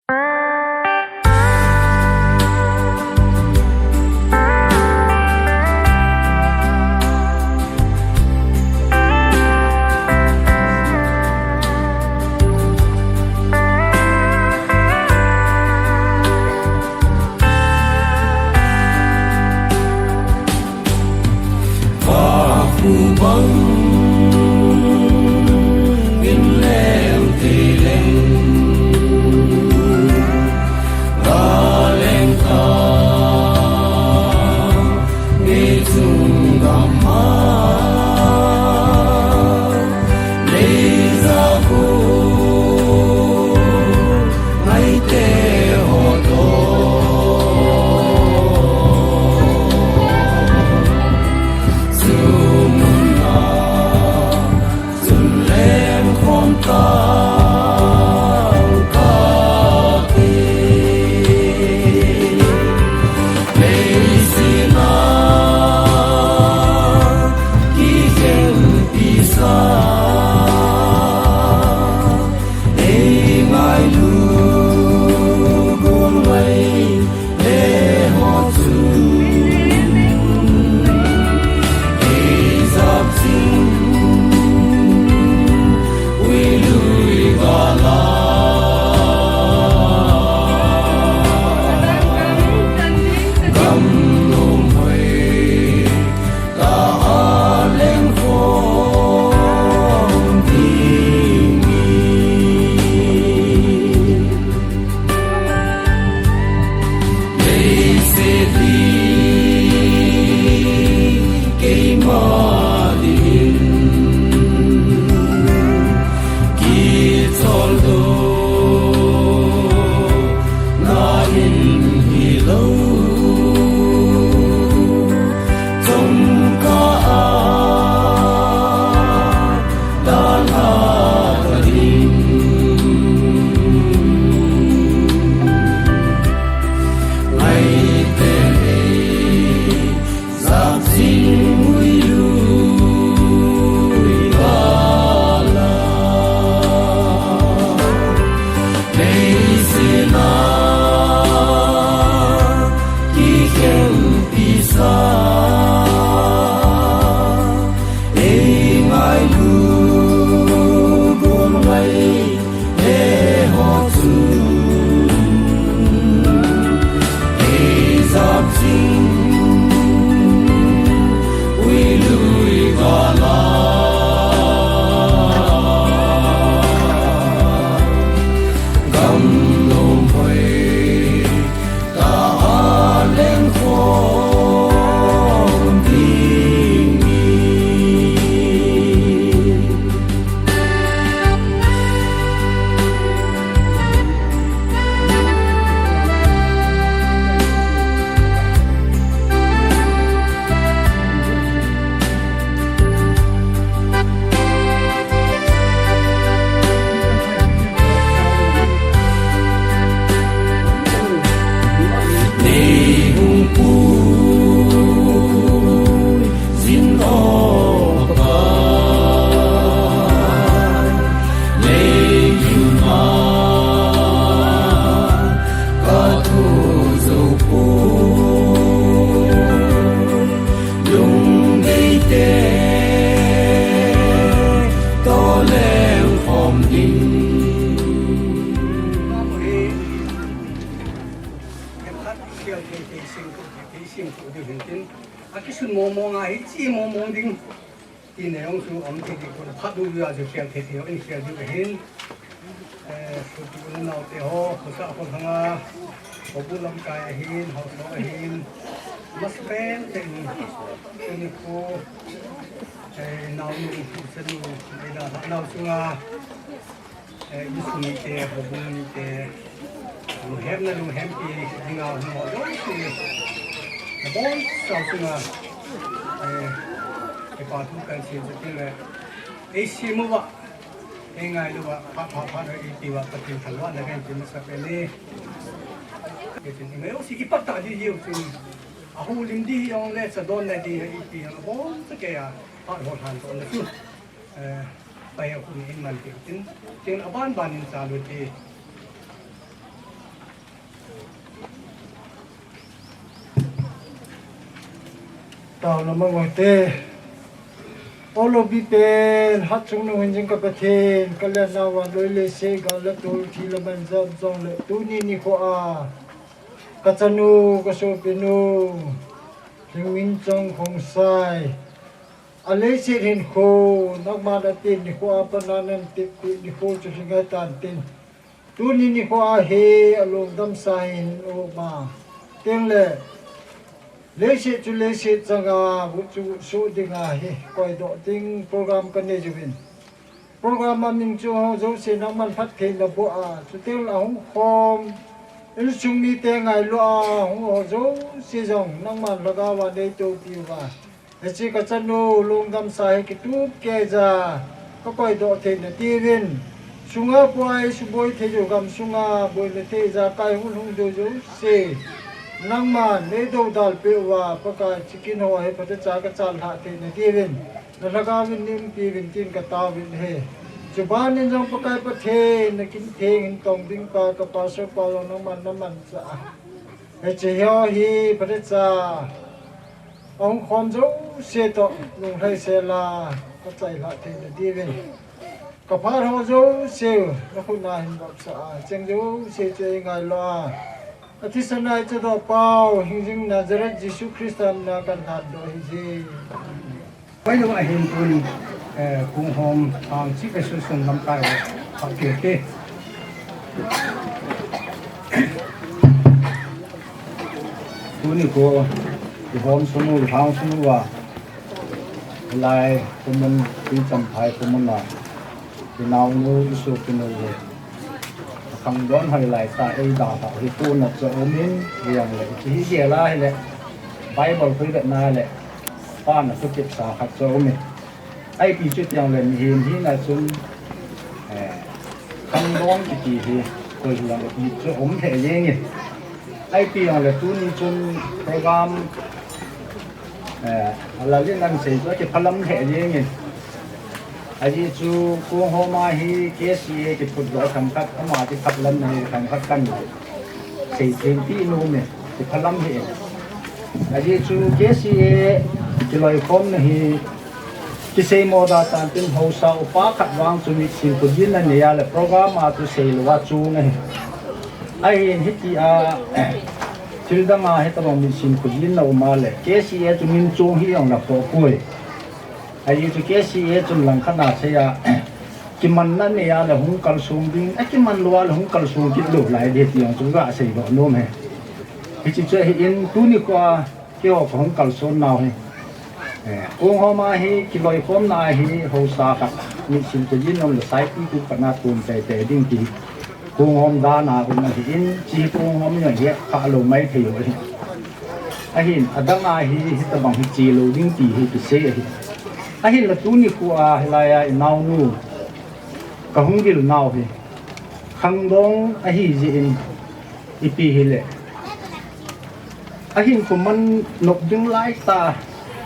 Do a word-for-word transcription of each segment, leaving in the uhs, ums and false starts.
Vaku bang in leng te leng, ga leng ta, nge chung gam ma, lei za ku, ngai te ho to. Akisun mong mong a, hichi mong mong ding. Ti nei ong su om ti di kun phat du a ju khial thei thei in khial diu ahin. Eh, su ti un nau te ho, ko sa ko hanga, ko bu lam kai ahin, ho so ahin. Mas pen te ni, ni ko, eh, nau nu, sa nu, mai da ha nau sunga. Eh, insung mite, houbung mite, lunghemna lunghempi dinga hung ho jouse, nabonchau chunga, eh, kipa thu kahin sei chu tin le, ei sem uva, ei ngailu uva, phat phat phat eipe uva, Pathen thangvahna kahin pe masapen e. Kei chun i ngai jouse kipat tah di diu chun, a houlim di jong le, chadonna di eipe jong aboncha kei a, phat ho lhan tohna chu. Eh, pai a khun in man ti tin, tin aban ban in chalu ti. Tao na mang oi te. Olo bi pen, hat chung nung hin jing ka Pathen, ka len na wan loi le se, gal le tol, thi le man jam jong le, tuni nikho a, ka chanu, ka sopinu, Lhingminchong Khongsai, a leiset hinkho, nangman a tin nikho a pat na nan teppi nikho chu lhingai tan tin. Tuni nikho a hi a lungdam sa hin um a. Tin le, leiset chu leiset chang a, vut chu vutsoh ding a hi, koidoh ding program ka nei uvin. Program a min chu ho jouse nangman phattheina boh a, chutin a hung khom insung mite ngailu a, hung ho jouse jong nangman lhagao a nei toupi uva. Hiche ka chanu lungdam sa hi kitup kei ja, ka koidoh theina diuvin. Sunga puai suboi thei u, gam sunga boina thei ja kai hung hung jou jouse, nangman nei doudal peh uva, Pakai, chikin ho hi phatecha ka chan lhah theina diuvin, na lhagao vin nei umpi uvin tin ka tao uvin ahi. Chuban in jong Pakai Pathen, na kin theng hin tong ding pa, ka pastor pa jong nangman na manchah a. Hiche ho hi phatecha a hung khom jouse toh lunglhai sel a, ka chai lhah theina diuvin, ka phat ho jouse na khut na hin vopsah a, cheng jouse chu ei ngailu a, a thisan a i chadoh pau, hingjing Nazareth Jesu Christa min a kan lhatdoh ahi je. Pai lo ahin tuni, eh, kong hom thang chi ka susun lam kai ho, pha ke ke. Tuni kho, i hom sung u, i thang sung uva, lai, kumun, i champhai kumun a, i naonu, i sopinu le, a khangdong hoi lai ta, ei dalhah hi tuna chu umin, hijongle, i hi gel a hile, Bible khui vetna le, pan a thukit sa khat chu umin. Ipi chu tiang le mihem hina chun, eh, khangdong kiti hi, koi hilang ipi chu um lheh jengin. Ipi jong le tuni chun program, eh, a lal in ahin sei chu akiphalam lheh jengin. Ajeh chu kong hom a hi K C A kiphutdoh themkhat, ama kiphalam na hi themkhat kan sei thempi nom e, kiphalam lheh e. Ajeh chu K C A kiloikhomna hi kiseimo da tan tin haosa upa khat vang chu mitsim khojin anei a le program a chu seilou a chung ahi. Ahin hitia thil dang a hitobang mitsim khojin na um a le K C A chu min chung hi jong la khoh poi. Ajeh chu K C A chun langkhat a sei a, kimanna nei a le hung kalsong ding, akiman lou a le hung kalsong kit lou lai ding ti jong chu gasei doh nom e. Hiche chu ahin tuni kho a keiho kahung kalson nau hi, eh, kong hom a hi kiloikhomna a hi haosa khat mitsim khojin um le saipi tu khat na tun teitei ding ti kong hom dan a um ahin, hiche kong hom hi het kha lou maithei u ahi. Ahin, adang a hi, hitobang hi che lou ding ti hi kisei ahi. Ahinla tuni kho a hilai a i naonu, kahung vil nau hi, khangdong ahi jeh in, ipi hile, ahinkho man nop ding lai ta,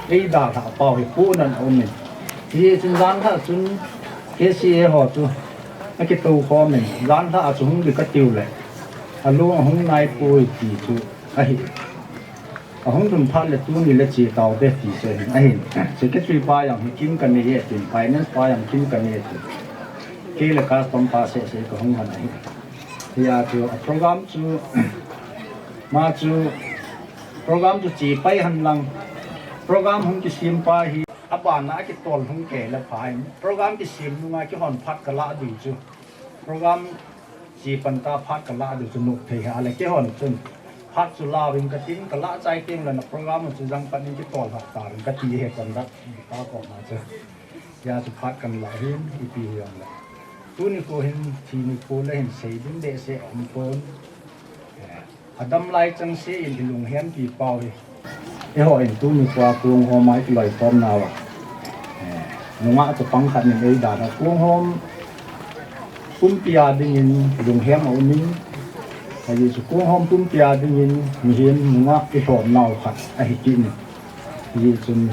ei dalhah pau hi pohnat aumin. Hijeh chun janlhah chun K C A ho chu akitou khomin, janlhah a chu hung ding katiu le, alung ahung naipoi ti chu ahi. Ahung lhun phat le tuni le che taute ti chu ahin, ahin. Secretary pa jong hi kin kanei e tin, finance pa jong kin kanei e tin. Kei le custom pa seh seh kahung lhon ahi. Hia chu a program chu, ma chu program chu che pai hen lang, program hung kisem pa hi abana akitol hung kei le pha in, program kisem nunga kihon phat kalah diu chu, program che pan ta phat kalah diu chu nop thei hih a le kihon chun phat chu lauvin katin, kalah chai teng le na program chu jang pan in kitol lhah tauvin kati ahi, conductor pa koma chu. Hia chu phat kalah hin ipi hijongle, tuni kho hin thi nikho le hin sei ding behseh aumpon. Eh, adam lai chengse in i lunghempi pau hi, eihon tuni kho a kong hom a i kiloikhomnauva, eh, nungah chapang khat in eidalha, kong hom pumpi a dingin lunghem aumin, ajeh chu kong hom pumpi a dingin mihem nungah i lhomnau khat ahi kit in. Hijeh chun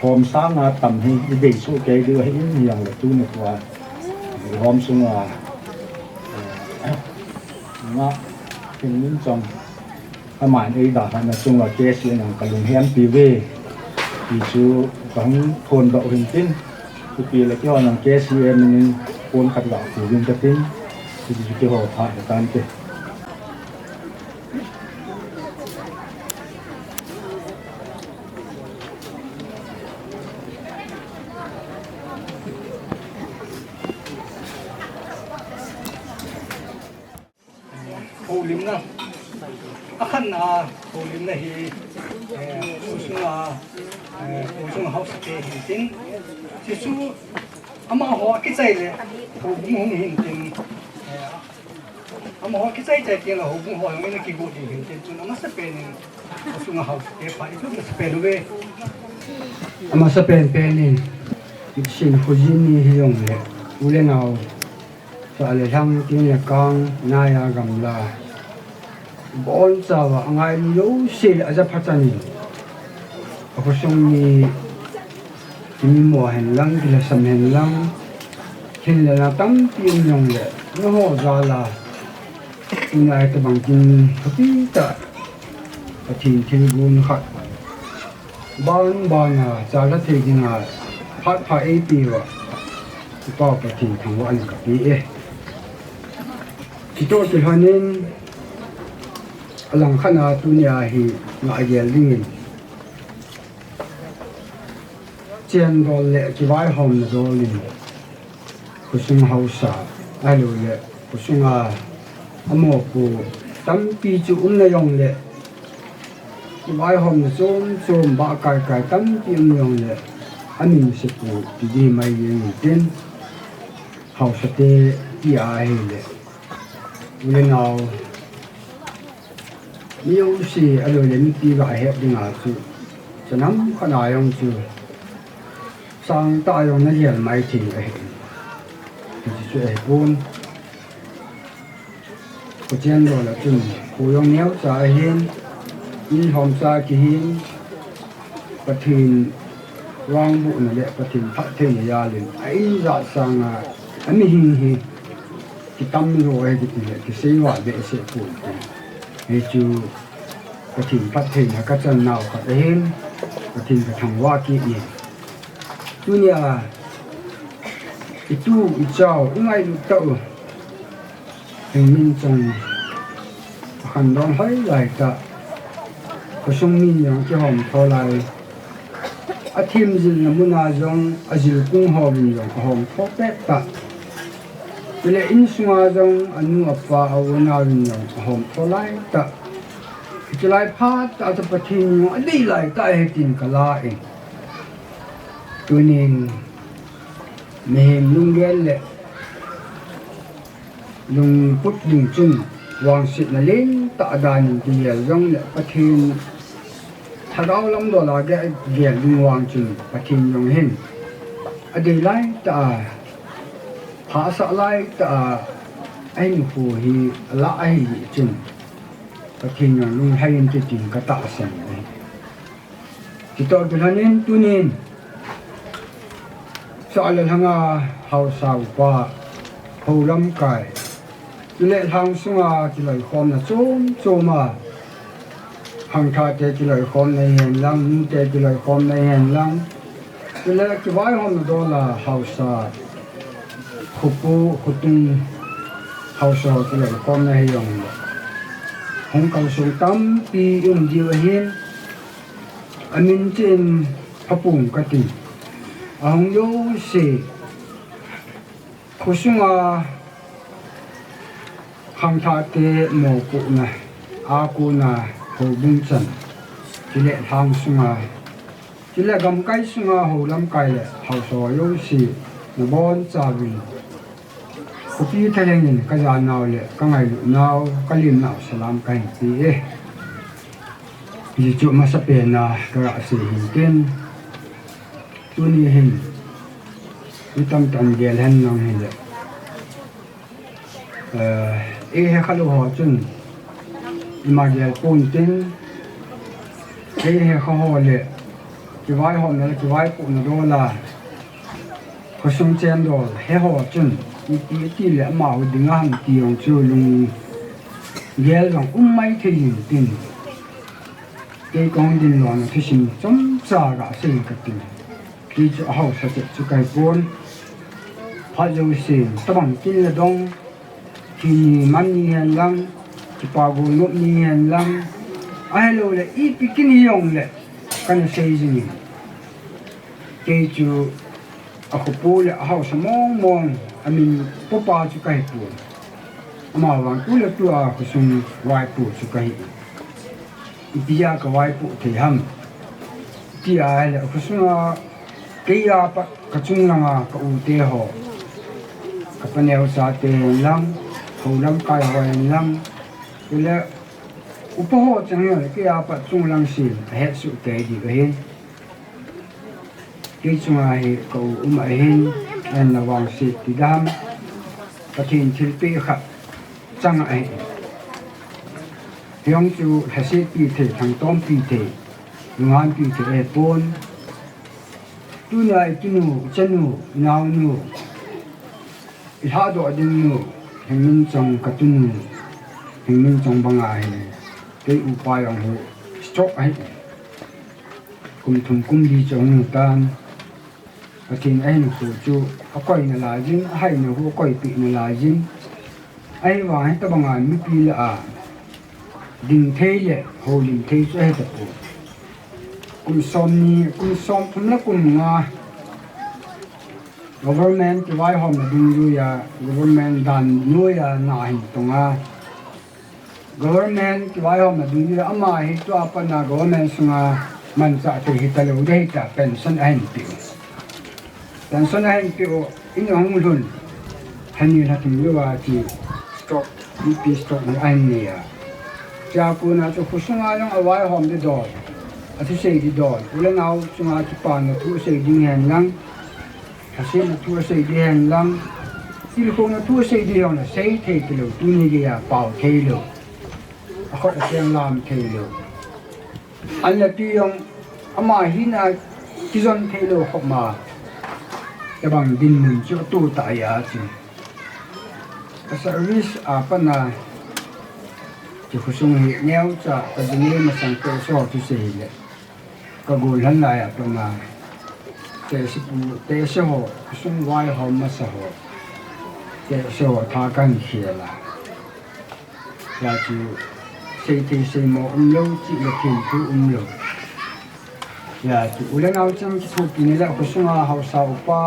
khom sanga tam hi i deisoh kei diu ahin, hijongle tuni kho a i hom sunga, eh, nga Lhingminchong, aman eidalhahna chunga K C A in jong kalunghempi uve. Hichu kahung phondoh u hintin, ipi le keiho nang K C M in phone khat ga pu vin katin, hichu keiho phat le tante. Houlimna. Akhatna a houlimna hi, eh, khosunga, eh, khosunga haosate hintin. Chuchu amaho akichai le houbung hung hintin. Eh, amaho akichai chai teng le houbung ho jong in akigo ding hintin. Chun amasapen in khosunga haosate phat i chu amasapen uve. Amasapen pen in, Itsin Khojin ni hijongle, u le nao, sah le lhang, ting le kang, nai a gamla, abonchauva angailu jouse le ajapha chan in, akhosung mi, kimimo hen lang, kilhasam hen lang, lhinlelna tampi um jongle, nangho jal a, tunia hitobang kin thupi tah, Pathen thilgon khat, ban ban a chalha thei dinga phat pha eipeh uva, i Pau Pathen thangvahna kape e. Chutoh kilhonin, alangkhat a tunia hi ngah gel dingin, chendol le kivaihomna dol in, khosung haosa, ahilouleh khosunga amopo tampi chu um najongle, kivaihomna chom chom, bah kai kai tampi um jongle, amin sepu ti ding mai jeng intin, haosate ti ahile, u le nao, mi jouse, ahilouleh mipi ga het dinga chu, chanam khat a jong chu, sangtah a jong nagel mai thei ahi. Hiche chu ahipon. Kho chendol a chun, kho jong neocha ahin, in lhomcha kihin, Pathen vangbohna le Pathen phattheina jal in, a in jat sanga, amihing hi, kitamjo ahi kiti le, kisei val behseh pon tin. Hichu, Pathen phattheina kachan nau khat ahin, Pathen kathangvah kit in. Tunia, itu, ichao, ingailut tah u, Lhingminchong, akhandong hoi laitah, khosung min jong kihomtho lai, athemjilna muna jong, ajilkung hovin jong ahomtho pettah. Chule insunga jong, anu apa, a-u anaovin jong ahomtho laitah. Hiche lai phat a chu Pathen jong adei laitah ahi tin kala in. Tunin, mihem lunggel le lungput ding chun, vangsetna lentah a danin kigel jongle Pathen lhagao lamdol a gel, gel ding vang chun Pathen jong hin adei laitah a, hahsat laitah a, ahinkho hi alah ahi chun Pathen jong lunglhai inte tin katahsan ahi. Chutoh kilhonin tunin, sah le lhanga haosa upa, hou lamkai, chule lhang sunga kiloikhomna chom chom a, khangthahte kiloikhomna hihen lang, nute kiloikhomna hihen lang, chule kivaihomna dol a haosa, khopu, khotung haosa kiloikhomna hijongle, hung kalsong tampi um diu ahin, amin cheh in phapung kati. Ahung jouse, khosunga khangthahte mopohna a kona houbung chan, chule lhang sunga, chule gamkai sunga hou lamkai le haosa jouse, nabonchauvin khopi thalheng in kajanau le kangailutnau, kalemnau salam kahin pe e. Hichu amasapen a kagah sei hintin, tuni hin mi tamtah in gel hen lang hile, eh, eihe khalou ho chun ima gel pontin, eihe kha ho le kivaihomna le kivaipohna dol a khosung chendol he ho chun ipi ati le amaho dinga ham ti jong chu lunggel jong um maithei intin, Kei kahung dinlona thusim chomcha gasei kati. Kei chu ahaosa chet chu kahipon. Phat jouse, tabang kin le dong, kini man ni hen lang, kipa gol nop ni hen lang, ahilouleh ipi kin hijongleh kana sei jingin. Kei chu akhopu le ahaosa mong mong, amin popa chu kahipon. Amavang tu le tua khosung vaipo chu kahi. Ipi a kavaipo thei ham? Tia ahile khosunga kei a pat kachung langa ka u te ho, kapa neocha te hen lang, hou lamkai ho hen lang, chule upa ho chang hijongle kei a pat chung lang sin ahetsuh kei ding ahin. Kei chunga hi ka u um ahin, ahinla vangset ti dam, Pathen thilpeh khat chang ahi. Hijong chu lhasetpi thei, thangtompi thei, lunghanpi thei ahipon. Tunia itinu, ichanu, inaonu, ilhadoh ding nu, Hengminchong katunu, Hengminchong banga hi, kei upa jong hi stroke ahi. Kum thum kum li chu ahung hitan. Pathen ahinkho chu akoi nalaijin, ahaina hu akoipeh nalaijin. Ahivang hitabanga mipi lah a ding thei le houlim thei chu ahitapon. Kum somni, kum somthum le kum nga government kivaihomna dungjuia, government dan noiya na ahin tonga, government kivaihomna dungjuia ama hi tua patna government sunga manchah thei hitalou ding ahitai, pension ahin peh u. Pension ahin peh u, in ahung lhun, lhani lhathum louva chu stroke, BP stroke ahin nei a. Chua kona chu khosunga jong avaihom ding dol, athusei ding dol, u le nao chunga kipana thu asei ding hen lang, lhasetna thu asei ding hen lang, tilkhouna thu asei ding jongle sei thei talou, tuni geiya pao theilou, akhut acheng lam theilou. An le tui jong ama hina kijon theilou khopma, tabang dinmun chu atoh tah ahi a chu. Ka service a patna, chu khosung hi neocha, ka dinmun masang toh so thusei hile, ka gollhang lai a patna, tehse pu, tehse ho, khosung vaihom masa ho, tehse ho tha kahin khel a. Hijeh chun seithei seimo umlou, chih le themthu umlou. Hijeh chun u le nao cheng kithopina le khosunga haosa upa,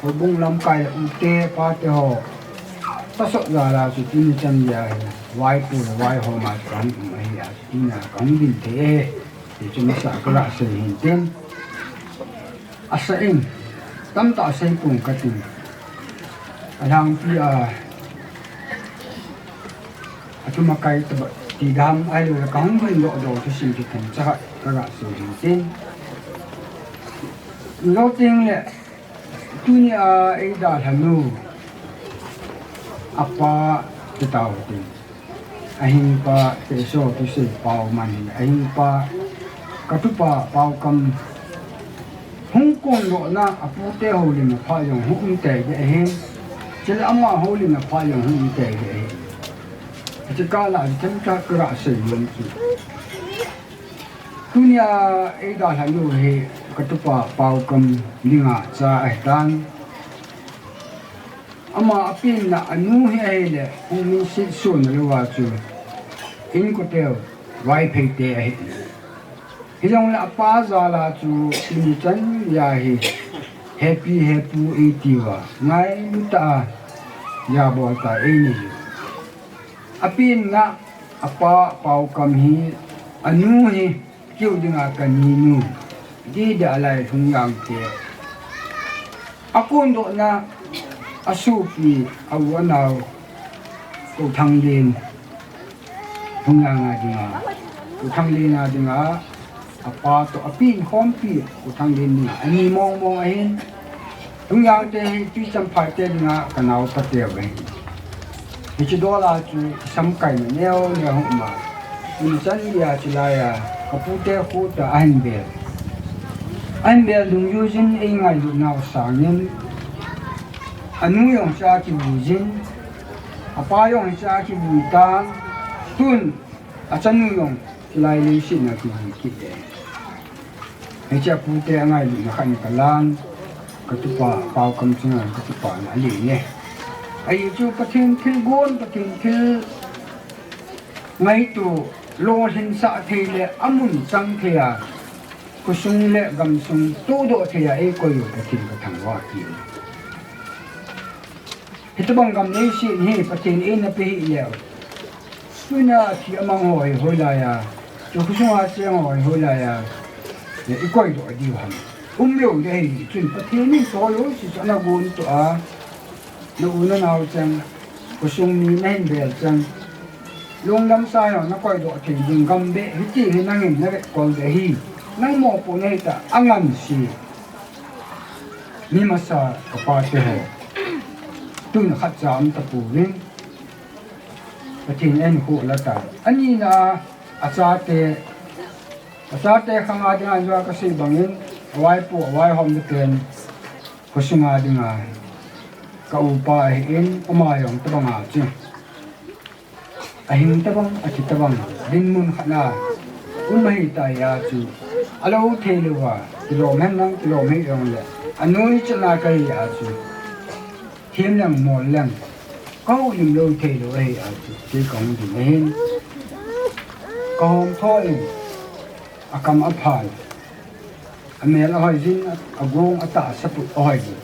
houbung lamkai le u te, pa te ho, tasot jal a chu tuni chan geiya hi vaipo le vaihom a chu kahung um ahi a, chu tunia kahung din thei e, ti chu masa a kaga sei hin tin. Asa in, tamtah seipon katin. Alhangpi a, athumakai tobang ti dam ahilouleh kahung dindoh doh thusim chu themcha khat kaga sei hin tin. Lou tengle, tunia eidalhanu, apa ti tau tin. Ahingpa, Teso thusei pao man hi, ahingpa, katupa Paokam hung kondohna, apute houlimna phat jong hung um tei ding ahi. Chule ama houlimna phat jong hung um tei ding ahi. Hiche kah a themcha kaga sei nom chu, tunia eidalhanu hi katupa Paokam dinga cha ahitan. Ama apenna anu hi ahile, hung minset sona louva chu, inkote, Vaiphei te ahi. Hijongle apa jal a chu tuni chan geiya hi, hepi hepu eitiuva, ngailu tah a, gabol tah a einei u. Apenna, apa Paokam hi, anu hi, keu dinga kaninu, didi a lai Lhungjang te, akondohna, asopi, a u anao, Kouthanglen, Lhungjang a dinga, Kouthanglen a dinga, apa toh apen khompi, Kouthanglen dinga, ani mong mong ahin, Lhungjang te hi Tuichanphai te dinga kanaopa teu ahi. Hiche dol a chu samkaina neo neo hung um a, tuni chan geiya chulai a kapute kho toh ahin bel. Ahin bel dungjuijin eingailutnau sangin, anu jong hichea kivuijin, apa jong hichea kivui tan, tun achanu jong Lai leiset na kiji kit e. Hiche a pute angailutna khat in kalan, katupa, pao kam chunga katupa na alei ne. Ahi chu Pathen thilgon, Pathen thil ngaito, lolhinsah thei le amun chang thei a, khosung le gamsung todoh thei a eikoi u Pathen kathangvah e. Hitobang gam leiset hi Pathen in eina pe hih leh, tuna thi amang ho hi hoilai a, chu khosunga cheng ho hi hoilai a, ikoi doh diu ham. Umlou ding ahi chun Pathen in tolou sisa ana gon toh a, na u na nao cheng, khosung mi nahin bel cheng, lungdam sa jong nakoi doh thei ding gam beh hiti hi nangin navetkol ding ahi. Nang mopohna hita, anganse. Mi masa kapate ho, tun khatcha um tapouvin, Pathen in eikhoh lha tan. Anina a, achate, achate khanga dinga jong kasei bangin, avaipo, avaihom ten, khosunga dinga ka upa ahin, ama jong tobanga chu ahing tobang, athi tobang, dinmun khat na um ahitai a chu, alou theilouva, kilom henlang, kilom hih jongle, anoi chana kahi a chu, them leng mol leng, kahoulim lou theilou ahi a chu, kei kahung ding ahin, kahomtho in, akam aphan, amel ahoijin, agong atahsa put ahoijin.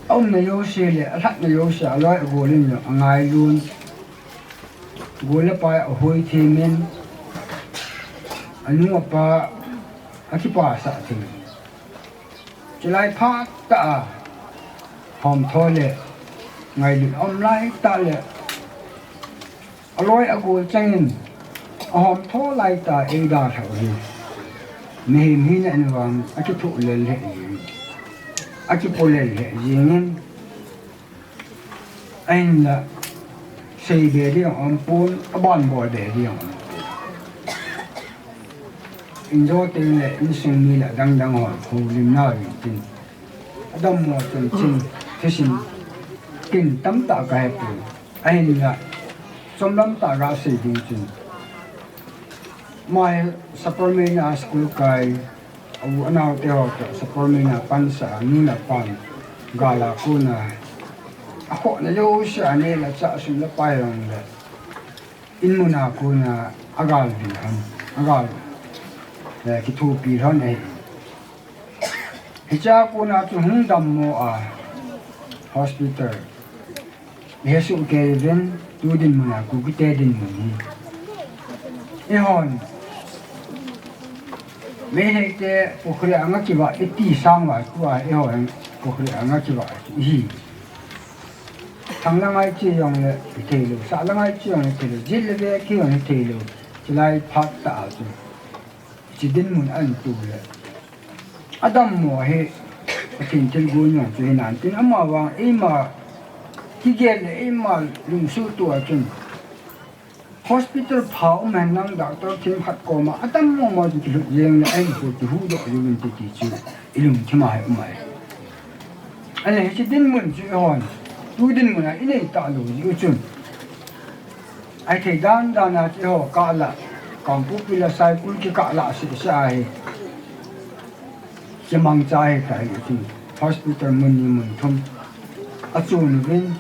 Aumna jouse le alhatna jouse a aloi agol in jong angailun, gol le pai ahuithemin, anu apa akipasah thei. Chulai phat tah a homtho le ngailut aum laitah le aloi agol chengin ahomtho laitah a eidalhau hi mihem hina in vang akithoh lel lheh jeng, akipo lel lheh jengin, ahinla seibe ding aumpon, abanbol be ding aumpon. Injo tengle insung mi le adangdang hon houlimna uvin tin, adammo chanchin thusim kin tamtah kahepon, ahinla chomlam tah gasei ding chun, ama hi Sapermeina school kai, a u anaote ho toh Sapermeina pansah a, anu le apan gal a kona akhohna jouse a neh le chah, sum le pai jongle inmun a kona agalvil hon, agal, eh, kithopi lhon ahi. Hichea kona chu hung dammo a hospital ihesoh kei uvin, tu dinmun a Kukite dinmun hi, eihon Meiteite pukhri anga kivah iti sang uva tua eihon pukhri anga kivah ihi. Thang langa iche jongle itheilou, sah langa iche jongle itheilou, jet le ve kei jong itheilou. Chulai phat tah a chu hiche dinmun ahin tu le, adammo hi Pathen thilgon jong chu hinan tin, amavang eima kigel le eima lungsuhtoh a chun hospital pha um henlang, doctor themkhat koma adammo ma chu kilhut jeng le ahinkho kihuhdoh jouvin te ti chu ilungthim a hi um ahi. Ahile hiche dinmun chu eihon tu dinmun a inei talou jeh u chun, ahithei dandan a chu eiho kahlah, Kangpokpi le Saikul kikahlah sehseh ahi. Kimangcha ahitai chun hospital mun ni mun thum achon uvin,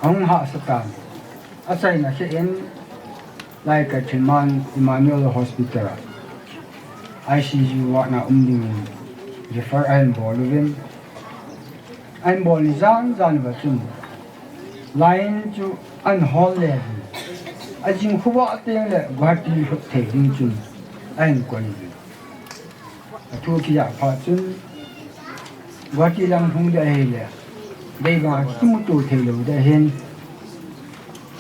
ahung hahsa tan. Achaina khen, Laikat Thilman Emmanuel Hospital a I C U ward na um dingin refer ahin bol uvin, ahin bol ni jan jan uva chun line chu ahin hol le uvin, ajing khovah tengle Guwahati lhut thei ding chun ahin koi uvin. Athu akijah phat chun, Guwahati lang lhung ding ahile, dei banga kimuto theilou ding ahin,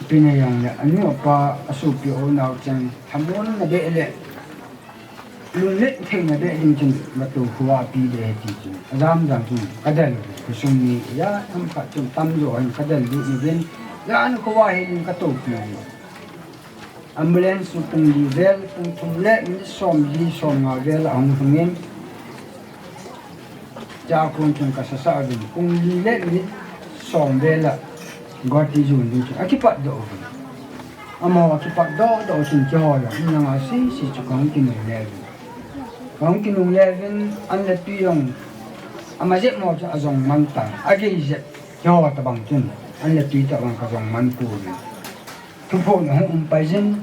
ipi hijongle anu apa, asopi, aunao cheng lhamonna beh le lunglet theina beh ding chun gatou khovah pi ding ahi ti chun, ajam jam chun kadel uve. Khosung mi ijat ham khat chun tamjo hin kadel lut uvin, jan khovah hel in katoupi uve. Ambulance chu pung li vel, pung thum le minute somli somnga vel a ahung lhungin, chua kon chun kasasah uvin, pung li le minute som vel a Guwahati jon ding chu akipatdoh uvin. Amaho akipatdoh doh chun keiho jong inlanga sese chu kahung kinungle uvin. Kahung kinungle uvin, an le tui jong ama jep mo chu ajong man tan. Agei jep keiho tabang chun an le tui tabang kajong man pouvin. Thuphon ahung um pai jin,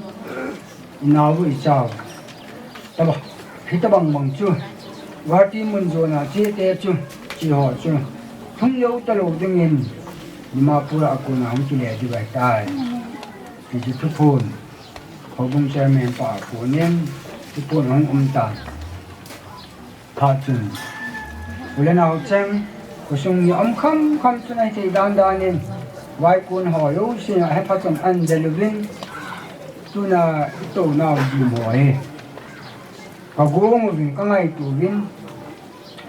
inao u ichao tobang, hitabang bang chu, Guwahati mun jona chete chu, cheho chu, lhung jou talou dingin, Dimapur a kona hung kile diu ahitai. Hichu thuphon, houbung chairman pa a konin, thuphon ahung um tan. Phat chun, u le nao cheng, khosung mi um kham kham chun ahithei dan danin, vaikon ho jouse a hepha chun an del uvin, tuna itou nau jim ho hi kagong uvin, kangaito uvin,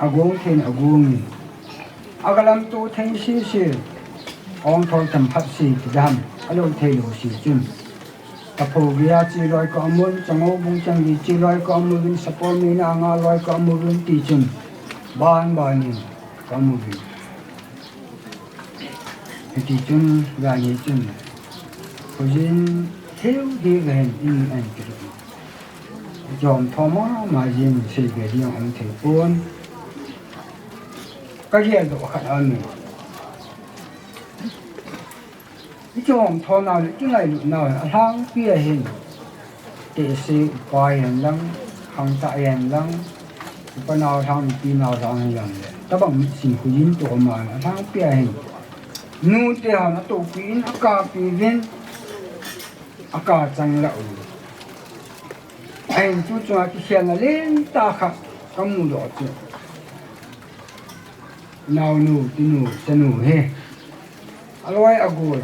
agong thei in agong in, aga lamto thei sese, ong thol themkhat se ti dam, alou thei lou se chun. Tapho geiya che loi ka um un, Changou bung chang gei che loi ka um uvin, Sapormeina anga loi ka um uvin, tichun, ban banin ka um uvin. Hitichun, jani chun, khojin theu ding ahin, in ahin kiruh. Jom tho mama jin, sei be ding um thei pon. Ka geldoh khat aum in. I kihom tho nau le, i kingailut nau le, alhangpi a hin, tehse upa hen lang, khangthah hen lang, upa nau lhang, nupi nau lhang hen lang le, tabang mitsin khojin toh ma, alhangpi a hin, nute hon atoupi in, akapi uvin, akachang lah u. Ahin tu chunga kikhelna lentah khat kamudoh chu, naonu, tinu, chanu hi aloi agol,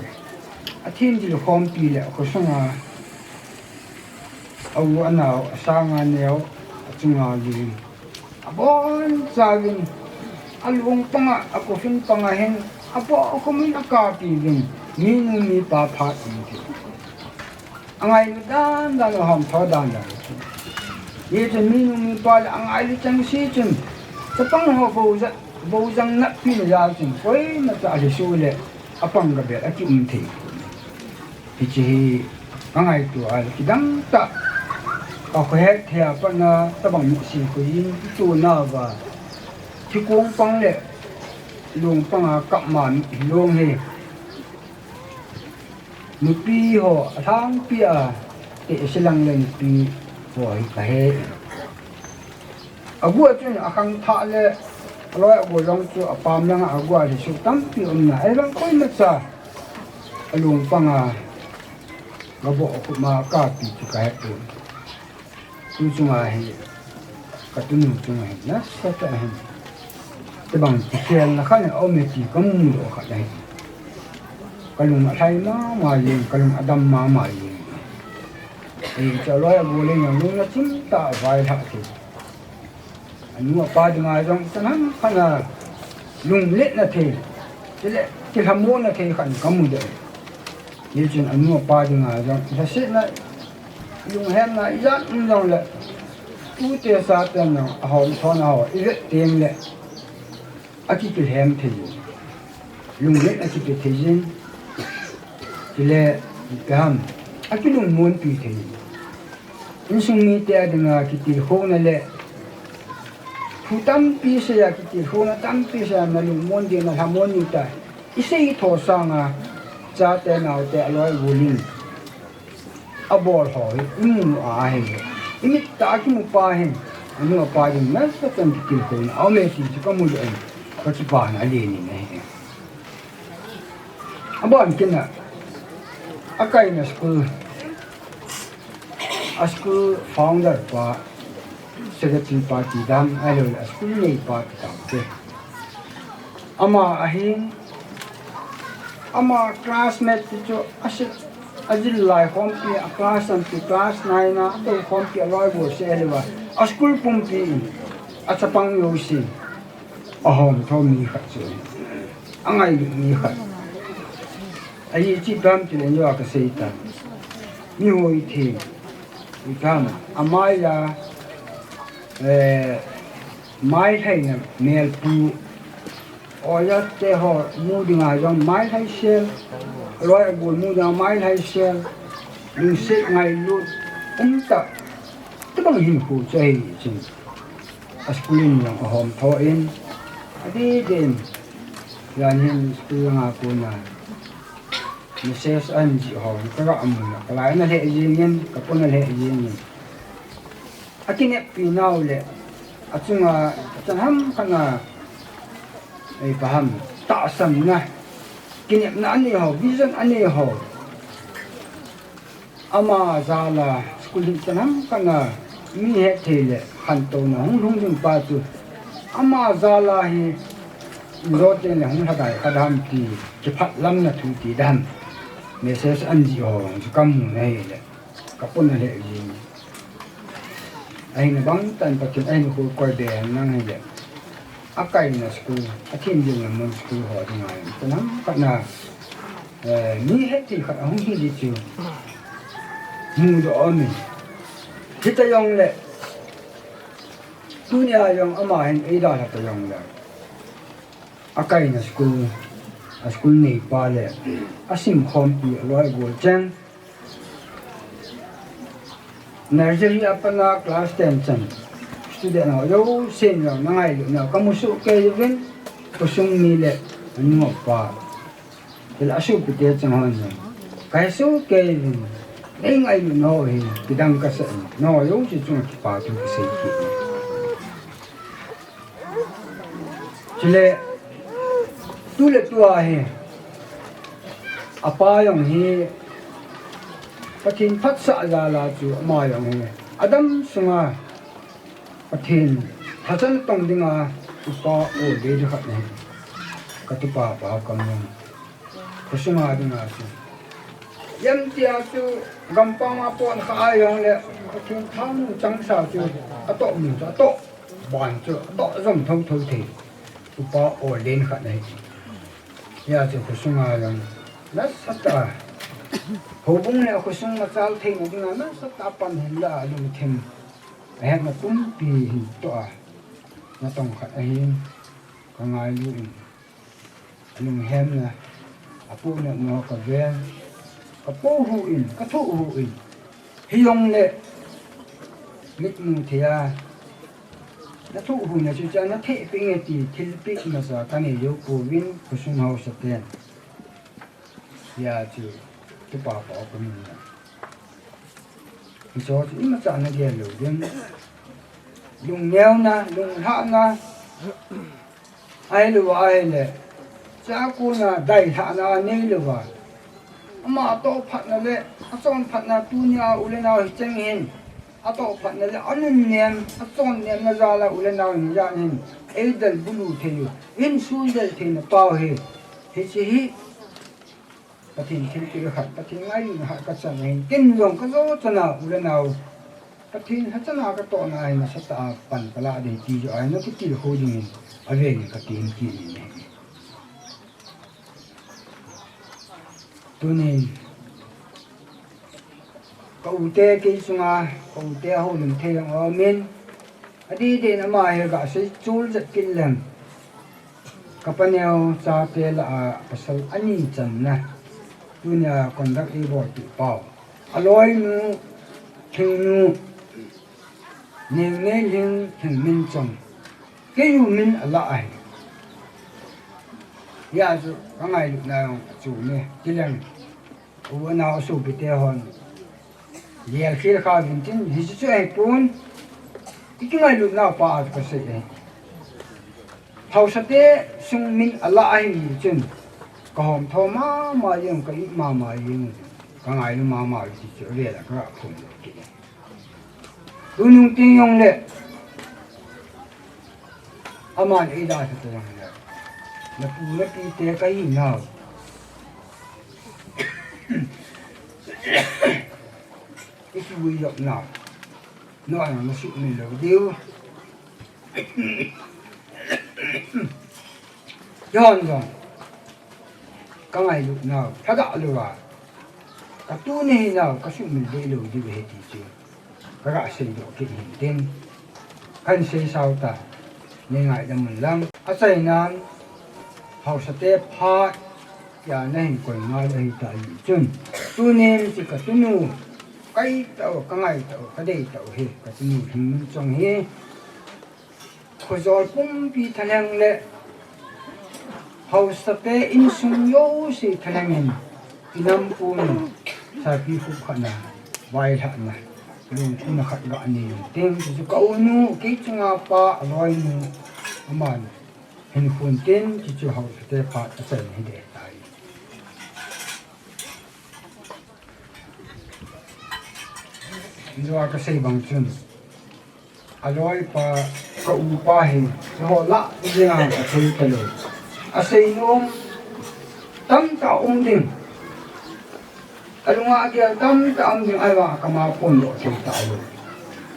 athin dil khompi le khosunga, a u anao, asanga neo, achunga ling, abonchauvin, alung panga, a coffin panga hin, abohkhumin akapi uvin, minu mipa phat um ti. Angailu dandan, ahom tho dandan. Hichun minu mipa le angailu chengse chun, chapang ho boujang, boujang natpina jal chun, koimacha alhisoh le, apang gabel akium thei. Hiche hi kangaito a le, kidang tah, kakhohet thei a patna, tabang mitsin khojin, itu nauva, thikong pang le, lung panga kap ma hilou hi. Nupi ho alhangpi a, tehse lang le nupi ho hi kahe. Agu a chun akhangthah le, aloi agol jong chu apam langa agu a lhisoh tampi umna. Ahivang koimacha, alung panga, gabohkhup ma akapi chu kahepon. Tu chunga hi, katunu chunga hi, nasatah a hin, tobang kikhelna khat aume ti kamudoh khat ahi. Kalung alhai mama jeng, kalung adam mama jeng. Hiche aloi agol in jong lungna chimtah a vailhah thei. Anu apa dinga jong chan hamkhat a lungletna thei, chule kilhamonna thei khat kamudoh. Hichun anu apa dinga jong lhasetna, lunghemna ijat um jongle, tute chaten jong ahom thona ho ivet tengle, akikilhem thei jin, lunglet akipe thei jin, chule, ipi ham, akilungmonpi thei jin. Insung mite a dinga kitilkhouna le, thu tampi seiya, kitilkhouna tampi seiya, nalungmon ding, nalhamon ding tia isei tho sanga, chate naote aloi agol in abol ho hi imu a ahi. Imit tah a kimu pa hin, anu apa ding nasatah in kitilkhouna aume ti chu kamudoh in, kakipana alen in ahi. Abon kit a, akaina school, a school founder pa, secretary pa ti dam, ahilouleh a school nei pa ti dam te. Ama ahin, ama classmate ti chu ase, ajil lai khompi, a class anti, class nine a, atou khompi, aloi bol se ahilouva, a school pumpi in, achapang jouse ahom tho mi khat chu, angailut mi khat. Ahi chu ipi ham tile, neo a kasei tan. Mi hoi thei. Ipi ham, amai a, eh, mailhaina melpu. Oja te ho mu dinga jong mailhai sel. Aloi agol mu jong mai lai sel, lungset ngailut, umtah, tobang hinkho chu ahi chun. A school in jong ahom tho in, adeh deh in, jan hin school langa kona message ahin jih ho, kaga mu a, kalai ana lheh jeng in, kapon alheh jeng in. Akineppi nau le, achunga, achan ham khat a, ei, paham, tahsanna, kinepna anei ho, vision anei ho. Ama jal a, school hin chan ham khat a, mi hetthei le, khantouna hung lhung ding pa chu. Ama jal a hi, ijo teng le hung lhadai kha dem ti, kiphatlamna thu ti dem. Message ahin jih ho, chu kamu na hile. Kapon alheh jeng. Ahina bang tah in Pathen ahinkho koi be hen lang hile. Akaina school, athem jing na mun school ho dinga hin. Chan ham khat a, eh, mi hetthei khat ahung hi di chu. Mudoh aum in. Hita jong le. Tunia jong ama hin eidalha ta jong le. Akaina school, a school neipa le. Asimkhompi aloi agol cheng. Nursery a pat a class ten chan student ho jousen jong na ngailut nau kamu soh kei uvin, khosung mi le anupa. Chule asopite chang hon jong kahe soh kei uvin, nei ngailut nau hi kidang kasa in, nangho jouse chunga kipa thu kasei kit e. Chule, tu le tua hi, apa jong hi, Pathen phatsah jal a chu ama jong hi, adam sunga Pathen thachan tong dinga upa ol dei khat ahi. Katupa Paokam jong. Khosunga dinga chu. Ijemtia chu gampam a pon kha a jong le, Pathen thanom changsa chu, atoh mun chu, atoh ban chu, atoh jom thotho thei. Upa ol dei khat ahi. Hijeh chun khosunga jong nasatah a, houbung le khosung machal theina dinga nasatah a pan henlang alungthim, ahetna pumpi hin toh a, natong khat ahin, kangailu in. Alunghemna, apohnatna kaven, kapou hih in, kathoh hih in. Hijongle, mitmu thei a, nathoh hihna chu cha natheh peh inge ti thilpeh masa kanei jou pouvin, khosung haosaten. Hijeh chun, tupa Paokam in. Hicho chu imacha nagel lou ding. Lungneona, lunglhahna, ahilou ahile, chua kona dailhahna anei louva. Ama atoh phatna le achon phatna tunia u le nao hicheng hin. Atoh phatna le anunnem, achonnemna jal a u le nao hin jan hin. Eidel bulu thei u, insung del theina pau hi. Hiche hi. Pathen thilpeh khat, Pathen ngailutna khat kachan ahin, ken jong kajo chan a u le nao. Pathen lhachana katohna ahin, nasatah a pan kalah ding ti joh ahin, nakitilkhou dingin, avel in katem kit in ahi. Tunin, ka u te kei chunga, ka u te houlim thei jong aumin, adeh deh in ama hi gasei chul jep kit leng. Ka paneo chate lah a pasal ani channa. Tunia conduct eibol kit pau. Aloinu, Thingnu, Nengneilhing, Thingminchong. Keiyu min alah ahi. Hijeh chun ka ngailutna jong achom e. Tileng. U anao sopite hon. Gelkhel kha uvin tin, hiche chu ahipon. I kingailut nau pa a chu kasei e. Haosate sung min alah ahi chun. Kahom tho mama jeng, ka it mama jeng. Ka ngailu mama jeng ti chu avel a kaga phon lou kit e. Tunung tin jongle. Aman eidalha ta jongle. Napu napite kahi nau. I kivui jop nau. Nangho jong nasuhmil lou diu. Keihon jong. Ka ngailut nau. Lhagao louva. Ka tuni hi nau. Ka suhmil deh lou diu ahi ti chu. Kaga seidoh kit hin tin. Kahin seisao ta. Nei ngaidam un lang. Achainan. Haosate phat. Tia nahin koi ngal ahi ta jeh chun. Tunin chu ka tunu, kai tau, ka ngai tau, ka dei tau hi, ka tunu Lhingminchong hi. Khojol pumpi thalheng le haosate insung jouse thalheng in, inam pun, sapi khup khatna, vailhahna, lungthim khat ga nei in tin, chuchu ka unu, kei chunga pa, aloinu, aman hin khun tin, chuchu haosate phat asan hi ding tai. Jua ka sei bang chun, aloipa, ka upa hi, ho la, dinga ka thei talou. Asei nom tamtah um ding. Alunga agel tamtah um ding, ahivang kama phongdoh thei talou.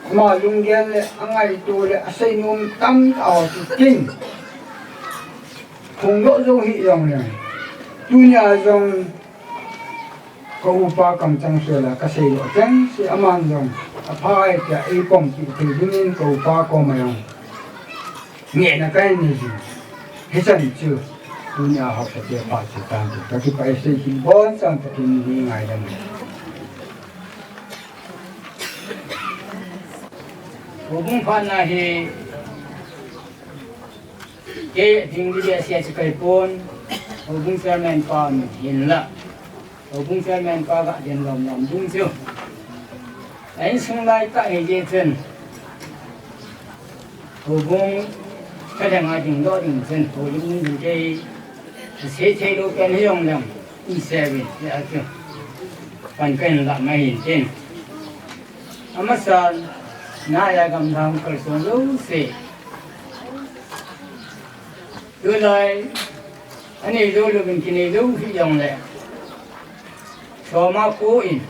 Ama lunggel le, angaito le, asei nom tamtah ho chu tin. Phongdoh jou hih jongle. Tunia jong, ka upa kamchang sela ka seidoh chengse aman jong apha e tia eipompi thei dingin ka upa koma jong ngehna ka nei jing. Hichan chu tunia haosate phat chu tan chu ka kipah e, sei kit bon chan Pathen in ngaidam. Houbung phatna hi kei ding ding beh sia chu kahi pon, houbung chairman pa hinla. Houbung chairman pa ga den lom lom ding chu. A insung lai tah hi jeh chun, houbung ka dang a ding doh ding chun, houbung ding kei sei thei lou pen hi jong leng, in seven, ya chu. Pan ka hin lah mai hin tin. Amasan, na ya gamdang kalson jouse. Tulai, anei jou louvin kinei jou hih jongle. Soma ko in.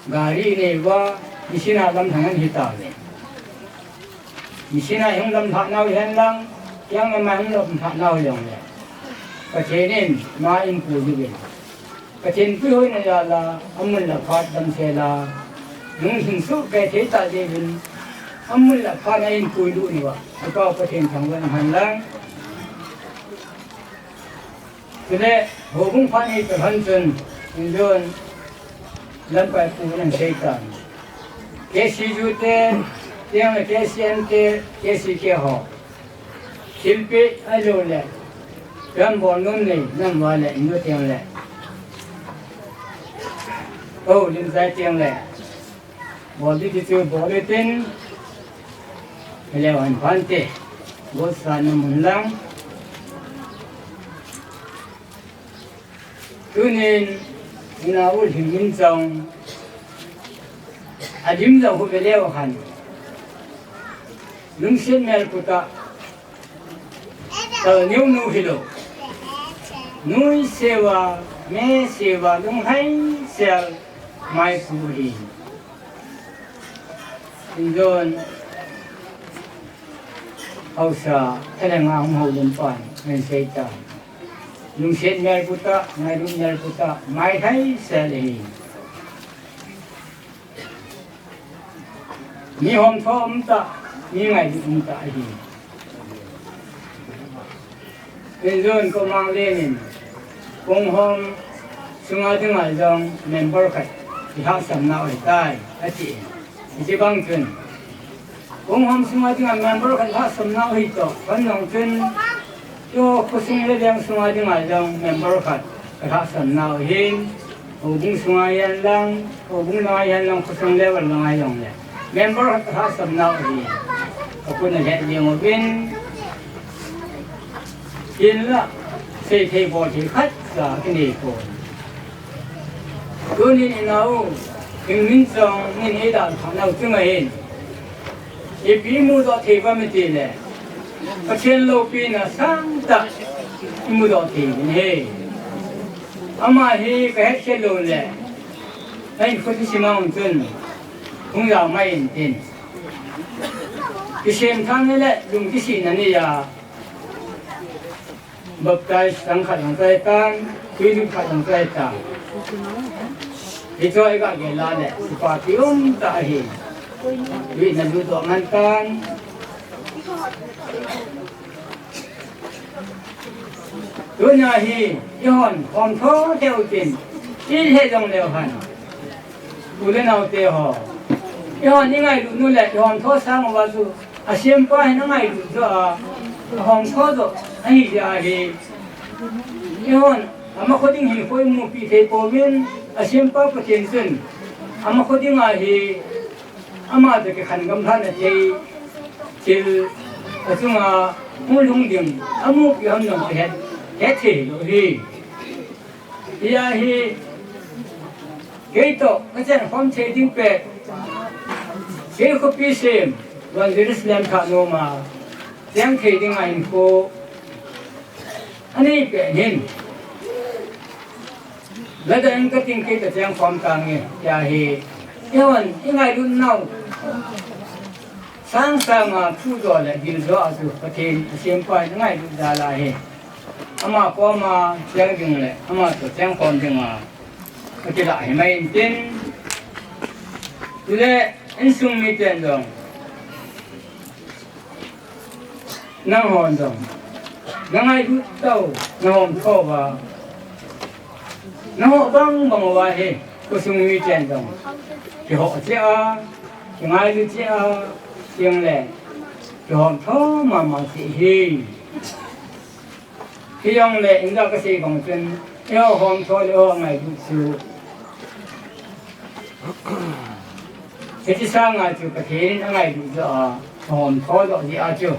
Gari nei uva, machine a lam thang an hi tauve. Machine a hung lam thah nau hen lang, kiang lam a hung lam thah nau jongle. Pathen in, ma in pu diuvin. Pathen puihoina jal a, amun le aphat damsel a, lungthim soh kei thei tah jeh in, amun le aphat a eipui lut uva, Pu Pathen thangvah in umhen lang. Chule, houbung phat hi kalhon chun, injong, lamkai pu nan sei tan. K C U te, tiang le K C N te, K C K ho. Thilpeh ahilou le, ram bol nom nei, nam va le, injong tiang le. O, lim jai tiang le. Bol ding ti chu bol ding tin. Heleu han phan te. Bol sa na mun lang. Tunin, ina u Lhingminchong. Adim jong hu ve leu han. Lungset mel put a. Tal niu nu hilou. Nui seuva, me seuva, lunghai sel, mai pu hi. Injong, haosa, thalheng a hung houlim pan, men sei ta. Lungset mel put a, ngailut mel put a, mai thai sel hi. Mi hom tho um ta, mi ngailut um ta ahi. Injong ko mang lenin, kong hom sunga dinga jong member khat, ilhahsam nau ahitai, ati. Hiche bang chun, kong hom sunga dinga member khat lhahsam nau ahi toh, kan jong chun, Tua khosung le veng sunga dinga jong member khat ka lhahsam nau ahin, houbung sunga hihen lang, houbung langa hihen lang, khosung level langa jong le member khat ka lhahsam nau ahin, ka puna lheh jeng uvin, hinla, seithei bolthei khatcha kinei pon. Tunin ina u, Lhingminchong in eidalhah nau chunga hin, ipi imudoh thei uvam itile, Pathen loupina sangtah imudoh thei uvin ahi. Ama hi kahet khet lou le, ahin khuti simang chun, hung jao mai intin. Kisem thang ni le, lung kisihna ni a, Baptize sang khat jong chai tan, tui lut khat jong chai tan. Hiche hi ka gel a le, kipa kium tah ahi. Tui na lut doh man tan. Tuna hi, ihon, hom tho theu tin, i he jong leu hen. U le nao te ho. Ihon, i ngailut nu le, ihom tho sang uva chu, asempa hin angailut jo a, hom tho jo, ahi jeh ahi. Ihon, ama kho ding hinkho imu pi thei pouvin, asempa Pathen chun, ama kho ding ahi, ama toh kikhen gamlha na thei, thil, achunga, hung lhung ding, amu pi ham jong kihet, het thei lou hi. Hia hi, kei toh, ka chen khom thei ding pet. Kei khopi sem, Evangelist Lemthang nom a, cheng thei ding a hinkho. Ani pet hin. Lada in ka ting kei toh cheng khom tange, hia hi. Evan, i ngailut nau. Sang sanga thu jo le gil jo a chu Pathen asempa in angailut jal ahi. Ama koma cheng ding le, ama toh cheng khom ding a, akilah hi mai intin. Chule, insung miten jong, nanghon jong, nangailut tau, nahom tho uva, naho bang bang uva hi, khosung miten jong, kiho cheh a, kingailu cheh a, cheng le, kihom tho mama cheh hi. Hijongle, inda kasei bang chun, eiho hom tho le eiho ngailut chu. Hiche sanga chu Pathen in angailut jo a, hom tho jo jeh a chu.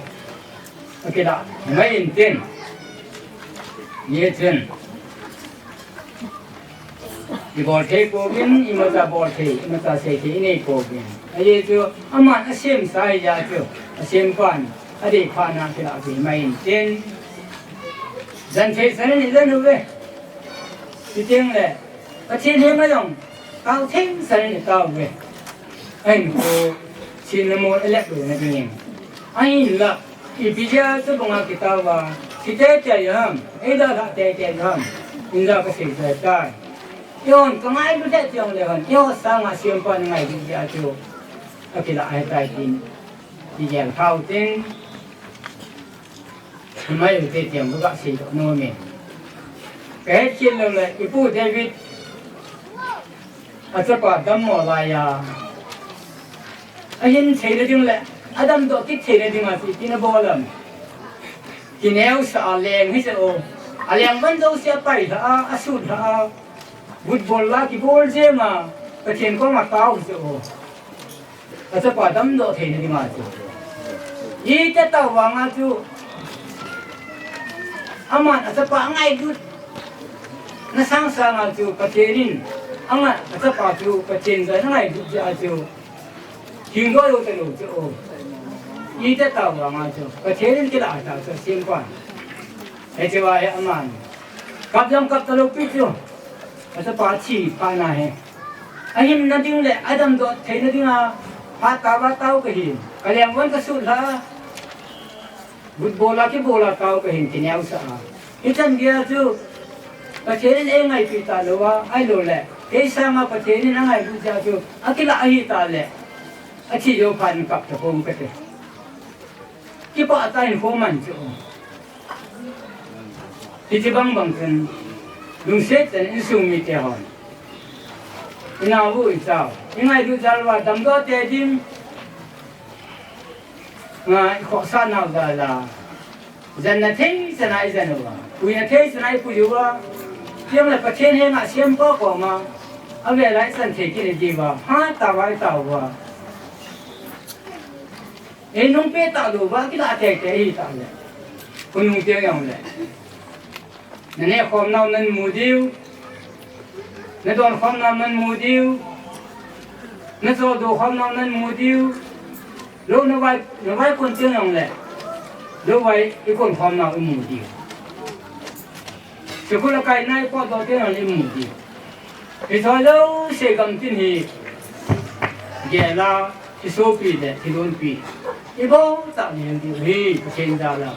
Akilah mai intin. Hijeh chun. I bol thei pouvin, imacha bol thei, imacha sei thei, i nei pouvin. Ajeh chu, aman asemsa ahi jeh chu, asempan, adei phat na kilah thei mai intin. Jan thei san in i jan uve. Chuteng le, Pathen henga jong, tao thei san in i tao uve. Ahin ko, sin na mol a lep lo na ding. Ahinla, ipi jeh a chu banga kitao uva, thi teitei ham, eidalhah teitei ham, inda kasei tai. Eihon, ka ngailut le tiang le hon, eiho sanga sempa na ngailut jeh a chu, akilah ahitai tin, igel thau tin, mai u te tiang ka seidoh nom e. Ka het khel lou le, i pu David, achapa dammo laiya, ahin theina ding le, adamdoh kit theina dinga chu ipi na bol am. Kineosah a leng hi chu o. Aleng van jouse apailha a, asutlha a. Football la kibol jeng a, Pathen koma tao hi chu o. Achapa damdoh theina dinga chu. Iti tao vanga chu. Aman achapa angailut. Na sang sanga chu Pathen in. Anga achapa chu Pathen jal angailut jeh a chu. Hing lou lou talou chu o. Iti tao vanga chu. Pathen in kilah tao chu sempa. Hiche va hi aman. Kap jong kap talou pi chu. Achapa thi phat na hi. Ahimna ding le, adamdoh theina dinga. Phat tao va tao kahi. Ka leng van kasutlha. Football a kibol a tao kahin kineosah a. Hichan geiya chu Pathen in eingaipi talou a, ahilou le. Kei sanga Pathen in angailut jeh a chu, akilah ahi tah le. Athi jou phat in kap tapong kate. Kipah tah in khoman chu. Hiche bang bang chun, lungset tah in insung mite hon. Inao u ichao. Ingailut jal uva damdoh tei ding. Nga, ikhohsah nau jal a. Janna thei chan a ijan uva. Puina thei chan a ipui uva. Tiang le Pathen henga sempa koma. Avel a ichan thei kit diuva. Hatah uva itao uva. Ei nung pe talou uva, kilah teitei ahi tah le. Khonung teng jong le. Na neh khom nau nan mu diu. Na don khom nau nan mu diu. Na chohdoh khom nau nan mu diu. Lou na vai, na vai kon teng jong le. Lou vai i kon khom nau i mu diu. School a kai nai potdoh teng jong le i mu diu. Hiche jouse gamtin hi gel a, hisopi le hilonpi ibol tah ngen diu hi, Pathen jal a.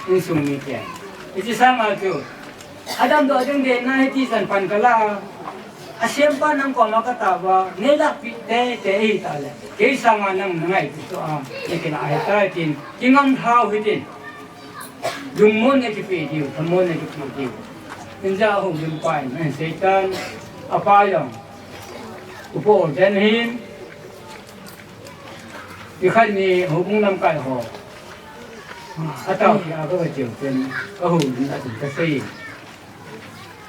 Insung mite. Hiche sanga chu, adamdoh ding deina hi tijat pan kala, asempa nang koma katao uva, neilahpeh teitei ahi tah le. Kei sanga nang na ngaipi chu a, na kilah ahitai tin, kingam lhau hitin. Lungmonna kipe diu, thamonna kipe diu. Inja houlimpa in, Satan, apa jong. Upa ordain hin. Ikhat ni houbung lamkai ho. Atao ki a ka chiu chen, ka houlim a chun ka sei.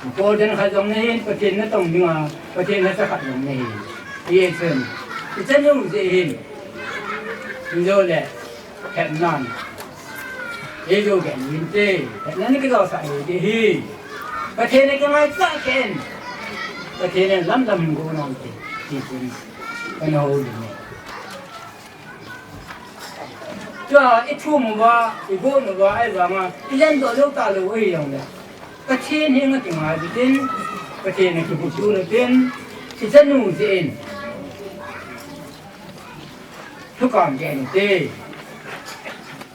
Upa ordain khat jong nahin, Pathen natong dinga, Pathen nasakhat jong nahin. Hijeh chun, ichanu jeh hin. Ijo le, khetnan. Ijo khen inte, khetnan kijosah hi. Pathen kingaisah khen. Pathen in lamlam go nante. Ti chun, kana houlim e. Tua, ithum uva, igon uva, ahivanga, ilendoh lou talou ahi jongle. Pathen henga kingai utin, Pathen a kibuklut utin, ichanu jeh in. Thukam jeh in te.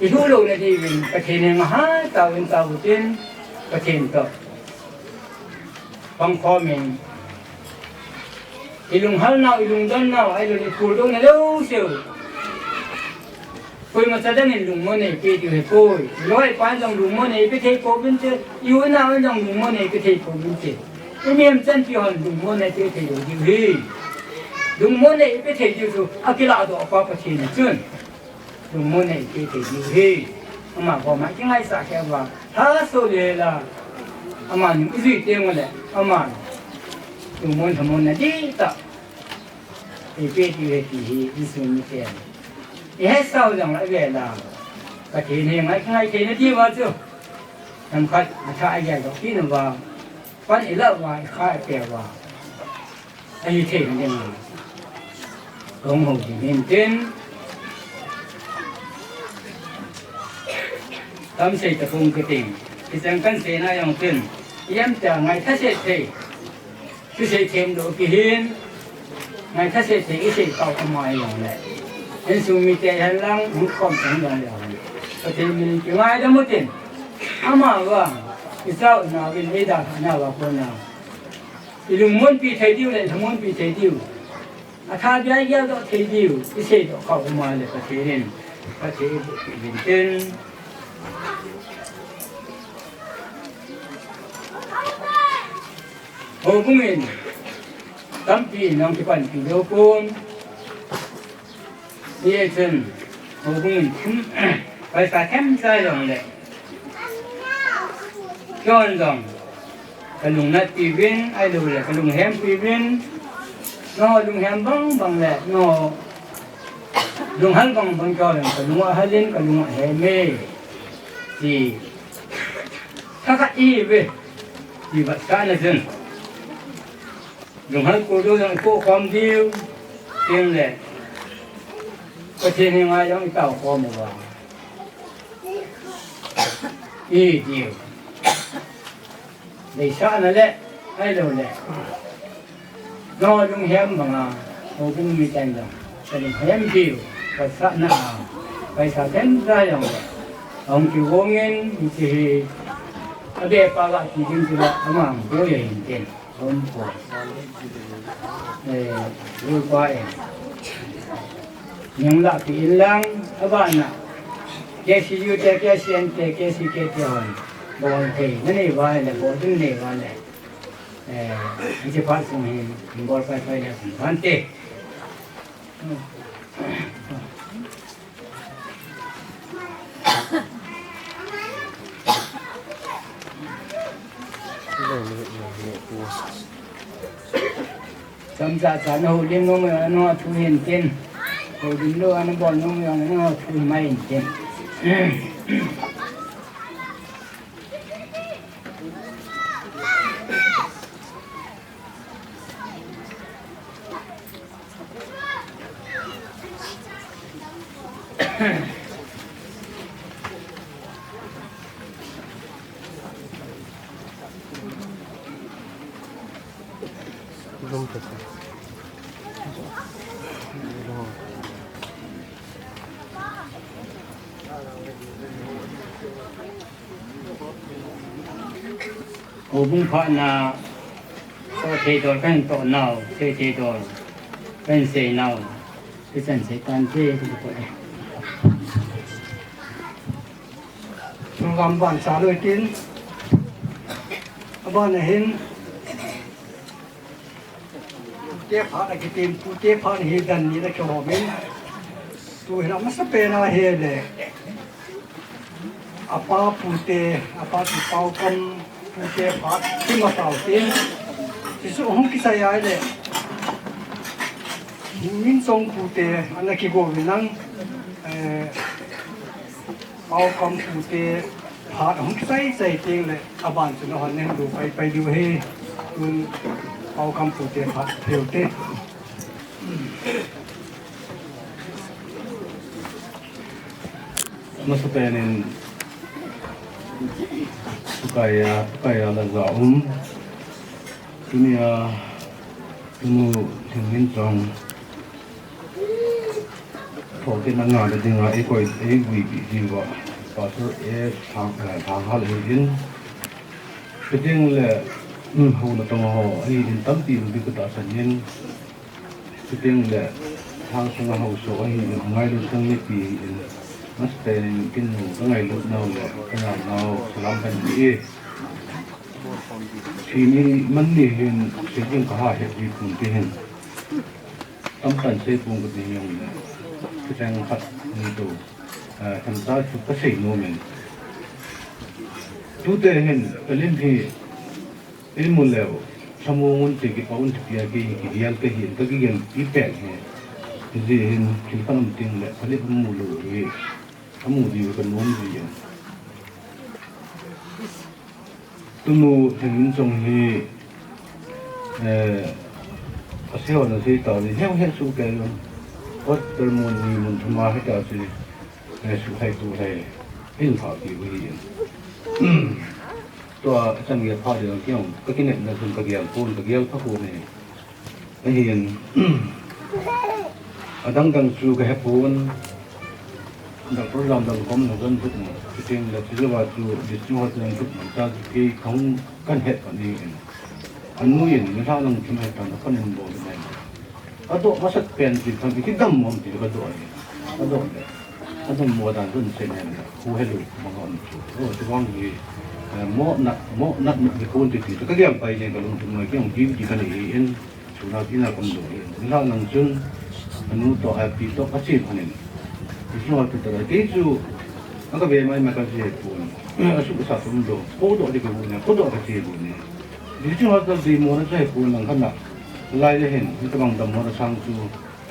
Ilhuh louna diuvin, Pathen henga hatah in tao utin, Pathen toh. Pangkhom in. Ilunghalnau, ilungdonnau, ahilouleh ipuldona jouse u. Koima cha dang in lungmonna eipe diu ahipoi. Loi pan jong lungmonna eipe thei pouvinte, i u i nao in jong lungmonna eipe thei pouvinte. I mihem chanpi hon lungmonna eipe thei lou diu ahi. Lungmonna eipe thei diu chu, akiladoh pa Pathen a chun. Lungmonna eipe thei diu ahi. Ama koma kingaisah kei uva. Tha soh le la. Ama nung ijui teng uleh. Ama. Lungmon thamonna dihtah. Eipe diu ahi ti hi insung miten. Ihetsah u jong la ive la. Pathen henga kingai theina diuva chu. Themkhat atha a geldoh kit uva. Pan ilah uva, ikha ipe uva. Ahi thei ding. Kong houlim in tin. Tam sei tapong kiting. Kichang kan seina jong tin. Ijem tia ngaitha set thei. Kisei them lou kihin. Ngaitha set thei isei tao ama jong le. Insung mite hen lang, mutkhom hen lang le. Pathen min kingaidam utin. Ama vang. Ichao na vin eida na va kona. Ilungmonpi thei diu le, ilungmonpi thei diu. Atha bia geldoh thei diu, iseidoh khah uma le Pathen in, Pathen in, Pathen in. Houbung in, tampi in, nang kipanpi lou pon. Hijeh chun, houbung in thum, paisa themcha jong le. Chon jong, kalung natpi uvin, ahilouleh, kalung hempi uvin. Nangho lunghem bang bang le, nangho lunghal bang bang chon jong, kalung ahal in, kalung ahem e. Ti. Thakhat ihiuve. Ti vetsahna chun. Lunghal kul diu jong ipoh khom diu, tin le, Pathen henga jong itao khom uva. Ihi diu. Deisahna le, ahilouleh. Nangho lunghem banga, houbung miten jong. Kalunghem diu, vetsahna a, paisa themcha jong le. Ahung kigong in, hiche hi, abepa ga ti ding chu la, ama hung boi ahin tin. Hung boi. Eh, Lulpa in. Nung lahpeh in lang, abana. K C U te, K C N te, K C K te hon. Bol thei, nanei uva le, bol ding nei uva le. Eh, hiche phat sung hin, bol pai pai le, hung bante. Chomcha cha na houlim nom, nom a thu hin tin. Houlim lou a na bol nom, nom a thu mai hin tin. Houbung phatna, toh thei dol kahin toh nau, sei thei dol kahin sei nau, hichan sei tante, kahin toh e. Thu Program ban chalu hitin, aban ahin, pute phat akitin, pute phat hi dan ni na kihoumin. Tuhin amasapen a hile, apa pute, apa pu Paokam pute phat kimasau tin. Hichu hung kisai a hile, Minchong pute ana kigouvin lang, eh, Paokam pute phat hung kisai chai teng le, aban chu nahon nahin lu pai pai diu ahi. Tun Paokam pute phat pheu te. Amasapen in, Pu Kaiya, Pu Kaiya Lajaum, tunia, tunu Lhingminchong, Thokit na ngahna dinga eikoi, eivuipi diuva, Pastor A Sang, eh, Sanghal ahin. Chuteng le, um, houna tong ho ahin, tampi umpi katahsan in. Chuteng le, Lhangsunga haosa ahin, ngailut tang mipi ahin. Master in kin nu kangailut nau le, kanam nau, salam kahin pe e. Chini man ni hin, seiding kaha het ji pon ti hin. Tamtah in sei pon kati jongle, kichan khat ni to, ah, themcha chu kasei nom in. Tute hin, kalim hi, eimu leu, lhamong un ti, kipa un ti, pia ki, kigel kahin, kakigel ti pen hi. Hijeh hin, thil khat um teng le, kalim amu lou hi, amu diu kanom ji in. Tunu Lhingminchong hi, eh, asei ho nasei tau ni, heu het su kei lou. Hospital mun ni mun thum a hita chu, eh, suhai tu hai, in pha ki u hi in. Tua chan gei pha ding kiang, kakinepna chun kagel pon, kagel pha pon e. Ahin, adang dang chu kahe pon, doctor lam dang kom na gan thut na, chuteng le chu jeh a chu district hospital thut na cha chu kei kahung kahin het pon in. Anu in, nilhah lang thim he tan, kahin bol in. Adoh masat pen chu, kidam mong ti kadoh in. Adoh le. Adammo dan chun sei nen le, khu helu bang a um chu. O, chuvang hi, eh, mo nat, mo nat, nat ni kon ti ti chu kagel pai jeng, kalungthim ngai kihong ti ti kanei in, chuna tina kaum lou in. Nilhah lang chun, anu toh, eh, pi toh kache lhon in. District Hospital a kei chu, akave mai mai kache pon. Asuh sa tum lou, kodoh di kabu ne, kodoh kache bu ne. District Hospital deimo na chai pon lang khat na, lai le hin, hitabang dammo na sang chu,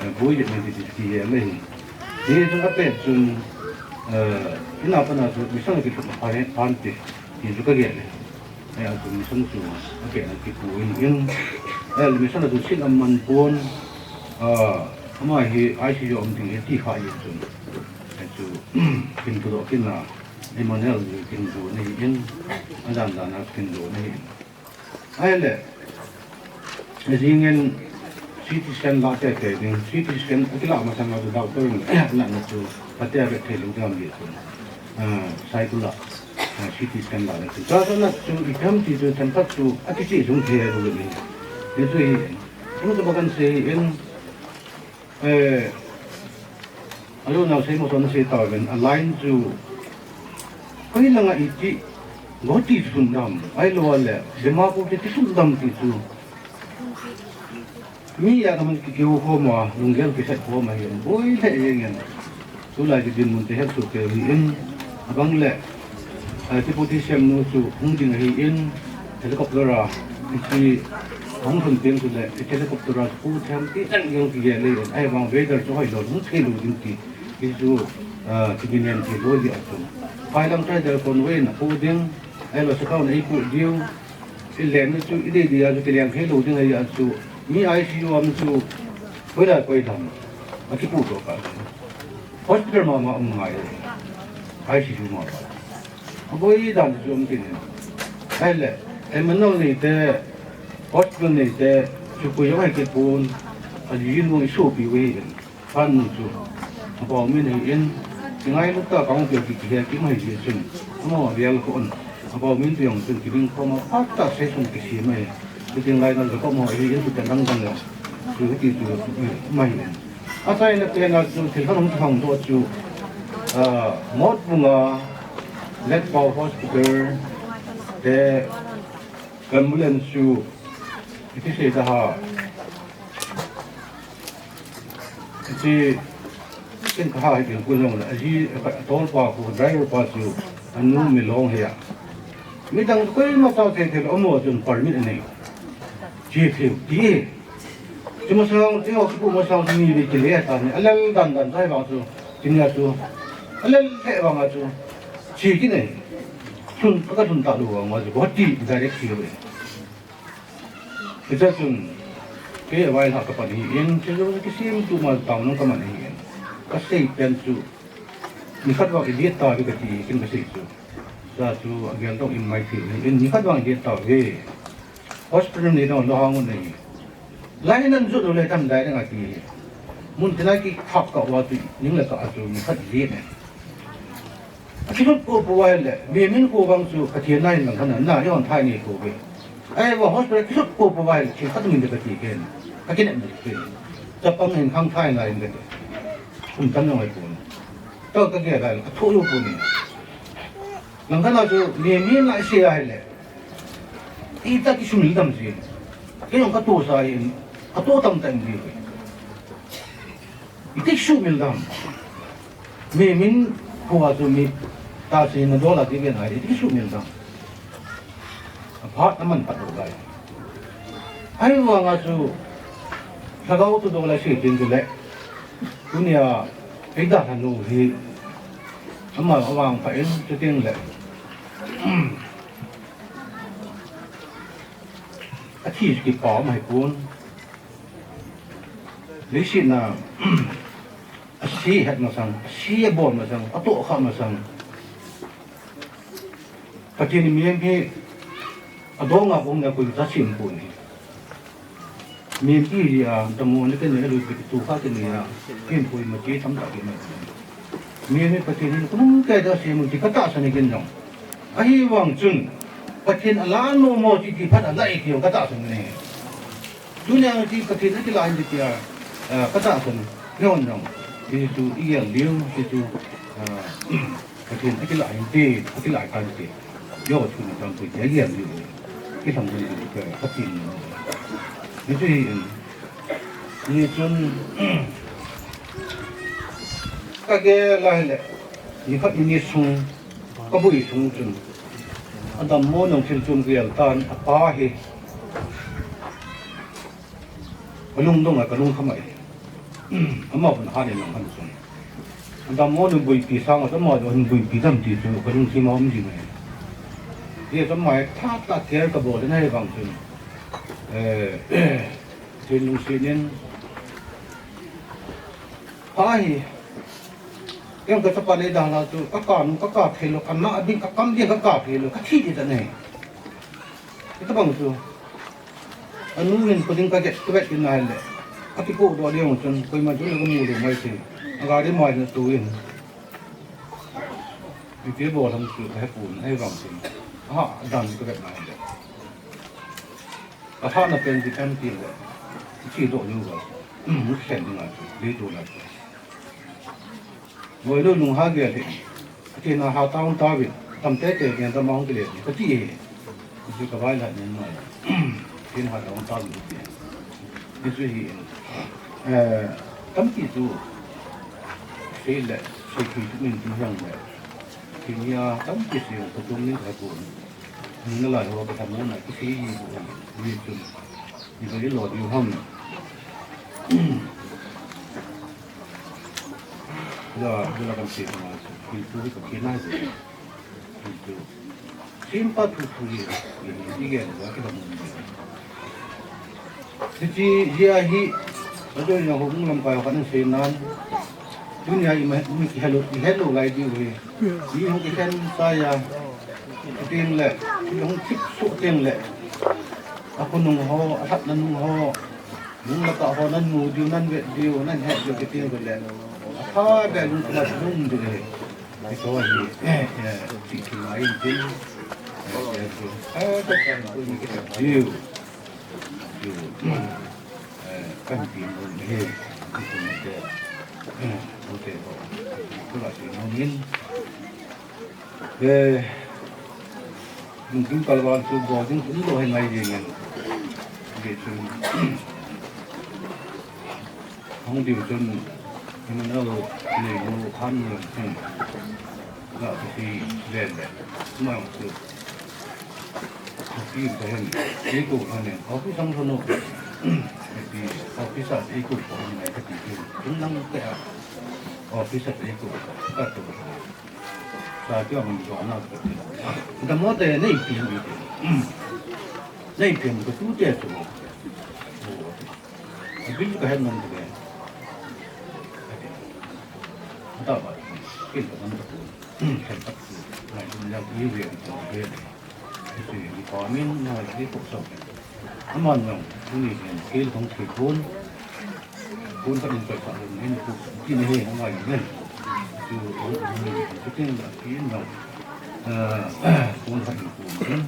eh, boi jep nei ti ti ti le hin. Hichun apet chun, eh, ina pana chu mission kithum phan, phan ti, ti chu kagel e. Eh, achu mission chu apet na kipu in in. Eh, mission chu sin aman pon, ah, ama hi I C U um ding e ti kha in chun. Eh, chu, kin tu do kin na, Emmanuel kin tu nei in, adan dan a kin tu nei in. Ahile, ajing in C T scan la teitei ding, C T scan akilah masang a chu doctor in, na na chu, phatea vet thei lou ding ham ti chu. Ah, cycle a, ah, C T scan la na chu. Cha cha na chu, i tham ti chu, themkhat chu, akiche jong thei lou ding. Hichu hi, hichu ba kan sei in, Eh, alo nau sei mo son sei tauvin, a line chu, koi langa iti, Guwahati sun dam, ahilou le, Dimapur ti sun dam ti chu. Mi a kaman ki keu khom a, lunggel kisat khom a hin, boi le jeng in. Tulai kidinmun te het soh kei u hi in, abang le, eh, Deputy C M nu chu hung ding ahi in, helicopter a, hiche hung lhun teng chule, helicopter a pu them ti tan jong kigel le in, ahivang weather chu hoilou, hung thei lou ding ti, hichu, eh, kiginem thei lou jeh a chu. Phailam Tidal Convoy na pu ding, ahilou Sagaon na eipu diu, I lenna chu, i dei dei a chu kileng thei lou ding ahi a chu, mi I C U a um chu, koi lai koi dam, akipu doh kah. Hospital mama um ngai, I C U mama. Aboi dan chu um kit in. Ahile, Emmanuel nei te, hospital nei te, chu koi jong ahi kit pon, ajinu i sopi u hi. Khan nu chu, apau min ahi in, kingailut tah a kahung peh kit hi, kimahi jeh chun, amaho avel khu un, apau min pi jong chun, kiding khom a, phat tah session kisem ahi, kiding lai nal ka khom ho ahi in, chu pen dang dang le, chu hiti chu, mahi in. Achaina pen a chu, thil khat hung kihong doh chu, ah, Motbung a, Letpao Hospital te ambulance chu iti sei ta ha. Iti ken ka ha hi ken kun long la, aji, a tol pa khu, driver pa chu anu Milong hi a. Midang koima sa thei thei lo, amo chun permit anei. Chi thei ti. Chu masang, chu masang ni ve kile ta ni. Alel dan dan tai bang chu. Tin ya chu. Alel thei bang a chu. Chi ki nei. Chun ka chun ta lu bang ma chu. Ko ti direct chi ve. Hiche chun, kei a vailhah ka pan ahin, hiche jouse kisemtup ma taona ka man ahin. Ka sei pen chu, nikhat vang i det tauve kati, ken ka sei chu. Cha chu a gel dong in mai thei ahin, nikhat vang i det tauve. Hospital nei dong, lo hang un ahi. Lai nan jot lou le tam dai ding ati. Mun tina kithap kah uva chu, ning le kah a chu, nikhat i det ne. Akilut ko po vai le, mi min ko bang chu Pathen na in lang khan na, i hon thai ni ko ve. Ai va hospital kilut ko po vai le, thil khat min de kati ken. Ka kinem de ken. Chapang in khang thai na in de. Kum tan ngai ko. To ka ge dai, ka tho yo ko ni. Lang khan na chu, mi min na sia hai le. Ita kisumil dam ji. Kei jong ka to sa in, ka to tam tam ji. Iti kisumil dam. Mi min khua chu mi ta si na dola ti ve na iti kisumil dam. Aphat na man pat lo lai. Ahivanga chu lhagao tu dola si tin tu le. Tunia ei dalhanu hi ama avang pha in tu tin le. Athi chu kipa um ahipon. Leiset na, ase het masang, ase abol masang, atoh kha masang. Pathen in mihem hi adonga kong na koi ta sim pon hi. Mihem hi a, damo na ken na lui pe tu kha ken na, ken koi ma ti tham ta ken na. Mihem hi Pathen in kunung kei da sim ti ka tahsan in ken jong. Ahivang chun, Pathen a la nom mo ti ti phat a la i ti ka tahsan ne. Tunia ti Pathen a kila in ti a, ah, ka tahsan. Yon jong. Ti tu i gel liu, ti tu, ah, Pathen a kila in ti, a kila kan ti. Yo tu ni tam ti a gel liu. Ki tham ni ti ka, ka tin ni. Ni tu hi in. Ni chun, ka ge lai le. Ni khat ni sung, ka bui sung chun. Adam mo nong thil chun gel tan, apa hi. Ka lungdong a, ka lungkham a. Ama hun ha ni nong han chun. Adam mo nong buipi sang, ama hun buipi dam ti chu, ka lungthim a um ding ahi. Ti chu ama tha ta care ka bol na hi vang chun. Eh, Pathen lungset in. Pa hi. Ken ka chapa nei dan la chu, ka ka nu, ka ka thei lou, ka na ding, ka kam ding, ka ka thei lou, ka thi ding ta nei. Hitabang chu. Anu hin ko ding ka get, ka get in nai le. Aki ko do ding chun, koima chu le ka mu lou mai thei. A gari mai na tu in. Ipi bol ham chu, ka he pon, ahivang chun. Aha, dan ka get nai le. Ka ha na pen ti kan ti le. Chi do ni ba. Mu khen ding a chu, le do na chu. Moi lo lung ha gel hi. Ati na ha taung ta vin. Tam te te ngen ta mong kile ni. Ka ti hi. Ju ka vai la ni mai. Tin ha taung ta vin ti. Ni ju hi. Eh, tam ti tu. Sei le, sei ti tu min tu yang le. Tin ya tam ti sei tu tu min ka tu. Ni na la ho ka tam na ki sei ni tu. Ni tu. Ni tu lo di ham. Ila, ila kan si ma, pintu hi ka kina si. Pintu. Simpa tu tu ye, ye, ye, ye, ye, ye, ye. Siti, ye, hi, ado ina ho, mung lam pa, kan si nan. Dunia ima, mi ki hello, ki hello lai di we. Mi ho ki kan saya. Ting le, ki ho tip su ting le. Aku nung ho, ahat na nung ho. Nung la ka ho nan mu diu, nan vet diu, nan het diu kiti ko le. Atha be lung kuma lung diu le. Kito hi, eh, eh, ti ti mai diu. Eh, eh, diu. Eh, ka kan ko ni kiti diu. Diu. Eh, kan ti mo ni he. Kito ni ke. Eh, ko te ko. Ko la ti mo min. Eh, nung kin kalvan chu bol ding chu lo hen ngai ding ngan. Ge chun. Hong diu chun, himano, nei nu khan nu chun, ga tu si len le, ma chu, tu si ta hen, ei ko han ne, office ang no, ti, office a ei ko ko han ne, ka ti ki, tung nang te a, office a ei ko, ka tu. Sa ti ang jo na, ka ti. Da mo te nei pi mi te, nei pi mi ko tu te tu. Abin ka hen man te. Ata ba, kin ka man ka tu. Hen tak tu. Ngai dum ya ki ve ko ve. Ki tu ni ko min na ki ko so. Aman nang, ni hen ki thong ki kun. Kun ka in ka sa ni ku ki ni he ngai ni. Tu ni ki tin da ki nang. Eh, kun ka in kun.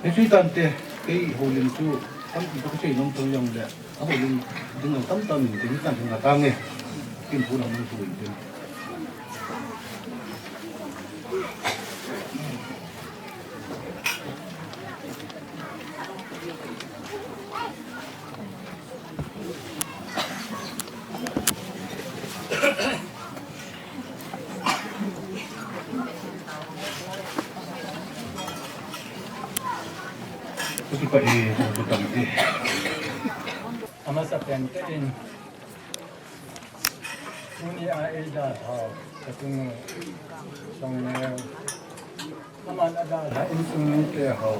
Ni si tan te, ki ho lim tu, tam ki ka sei nong tu yang de. Ako din, din ang tamtam, din kan din atang eh. Tin pun ang nang tuwin din. Tutu pa i, tutu tang i. Amasa pen te in. Tuni a eidalhau, ka tunu, Songneo. Aman adalha insung mite ho.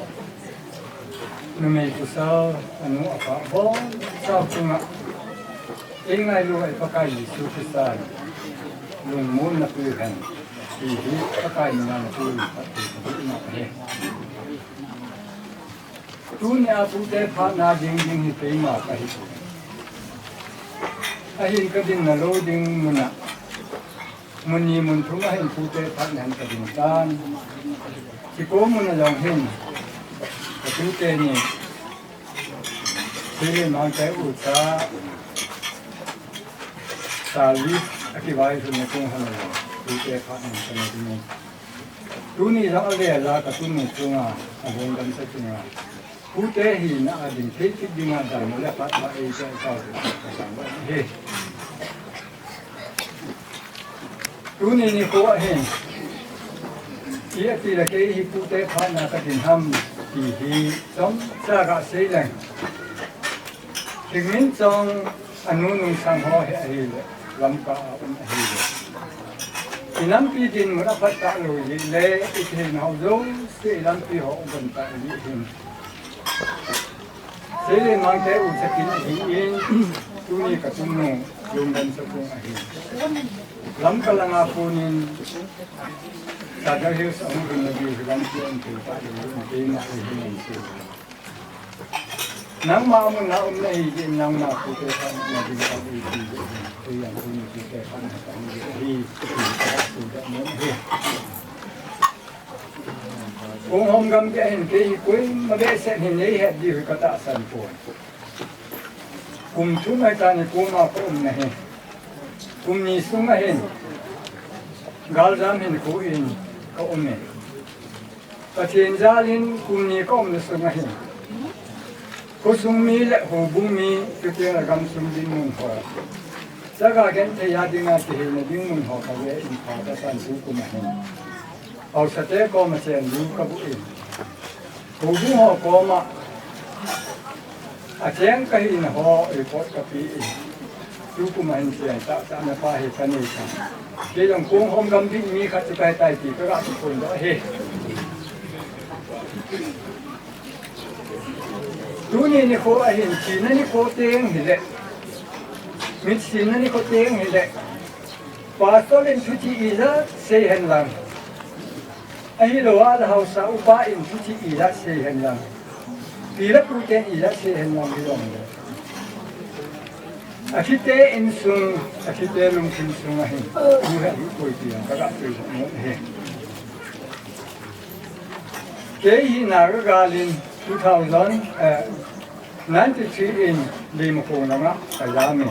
Numei kusao, anu apa, bonsau chunga. Eingailu a i Pakai Jesu Christa. Lungmonna pe hen. Ti hi Pakai mina na pe, pati, pati na pe. Tunia pute phatna ding ding hi keima kahi. Ahin kadinna lou ding muna. Mun ni mun thum ahin pute phatna hin kading tan. Chiko muna jong hin. Katute ni. Sili mangte ucha. Service akivai suna kung hana jong. Pute phatna hin kading. Tuni jong avela katunu chunga, alungdam sa chunga. Pute hina ading thei kit dinga dam le phat ba ei cha cha sa ba he. Tuni nikho ahin. Iti le kei hi pute phatna kading ham ti hi chomcha kasei leng. Thingminchong anu Nungsang ho hi ahile, Lamka a um ahile. I lampi dinmun aphat talou jeh le, i thei nau jouse i lampi ho u bon ta jeh hin. Seile mangte u chakin ahin, tuni katunu, lungdam sa kung ahin. Lamka langa punin, Sadar Hills ahung ding na di hi lampi an thei ta jeh hin, keima ahin. Nangma muna um nahi jeh in nangma pute phatna ding kahi ti jeh in, kei jong tuni pute phatna kahi jeh in, hi, hi, hi, hi. Kong hom gam kei hin kei hi koima behseh hin nei het diu hi katahsan poi. Kum thum ahitan hi koma kaum nahi. Kum ni sunga hin galjam hinkho in kaum e. Pathen jalin kum ni kaumna sunga hin khosung mi le houbung mi, chuteng le gamsung dinmun ho, chaga genthei a dinga kiheina ding mun ho kave in pha kasan tu kum a hin haosate koma chendu kabuh in, houbung ho koma acheng kahina ho report kape in, tukum a hin cheng tahtahna pa hi kanei tan. Kei jong kong hom gam ding mi khat chu kahi tai ti kaga kiphondoh ahi. Tuni nikho ahin, thina nikho teng hile, mitthina nikho teng hile, pastor in thuchih ijat sei hen lang, ahilou a le haosa upa in thuchih ijat sei hen lang, pi le pu ten ijat sei hen lang, hijongle athite insung, athite lungthim sung ahin, tu hi ahipoi ti jong kaga seidoh nom ahi. Kei hi naga galin two thousand, eh, ninety-three in Limakho langa kajam in,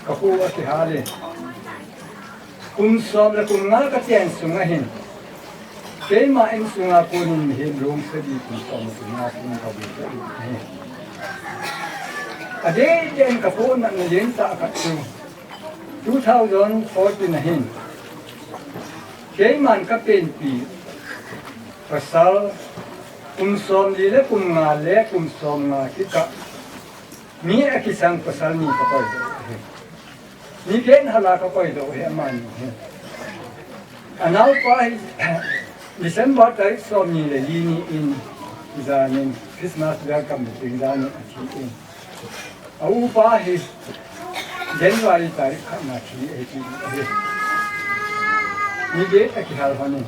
kakhu akihal in, kum som le kum nga kachen sunga hin Keima insunga konin mihem rong sagi kum som sunga kum kabu ka hi. Adeh deh in kapohnatna lentah khat chu two thousand fourteen ahin. Keiman kapenpi pasal kum somli le kum nga le kum somnga kikah mi akisang pasal ni kapoh. Ni ken hala kapoh hi amani hi. Anaopa hi December tarik somni le li ni in, ijanin Christmas bell kam meeting janin athi in. A upa hi January tarik khat na thi ahi ti ahi. Ni get akihal honin.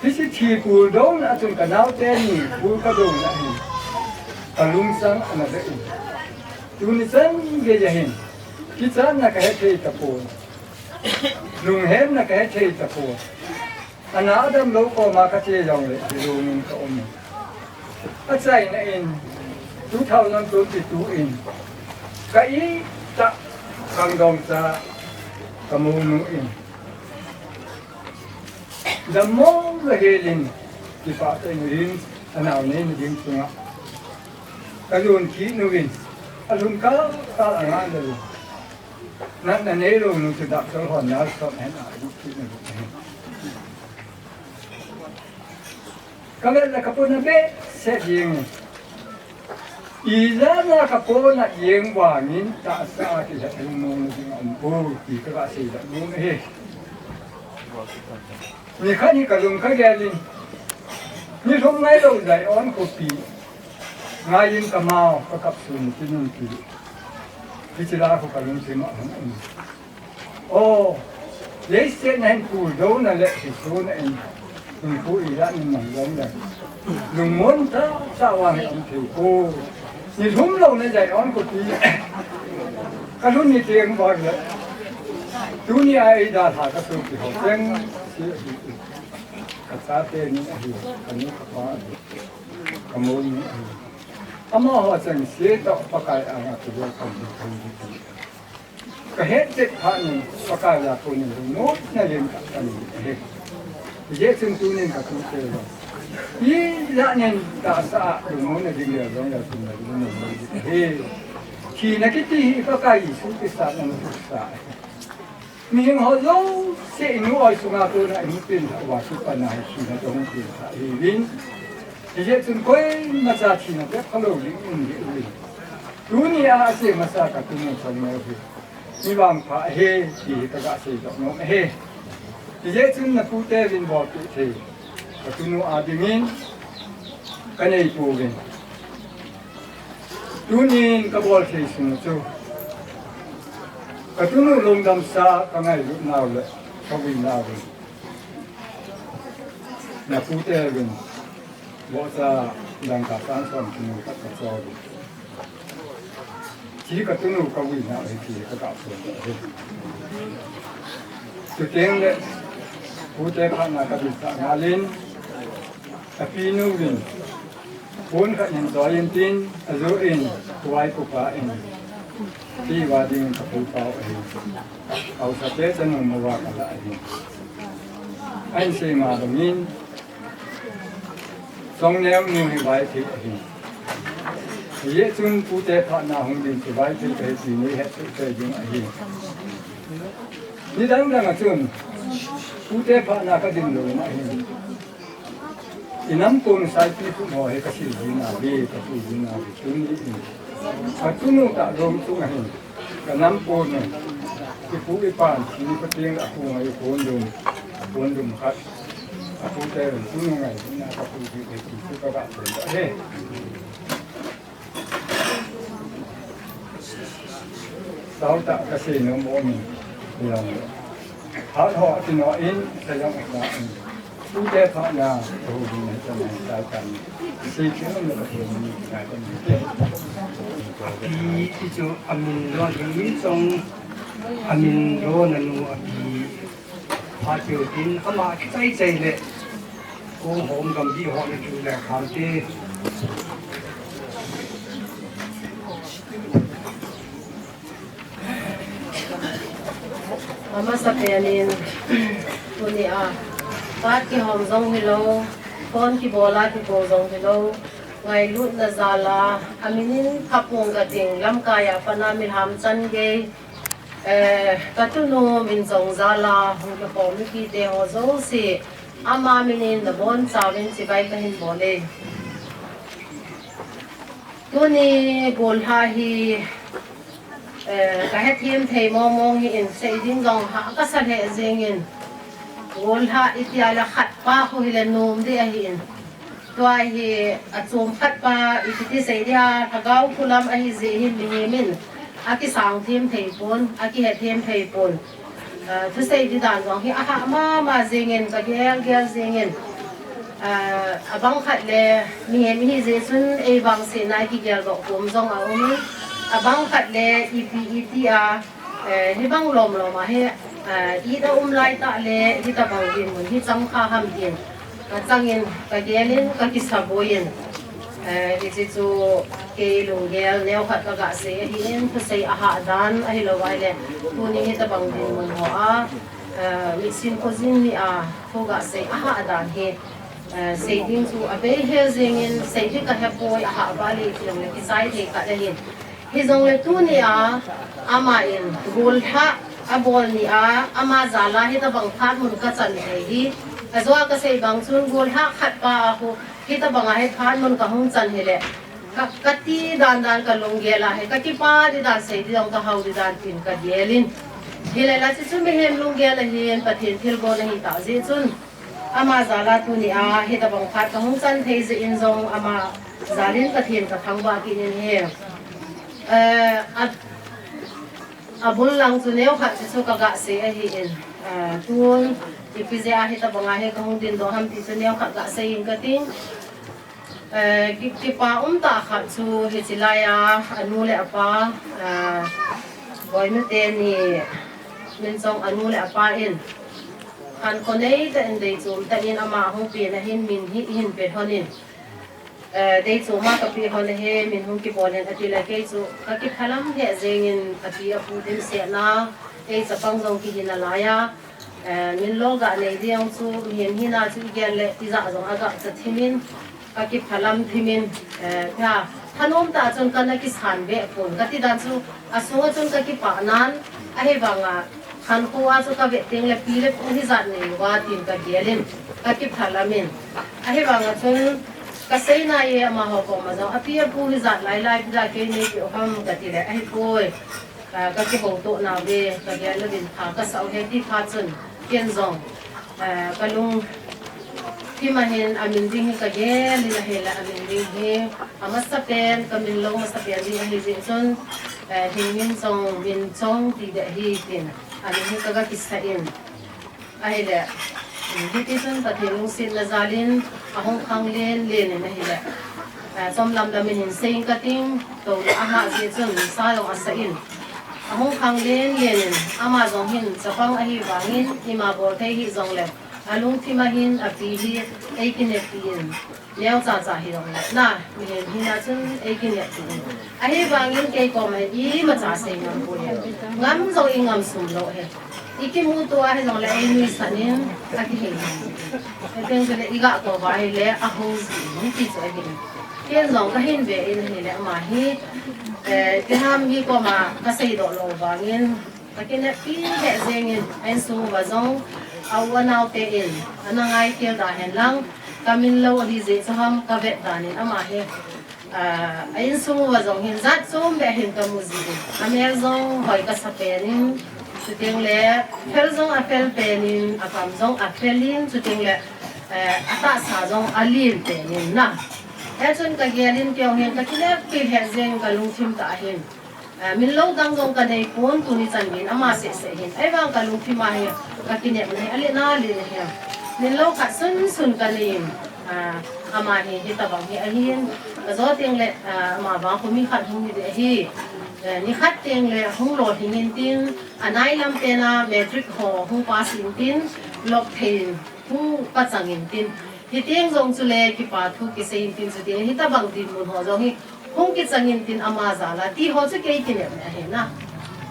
Hiche thi puldouna achun kanaote ni pul kadouna ahi. Kalungsang ana be in. Tuni chan geiya hin kichatna kahethei tapon. Lunghemna kahethei tapon. Ana damlou koma kache jongle, hilungin kaum. Achaina in, two thousand twenty-two in, ka itah khangdong cha, kamu nu in. Dammo le helin, kipah tah in rin, anao nei na ding chunga. Kalun kit nu in, alhun kal kal anga le. Natna neilou nu chu doctor hon nal sot hen a, lut kit nu in. Kavet le kapohnat behseh jeng. Ijat a kapohnat jeng vangin tahsa a kihet lungmong na ding aumpoi, ti kaga seidoh nom ahi. Nikhat hi kalung kagel in. Nilhum ngailou Zion khopi. Ngaiyin kamao, kakap sun, kinunpi. Hiche la khu kalungthim a hung um. O, leiset na hin puldouna le kisuna in, hinkho ijat in mang jongle, lungmon tah tah vang hi um thei poi. Nilhum louna Zion khopi, kalhun ni teng vang le, tunia eidalha kasopi ho cheng, kachate ni ahi, kanu kapa ahi, kamonu ahi. Amaho chengse toh Pakai anga kiwelcome hi kahin ti. Kahet chet phat in Pakai a konin lungnatna lentah kanei ahi. Hijeh chun tunin katute jong, ijat in tahsa a lungmonna ding le jong le chun lungmonna ding ahi. Thina kiti hi Pakai Jesu Christa in anaphusa ahi. Mihing ho jouse inu oi sunga kona inu pen uva kipat a hi thina kahung pen ahiuvin. Hijeh chun koimacha thina peh khalou ding in ding uvin. Tunia asem masa katunu chongneo hi mi vangpha ahi, ti hi kaga seidoh nom ahi. Hijeh chun napute uvin bolpeh thei katunu a dingin kanei pouvin. Tunin kabol thei sung chu, katunu lungdamsa kangailut nau le kavui nau uvin, napute uvin, bohcha dangka sang som tunu khat kacho uvin. Hiche katunu kavui nau ahi ti kaga phongdoh ahi. Chuteng le, pute phatna kadinsah ngal in, apinu uvin, pon khat hin choi intin, ajoh in, khuai kupa in, pi uva dingin kapu pau ahi. Haosa te chanu mouva kalah ahi. Ahin seima bangin, Chongneo nu hi Vaiphei ahi. Hijeh chun pute phatna hung ding chu Vaiphei kahi ti neihet thei ding ahi. Nidang dang a chun pute phatna kadin lou ahi. Inam kon Saipi khu ho hi kasil jing nauve, kapu jing nauve, tuni in katunu tah jong chunga hin kanam kon u, ipu ipan thi pateng le apu ngai kon lum, kon lum khat, apute tunu ngai na kapu ji e ti chu kaga phongdoh ahi. Taotah kasei nom umin, hilou le, hat ho akinoh in, sayang asa in, pute phatna kahung ding ahi, chama taotah in sei kit nom le, Pathen in ngai tan te. Api ti chu amin lou, amin chong, amin louna nu api. Phat cheu tin ama kichai chai le, kong hom gam di ho le chu le kham te. Amasapen in, tunia Card kihom jong hilou, phone kibol a kikou jong hilou, ngailutna jal a, amin in Phapung Gating, lamkai a pat a milham chan gei, eh, ka tunu min jong jal a hung kikhom mipite ho jouse, ama min in nabonchauvin chibai kahin bol e. Tuni gollhah hi, eh, ka hethem thei mong mong hih in, sei ding jong hah kasa lheh jeng in. Gollhah itia le khat pa khu hile nom ding ahi in. Tua hi achom khat pa, ipi ti sei dia, lhagao thu lam ahi jeh hin mihem in akisang them thei pon, akihethem thei pon. Ah, thusei ding dan jong hi ahah mama jeng in, ka gel gel jeng in. Ah, abang khat le mihem ihi jeh chun eivangsetna kigel doh khom jong aum in. Abang khat le ipi iti a, eh, hibang lom lom a hi, ah, it a um lai tah le hitabang dinmun hi chang kha ham tin. Ka chang in, ka gel in, ka kisa boi in. Eh, hiche chu kei lunggel neo khat ka ga sei ahi in, thusei ahah dan ahilou ahile, tuni hitabang dinmun ho a, eh, mitsim khojin ni a, thu ga sei ahah dan hi, eh, sei ding chu abei hel jeng in, sei ding ka hepoi, ahah val e ti jong le kichai thei khat ahin. Hijongle tuni a, ama in gollhah abol ni a, ama jal a hitabang phat mun ka chan thei hi. Ajou a ka sei bang chun gollhah khat pa a khu hitabang a hi phat mun ka hung chan hile, ka, ka ti dan dan ka lunggel a hi, ka kipah ding dan sei ding jong ka hao ding dan tin ka gel in. Hile la chu chu mihem lunggel ahin, Pathen thilgon ahi tah jeh chun. Ama jal a tuni a hitabang phat ka hung chan thei jeh in jong ama jal in Pathen ka thangvah kit in ahi. Eh, a, abul lang chu neo khat chu ka ga sei ahi in. Eh, tun ipi jeh a hitabang a hi ka hung ding doh ham ti chu neo khat ga sei in ka ting. Eh, ki, kipa um tah khat chu hiche lai a, anu le apa, eh, Boinu teni min chong anu le apa in, khankho nei tah in deichom tah in ama hung pen ahin min hi hin pe lhon in. Eh, deichom a ka pe lhon ahi, min hung kibol in ati le kei chu ka kiphalam lheh jeng in api apu dimset na, kei chapang jong kihi nalai a, eh, min lolgah nei ding chu mihem hina chu igel le ijat jong agah cha thim in, ka kiphalam thim in, eh, ka thanom tah chun kana kisan be pon, ka ti dan chu asung a chun ka kipah nan, ahivang a, khankho a chu ka vet teng le pi le pu hijat nei uva tin ka gel in, ka kiphalam in. Ahivang a chun ka sei nai e amaho koma jong, api apu hijat lai lai, pi la kei nei pe u ham ka ti le, ahipoi. Ah, ka kihoutoh nau ve, ka gel louvin pha ka sah u ahi ti phat chun, ken jong, ah, ka lungthim a hin amin ding hi ka gel in ahile, amin ding hi amasapen, ka min lou masapen ding ahi jeh chun, eh, hin min chong, min chong ti ding ahi tin, amin hi ka ga kisa in. Ahile, hiti chun Pathen lungsetna jal in ahung khang len len in ahile, eh, chomlam lam in hin sei in ka ting, touna ahah jeh chun sa jong asa in. Ahung khang len len in, ama jong hin chapang ahivang in, ima bol thei hih jong le, alungthim a hin api hi eikineppi in, neocha cha hi jong le, na, mihem hina chun eikineppi in. Ahivang in kei koma imacha sei ngam poi. Ngam jong i ngam sum lou ahi. I kimuto a hijong le ei nuisan in akihei. Hiti chun le i ga tou va ahile ahung ji in ti chu ahi. Ken jong ka hin ve in ahile ama hi, eh, kei ham hi koma ka seidoh lou vang in ka kineppi lheh jeng in, a insung uva jong a u a nao te in ana ngai khel da hen lang, ka min lou ahi jeh chu ham ka vet dan in ama hi. Ah, a insung uva jong hin jat chom beh hin ka mu ji in. A mel jong hoi ka sa pen in, chuteng le, fel jong a fel pen in, a kam jong a fel in, chuteng le, eh, a tahsa jong a lien pen in na. Hichun ka gel in kei jong hin ka kineppi lheh jeng ka lungthim tah a hin. Ah, min lou dang jong ka nei pon tuni chan gei in ama seh seh hin. Ahivang ka lungthim a hi ka kinepna hi a lien a lien ahi. Min lou khat sun sun ka nei in. Ah, ama hi, hitabang hi ahin. Ka jo teng le, ah, ama vang khu mi khat hung hi ding ahi. Eh, ni khat teng le hung lolhing in tin, a nai lam pen a matric ho hung pass in tin, lop thei in hung pachang in tin. Hiteng jong chu le kipa thu kisei in tin chu tin, hitabang dinmun ho jong hi hung kichang in tin ama jal a, ti ho chu kei kinepna ahi na.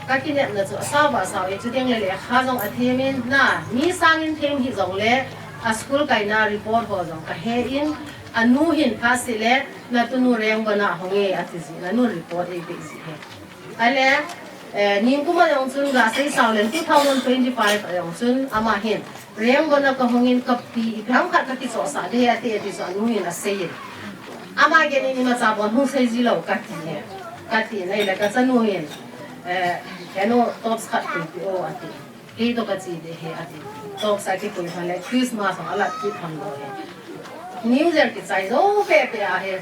Ka kinepna chu asao va sao e, chuteng le lekha jong a them in na, mi sang in them hih jong le, A school kaina report ho jong kahe in, anu hin phatseh le, natunu Rangoon a hung e ati jeh in, anu report eipe jeh ahi. Ale, eh, ningkum a jong chun gasei sao leng two thousand twenty-five a jong chun ama hin, Rangoon a kahung in kapi, ipi ham khat kakichohsah ding ati, ati chu anu hin asei in. Ama genin imacha bon hung sei ji lou kati e. Kati in ahile kachanu hin, eh, kanu tops khat pui pui o ati. Kei toh kache ding ahi ati. Tops a kipui phat le Christmas jong alah kit tham lou ahi. New Year kichai jou pepe ahi.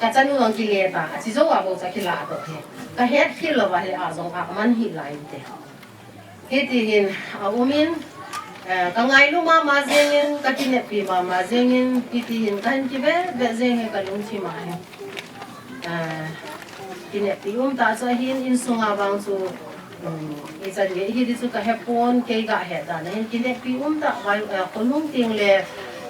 Kachanu jong kile ta, ache jou a bou chu akilah doh ahi. Kahet khel lou va ahile ajong aman hih lai inte. Hiti hin aum in, eh, kangailu mama jeng in, kakineppi mama jeng in, hiti hin kahin kivet vet jeng hi kalungthim a hi. Eh, kineppi umtah chu ahin, insunga vang chu, um, ichan gei hiti chu kahepon, kei gahet dan ahin, kineppi umtah vai, eh, khonung teng le,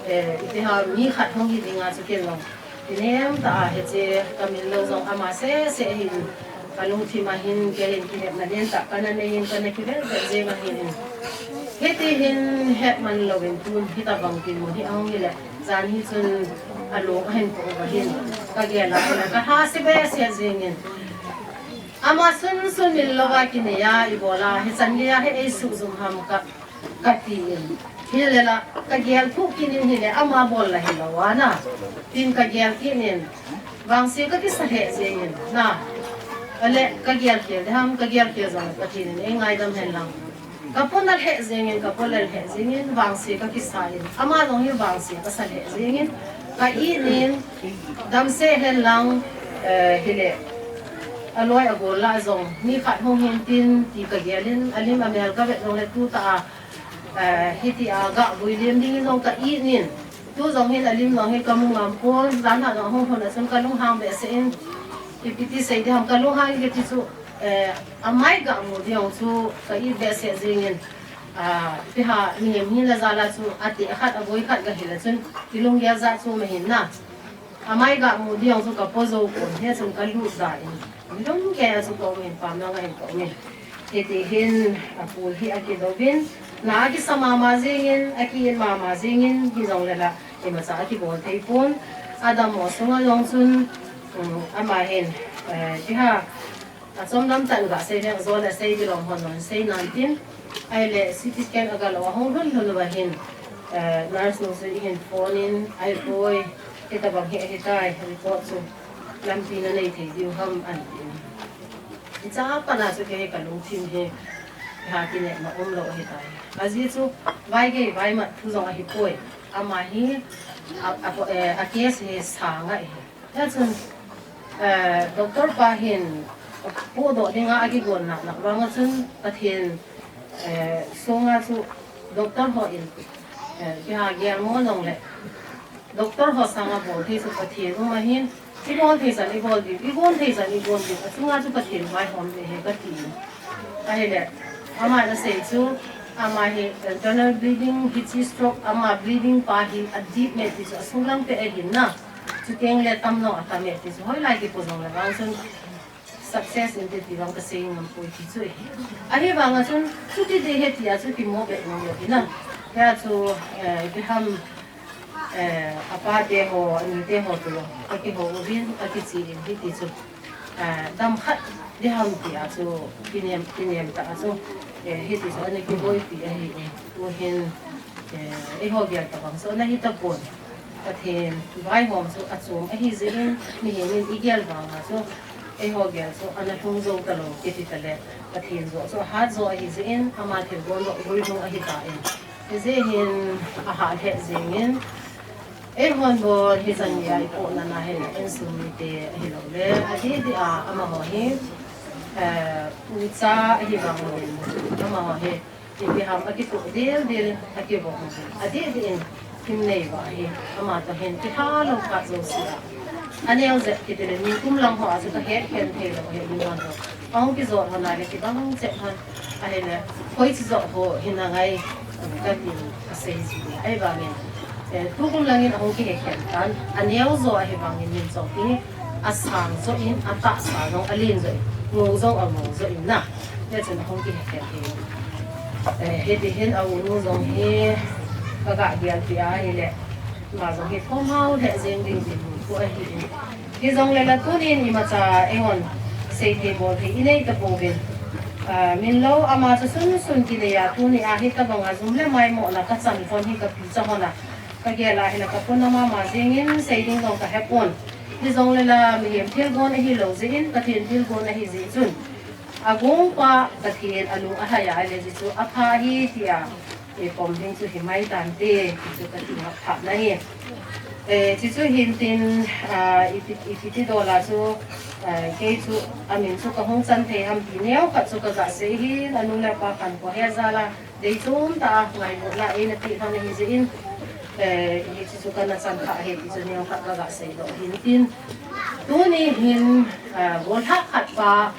eh, iti ham mi khat hung hi dinga chu ken jong kinem tah a hiche kamil lou jong ama seh seh ahin, kalungthim a hin kei hin kinepna nentah kana nei in kana kivet vet jeng ahin. Hiti hin hetman louvin tun hitobang kimu hi ahung hile, jan hi chun alung ahin po uva hin kagel a, kana kaha se behseh jeng in. Ama sunsun mil louva kinei a, ibola hichan gei a hi eisuh jum ham ka, kati in. Hile la, kagel thuh kit in hile, ama bol la hilou ana. Tin kagel kit in. Vangse kakisa lheh jeng in. Na. Ale, kagel khel ding ham, kagel khel jong Pathen in eingaidam hen lang. Kapo na lheh jeng in, kapo lel lheh jeng in, vangse kakisa in. Ama jong hi vangse kasa lheh jeng in. Ka-it in, damsel hen lang, eh, hile. Aloi agol lah jong, mi khat hung hin tin, ti kagel in, alim amel kavet jongle tutah a, eh, hiti a gah vui lem ding jong ka-it in. Tu jong hin alim jong hi kamu ngam pon, jan a jong hung lhun a chun kalunghang behseh in, ipi ti sei ding ham kalunghang kiti chu, eh, amai gah mu ding jong chu ka-it behseh jeng in, ah, ipi ham mihem hin la jal a chu ateh khat aboi khat gahil a chun, kilunggel jat chu ma hin na. Amai gah mu ding jong chu kapo jou pon, hia chun kalut da in. Milung kei a chu kaum in, pam lang a hin kaum in. Hiti hin, apul hi akidouvin, na akisa mama jeng in, aki-it mama jeng in, hijongle la, imacha akibol thei pon. Adammo sunga jong chun, um, ama hin, eh, ipi ham, achom lam tah in gasei leng, jol a sei bilom hon jong sei nan tin. Ahile C T scan aga lou a hung lhun lhun uva hin, eh, nurse nu chu eihin phone in, ahipoi, hitobang hi ahitai, report chu lampi nanei thei diu ham ahin tin. Hiche a pat a chu kei hi kalungthim hi, ha, kinepna umlou ahitai. Ajeh chu, vaigei vaimat thu jong ahipoi. Ama hi, a, a, eh, a case hi sang ahi. Hia chun, eh, doctor pa hin, podoh dinga akigon na, na vang a chun, Pathen, eh, sunga chu, doctor ho in, eh, ipi ham gelmo jongle, doctor ho sanga bol thei chu Pathen um ahin, ibol thei chan ibol diu, igon thei chan igon diu, achunga chu Pathen vaihom ding ahi kati. Ahile, ama nasei chu, ama hi internal bleeding, hiche stroke, ama bleeding pa hi a deep me ti chu asung lang peh ahin na. Chuteng le tam jong atam e ti chu, hoilai kipo jongle vang chun success inte ti vang kasei ngam poi ti chu ahi. Ahivang a chun, chuti ding ahi tia chu kimo beh ngam lou ahi na. Hia chu, eh, ipi ham, eh, apa te ho, ani te ho toh, akihou uvin, akiche in hiti chu. Eh, dam khat ding ham tia chu, kinem, kinem tah a chu, eh, hiti chu ana kiboipi ahi, eh, tu hin, eh, eiho gel tabang chu ana hi tapon. Pathen vaihom chu achom ahi jeh in, mihem in igel vang a chu, eiho gel chu ana lhung jou talou, kiti tale, Pathen joh chu ahat joh ahi jeh in, ama thilgon joh guilhung ahi tan. Hijeh hin, ahat lheh jeng in, eihon bou hichan gei a ipohna na hin, insung mite ahilou le, adeh deh a, amaho hi, eh, ucha ahivang in, amaho hi, ipi ham akitoh dildel, akivop dildel, adeh deh in, kin nei uva hi, ama toh hin, kiha lou khat jouse a. Aneo jep kiti le, nikum lang ho a chu kahet khen thei lou ahi, mi hon ho. Ahung kijot hon a le kibang chet hon. Ahile, hoiche joh ho hi nangai, kati kasei ji. Ahivangin, eh, tukum langin ahung kihe khen tan. Aneo joh ahivangin min chong hi, asang joh in, atahsa jong alen joh in, ngou jong angou joh in na. Hijeh chun ahung kihe khen thei. Eh, hiti hin a unu jong hi, Ka ga gel pi a ahile, ama jong hi thom hao lheh jeng ding ti pu ahi. Hijongle la tunin imacha eihon seithei bolthei inei tapouvin. Ah, min lo ama chu sunsun kinei a tuni a hitabang a jum le maimohna ka chan lhon hi ka pi cha hon a. Ka gel a hile ka puna mama jengin sei ding jong ka hepon. Hijongle la mihem thilgon ahi lou jeh in, Pathen thilgon ahi jeh chun. Agongpa Pathen alung ahai a ahile hichu apha ahi tia. Ipom ding chu himai tante, chu ka ti ngap phat na hi. Eh, chuchu hintin, ah, ipi, ipi ti dol a chu, ah, kei chu amin chu ka hung chan thei ham ti neokhat chu ka ga sei hin, anu le apa khankho he jal a, deichom tah a ngailutna eina pe lhon ahi jeh in, eh, hichu chu kana chan kha ahi ti chu neokhat ka ga sei doh hintin. Tuni hin, ah, golhah khat pa,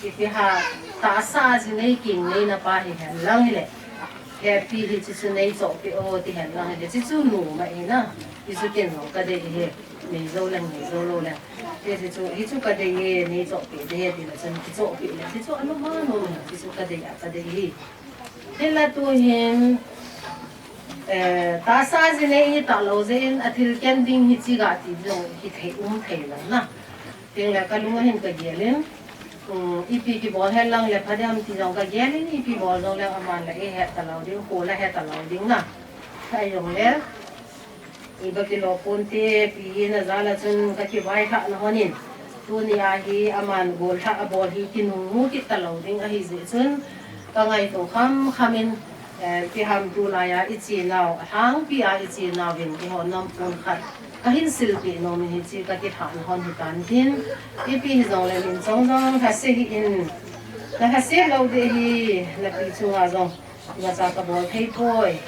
ipi ham, tahsa a ji nei king neina pa hihen lang hile. Hepi hichu chu nei chohpeh o ti hen lang hile, chuchu nom ahi na. Hichu ken jong ka dei hi, nei jou leng, nei jou lou leng. Hichu, hichu ka dei hi, nei chohpeh ding ahi ti le chun kichohpeh le, hichu anuma nom hi, hichu ka dei a ka dei hi. Hinla tu hin, eh, tahsa ji nei hi talou jeh in, athil ken ding hichi ga ti jong hithei um thei lou na. Tin le ka lung a hin ka gel in, um, ipi kibol hen lang le pha dem ti jong ka gel in, ipi bol jong le aman la eihet talou ding, kho la he talou ding na. Ahijongle, iba kilo ponte, pi hina jal a chun ka kivailhah na hon in. Tuni a hi aman golhah abol hi kinung mu kit talou ding ahi jeh chun, ka ngaito kham kham in, Eh, ipi ham tulai a i chenau, alhangpi a i chenau vin, eiho nam pon khat. Ka hin silpeh nom in hichi ka kilhah na hon hitan tin. Ipi hijongle min chong jong lhase hih in. Na lhase lou ding ahi, na pi chunga jong. Imacha ka bol thei poi.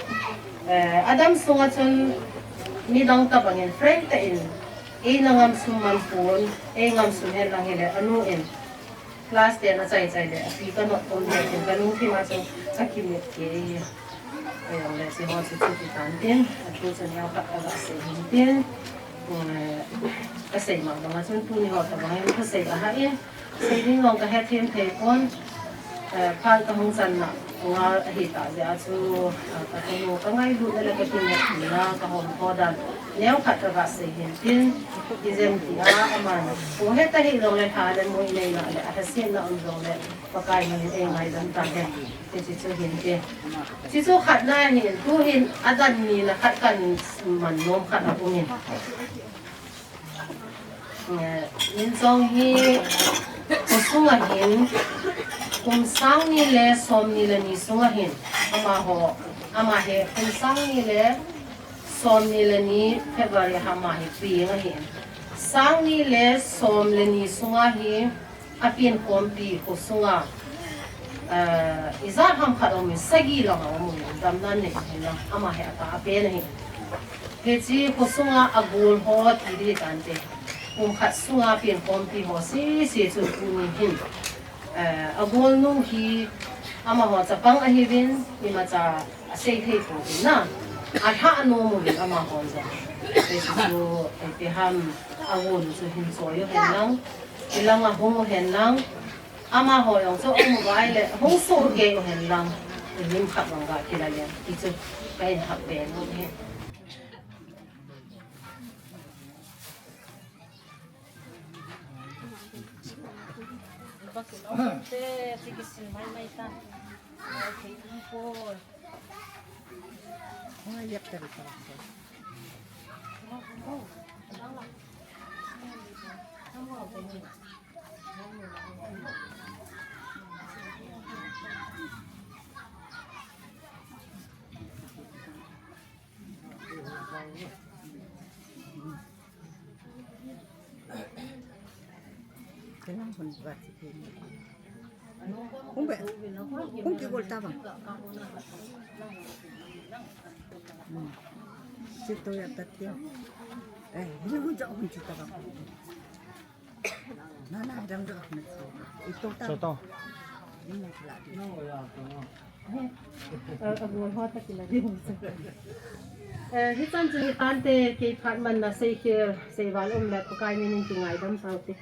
Eh, adam sunga chun midang tabang in friend tah in. Eina ngam sum man pon, ei ngam sum hen lang hile anu in. Class ten a chai chai le, api ka not pon le, tin ka lungthim a chu ka kimet kei. Ahijongle, hiche ho chu chu ti tan tin, atu chu neokhat ka ga sei hin tin. Eh, ka sei ma bang a chun tuni ho tabang in ka sei a ha in. Sei ding jong ka hethem thei pon. Eh, phat ka hung channa nga ahi tah jeh a chu, ah, ka thei u ka ngailutna le ka kimetna ka hom tho dan. Neokhat ka ga sei hin tin, ijeh tia aman. Kho heta hih jongle lha le mui neina le, alhasetna um jongle, Pakai min in eingaidam tahen. Ti chu hin te. Ti chu khatna hin, tu hin adan nina khat kaman nom khat aum in. Eh, min chong hi, kho sunga hin, kum sang ni le som ni le ni sunga hin, amaho, ama hi, kum sang ni le som ni le ni February a ama hi peng ahin. Sang ni le som le ni sunga hi, apenkhompi kho sunga, eh, ijat ham khat aum in, sagi lang aum in, damna nei hin lang, ama hi atah apen ahi. Hiche kho sunga agol ho ti ding tante. Kum khat sunga penkhompi ho sese chun tuni hin. Eh, agolnu hi amaho chapang ahiuvin, imacha asei thei pouvin na. Alhah nom uvin amaho jong. Hiche chu, eh, ipi ham, agolnu chu hin choi u hen lang. Ilang a hung u hen lang. Amaho jong chu aum uva ahile, hung soh kei u hen lang. Lim khat bang ga kila leng. Hichu, ka in hap pen u hi. Kung be, kung kigol tabang. Hmm. Sito ya tatyo. Eh, hina hon ja hon sito tabang. Nana, dam dam. Ito ta. Soto. Ina kala. Eh, agol ho ta kila ding. Eh, hichan chu hitante, kei phat manna seikhel, seival um le Pakai min in kingaidam taute.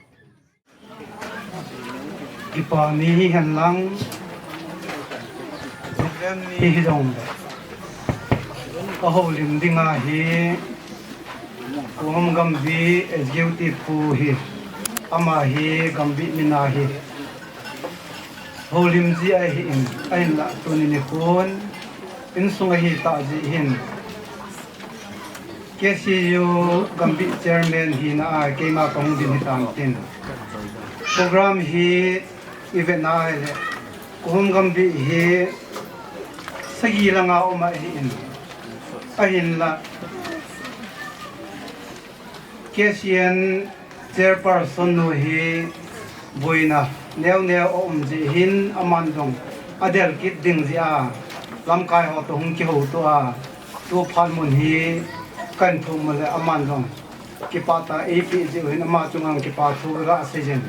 Kipa mi hihen lang, problem mi hijongle. Ahoulim dinga hi Kongom Gambih Executive Pu hi, ama hi Gambih min ahi. Houlim ji ahin, ahinlah tuni nikhon insung ahi tah jeh hin K C U Gambih Chairman hina a keima kahung ding hitan tin. Program hi i vetna ahile, Kongom Gambih hi sagi langa um ahin, ahinlah K C N Chairperson nu hi boina neo neo aum jeh hin aman jong adel kit ding jeh a lamkai ho toh hung kihouto a, tu phat mun hi kahin thum u le aman jong kipah tah a eipeh jeh u hin ama chunga kipa thu kaga sei jin.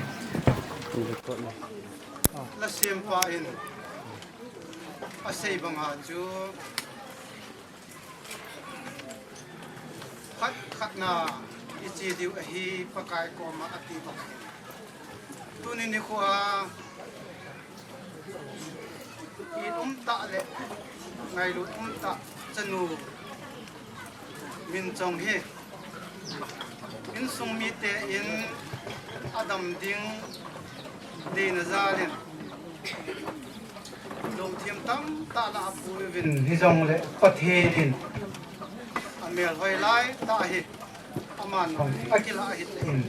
Lasempa in asei banga chu khat khat na iche diu ahi Pakai koma ati bang. Tuni nikho a it um tah le ngailut um tah chanu min chong hi insung mite in adam ding deina jal in lungthim tamtah la apuiuvin, hijongle Pathen in amel hoilai tah hi aman akilah ahi in,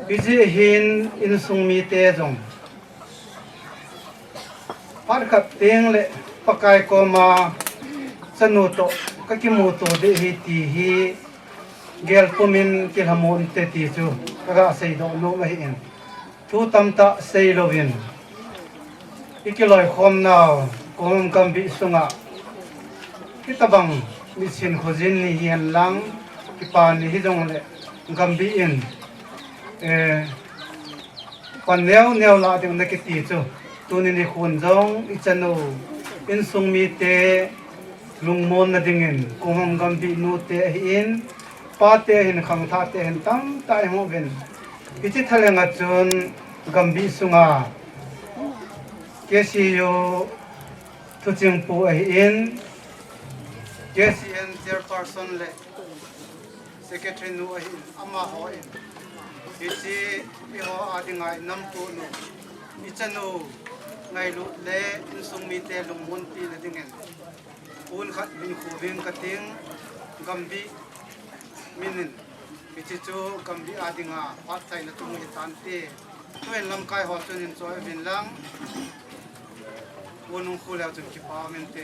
hijeh hin insung mite jong phat khat teng le Pakai koma chanu toh kakimuto ding ahi ti hi gel pumin kilhamon te ti chu kaga seidoh nom ahin, thu tamtah seilouvin ikiloikhomnau Kongom Gambih sunga hitabang nisin khojin ni hihen lang, kipa ni hijongle Gambih in, eh, pan neo neo lah ding nakiti chu, tuni nikhon jong ichanu insung mite lungmonna dingin Kongom Gambih nute ahin, pate ahin, khangthahte ahin tamtah ihung uvin, hiche thalhenga chun Gambih sunga K C U thuchingpu ahin, K C N Chairperson le Secretary nu ahin, amahon hiche eiho a dinga inamtonu, ichanu ngailut le insung mite lungmonpina dingin pon khat hinkho uving kating, Gambih minin hiche chu Gambih a dinga phatchaina thu hitante. Tuin lamkai ho chun inchoi uvin lang, pon hung kho leu chun kipa um inte.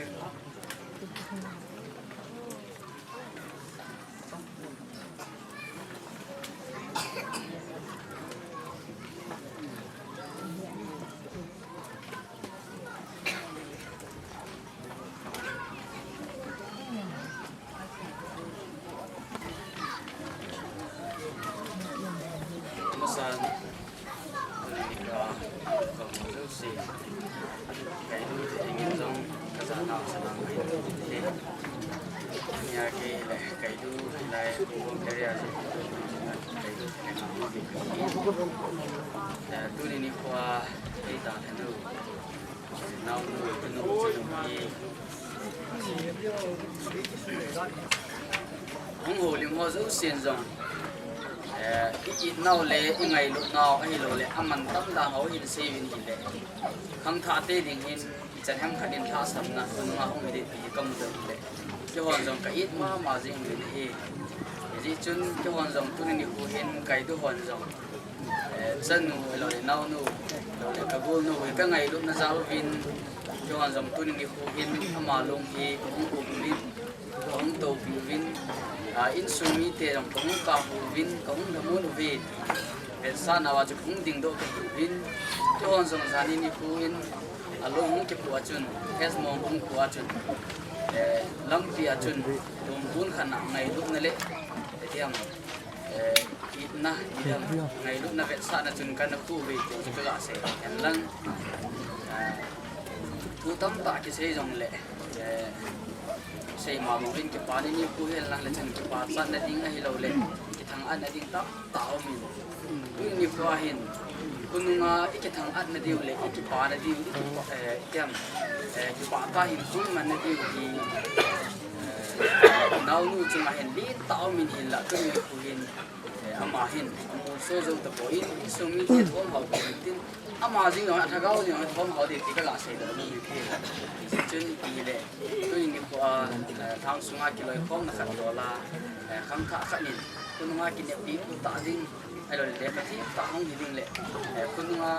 Amasan, tuni nikho a kamu jouse, kailu te dingin jong kajana sana mai te. Nia kei le kailu hilai Kongom area se, kailu te dingin. Eh, tuni nikho a, kei ta thanu. Naonu, tanu, tanu hi. Hung houlim ho jousen jong, eh, i itnau le i ngailutnau ahilouleh amantam dan ho hin seiuvin hile, khangthahte ding hin ichan ham khat in lhahsamna khonunga hung hi ding ti hi kamu doh hile, keihon jong ka it mama jing uvin ahi. Hijeh chun keihon jong tuni nikho hin kailu hon jong, eh, chanu, lou le naonu, lou le kagolnu hi kangailutna jal uvin, keihon jong tuni nikho hin ama long hi kahung um uvin, kahung toupi uvin, ah, insung mite jong kahung kap uvin, kahung lhamon uve. Vetsahna uva chu kahung dingdoh kahi uvin, keihon jong jani nikho in along hung kipoh a chun, hesmong hung poh a chun, eh, lampi a chun, tumpun khat a ngailutna le, eh, tiam, eh, itna, itna, ngailutna vetsahna chun kana khu uve ti chu kaga sei hen lang. Ah, thu tamtah kisei jongle, eh, seima bang in kipana nikho hen lang le chun kipachatna ding ahilouleh kithang-atna ding tamtah aumin. Tuni nikho a hin, khonunga i kithang-atna diu le i kipana diu, i kipa, eh, tiam, eh, kipah tah a hin tun manna diu hi, eh, Naonu chunga hin lentah a um in hinlah tuni nikho hin, eh, ama hin amolso jou tapon, insung mite thomhao bou hin tin, ama jeng jong, alhagao jeng jong thomhao ding ti kaga seidoh nom in ti. Chun ipi hile, tuni nikho a, eh, lhang sunga kiloikhomna khat dola, eh, khangthah khat in, khonunga kineppi tah ding, ahilouleh lekha them tah hung hi ding le, eh, khonunga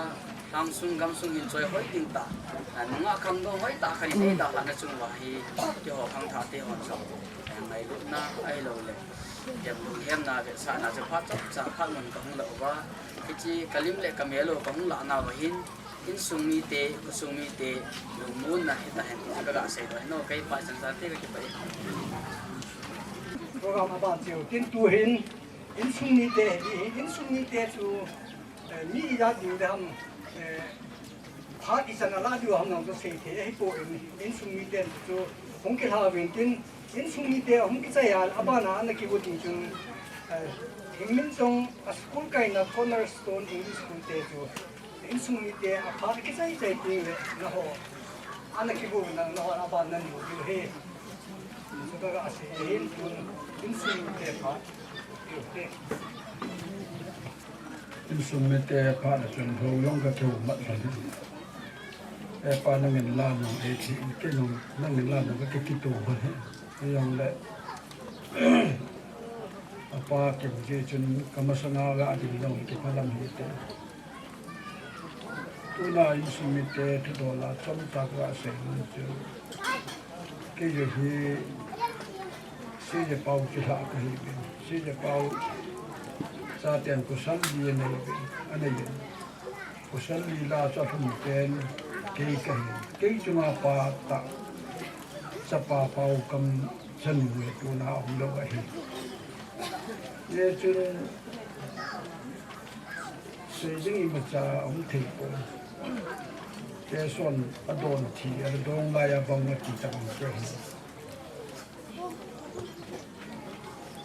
lhang sung gam sung hin choi hoi ding tah, eh, nungah khangdong hoitah khat in eidalhahna chung uva hi, keiho khangthah te hon jong, eh, ngailutna ahilouleh, lunghem lungkhamna vetsahna chu phat chomcha phat mun kahung lah uva, hiche kalim le kamel u kahung lah nauva hin, insung mite, khosung mite lungmonna hitahen ti chu kaga seidoh ahi. Kei pa chan chate kakipah e. Program aban cheu tin tu hin insung mite hi, insung mite chu, eh, mi ijat diu ding ham, eh, phat ichan a lah diu ham jong chu seithei ahipoi, insung miten chu hung kilha uvin tin, insung mite ahung kichai a, abana ana kigo ding chun, eh, Himminchong a school kaina Cornerstone English School te chu insung mite aphat kichaichai ding le nangho ana kigo nang, nangho aban nanei diu ahi. Chu kaga sei ahin, tun insung mite phat. Insung mite phat a chun lou jong kakihou mat lhon ahi. Hepa nangin la nang eithi, kei jong nangin la nang kakituh lhon ahi. Hijongle apa kimu jeh chun kamasanga ga ding jong kiphalam hite. Tuna insung mite thudola chomcha kaga sei nom chu, kei jong hi Seiye Pau kilhah kahiuvin, Seiye Pau chaten pasal li aneiuvin, aneiyin, pasal li lah a chu alhum pen kei kahin, kei chunga pa tah, chapa Pau Kamchanu hi tuna aumlou ahi. Hichun sei ding imacha aum theipoi. Kei son adon thi, adon laiya bang ati tabang kei hi.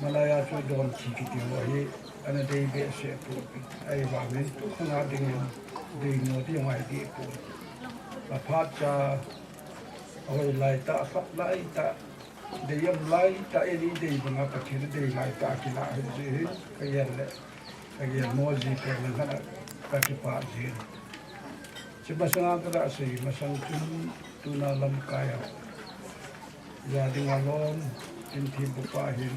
Malaiya chu don thi kiti ho hi ana dei behseh poi. Ahivangin tukhanga dingin deimo ding ngai dehpoi. Aphatcha, ahoi laitah, aphat laitah, dei um laitah, eidei banga Pathen adei laitah akilah ahi jeh hin, kagel le, kagelmo ji pen lang khat a kakipah jin. Hiche masanga kaga sei masang chun tuna lamkai a ja dinga lom, Kimthempu pa hin,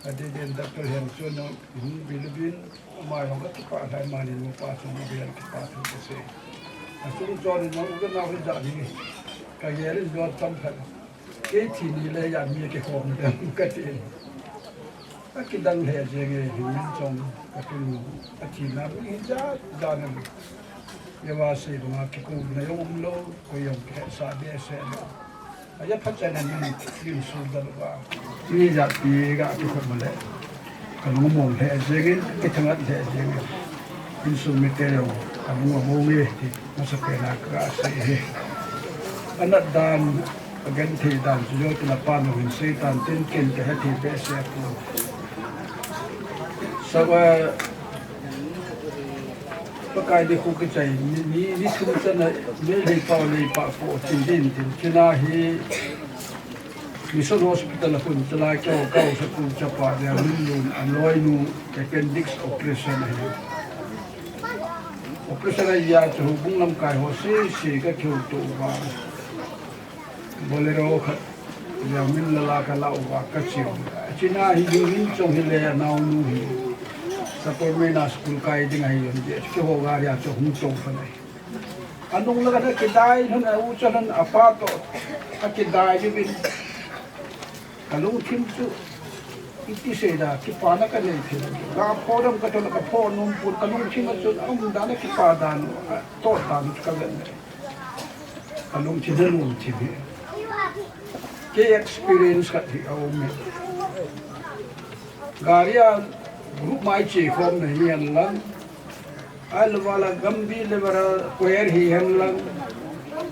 adeh din Doctor Hemchand jong hung vil uvin, ama jong kakipah lheh, amani nupa chunga vel kipah thu kasei. Achung chon in jong u le nao hijat hi kagel in jong chomkhat, kei thi ni le ijat mi akikhom dem katin. Akidang lheh jenge, himmin chong katun, athina mi hijat jat in. Eva sei banga kikouna jong umlou, koi jong kihetsah behseh lou. Aja phatchaina min lim sul dal uva, mi jatpi ga kikhom le, kalung among lheh jengin, kithangat lheh jengin, insung mite jong kalung among e ti masapen a kaga sei ahi. Anat dan, agenthei dan chu joutile apan jong hin sei tan tin, ken kahethei behseh pon. Sava Pakai nikho kichai ni, ni, ni thum chana Meitei pau lei pa ko tin din tin, chuna hi Mission Hospital a khun chalai keu kau sa pu chapa dia min lun, aloinu appendix operation ahi. Operation ahi a chu houbung lamkai ho sese kakihouto uva, Bolero khat, Liangmin lala kalah uva kache u. Chuna hi Himminchong hi le anaonu hi Sapormeina school kai ding ahi jong, keiho gari a chu hung tou kha nai. Anung lang a kidai lhon, a u chan lhon, apa toh akidai uvin, kalungthim chu iti sei da, kipana kanei thei. Ga pho dam katol a kapho nom pon, kalungthim a chun aum dan, akipa dan, atoh dan chu kavet nai. Kalungthim hi lungthim hi. Kei experience khat hi aum e. Gari a group ma iche khom na hihen lang, ahilou le gambi le bara choir hihen lang,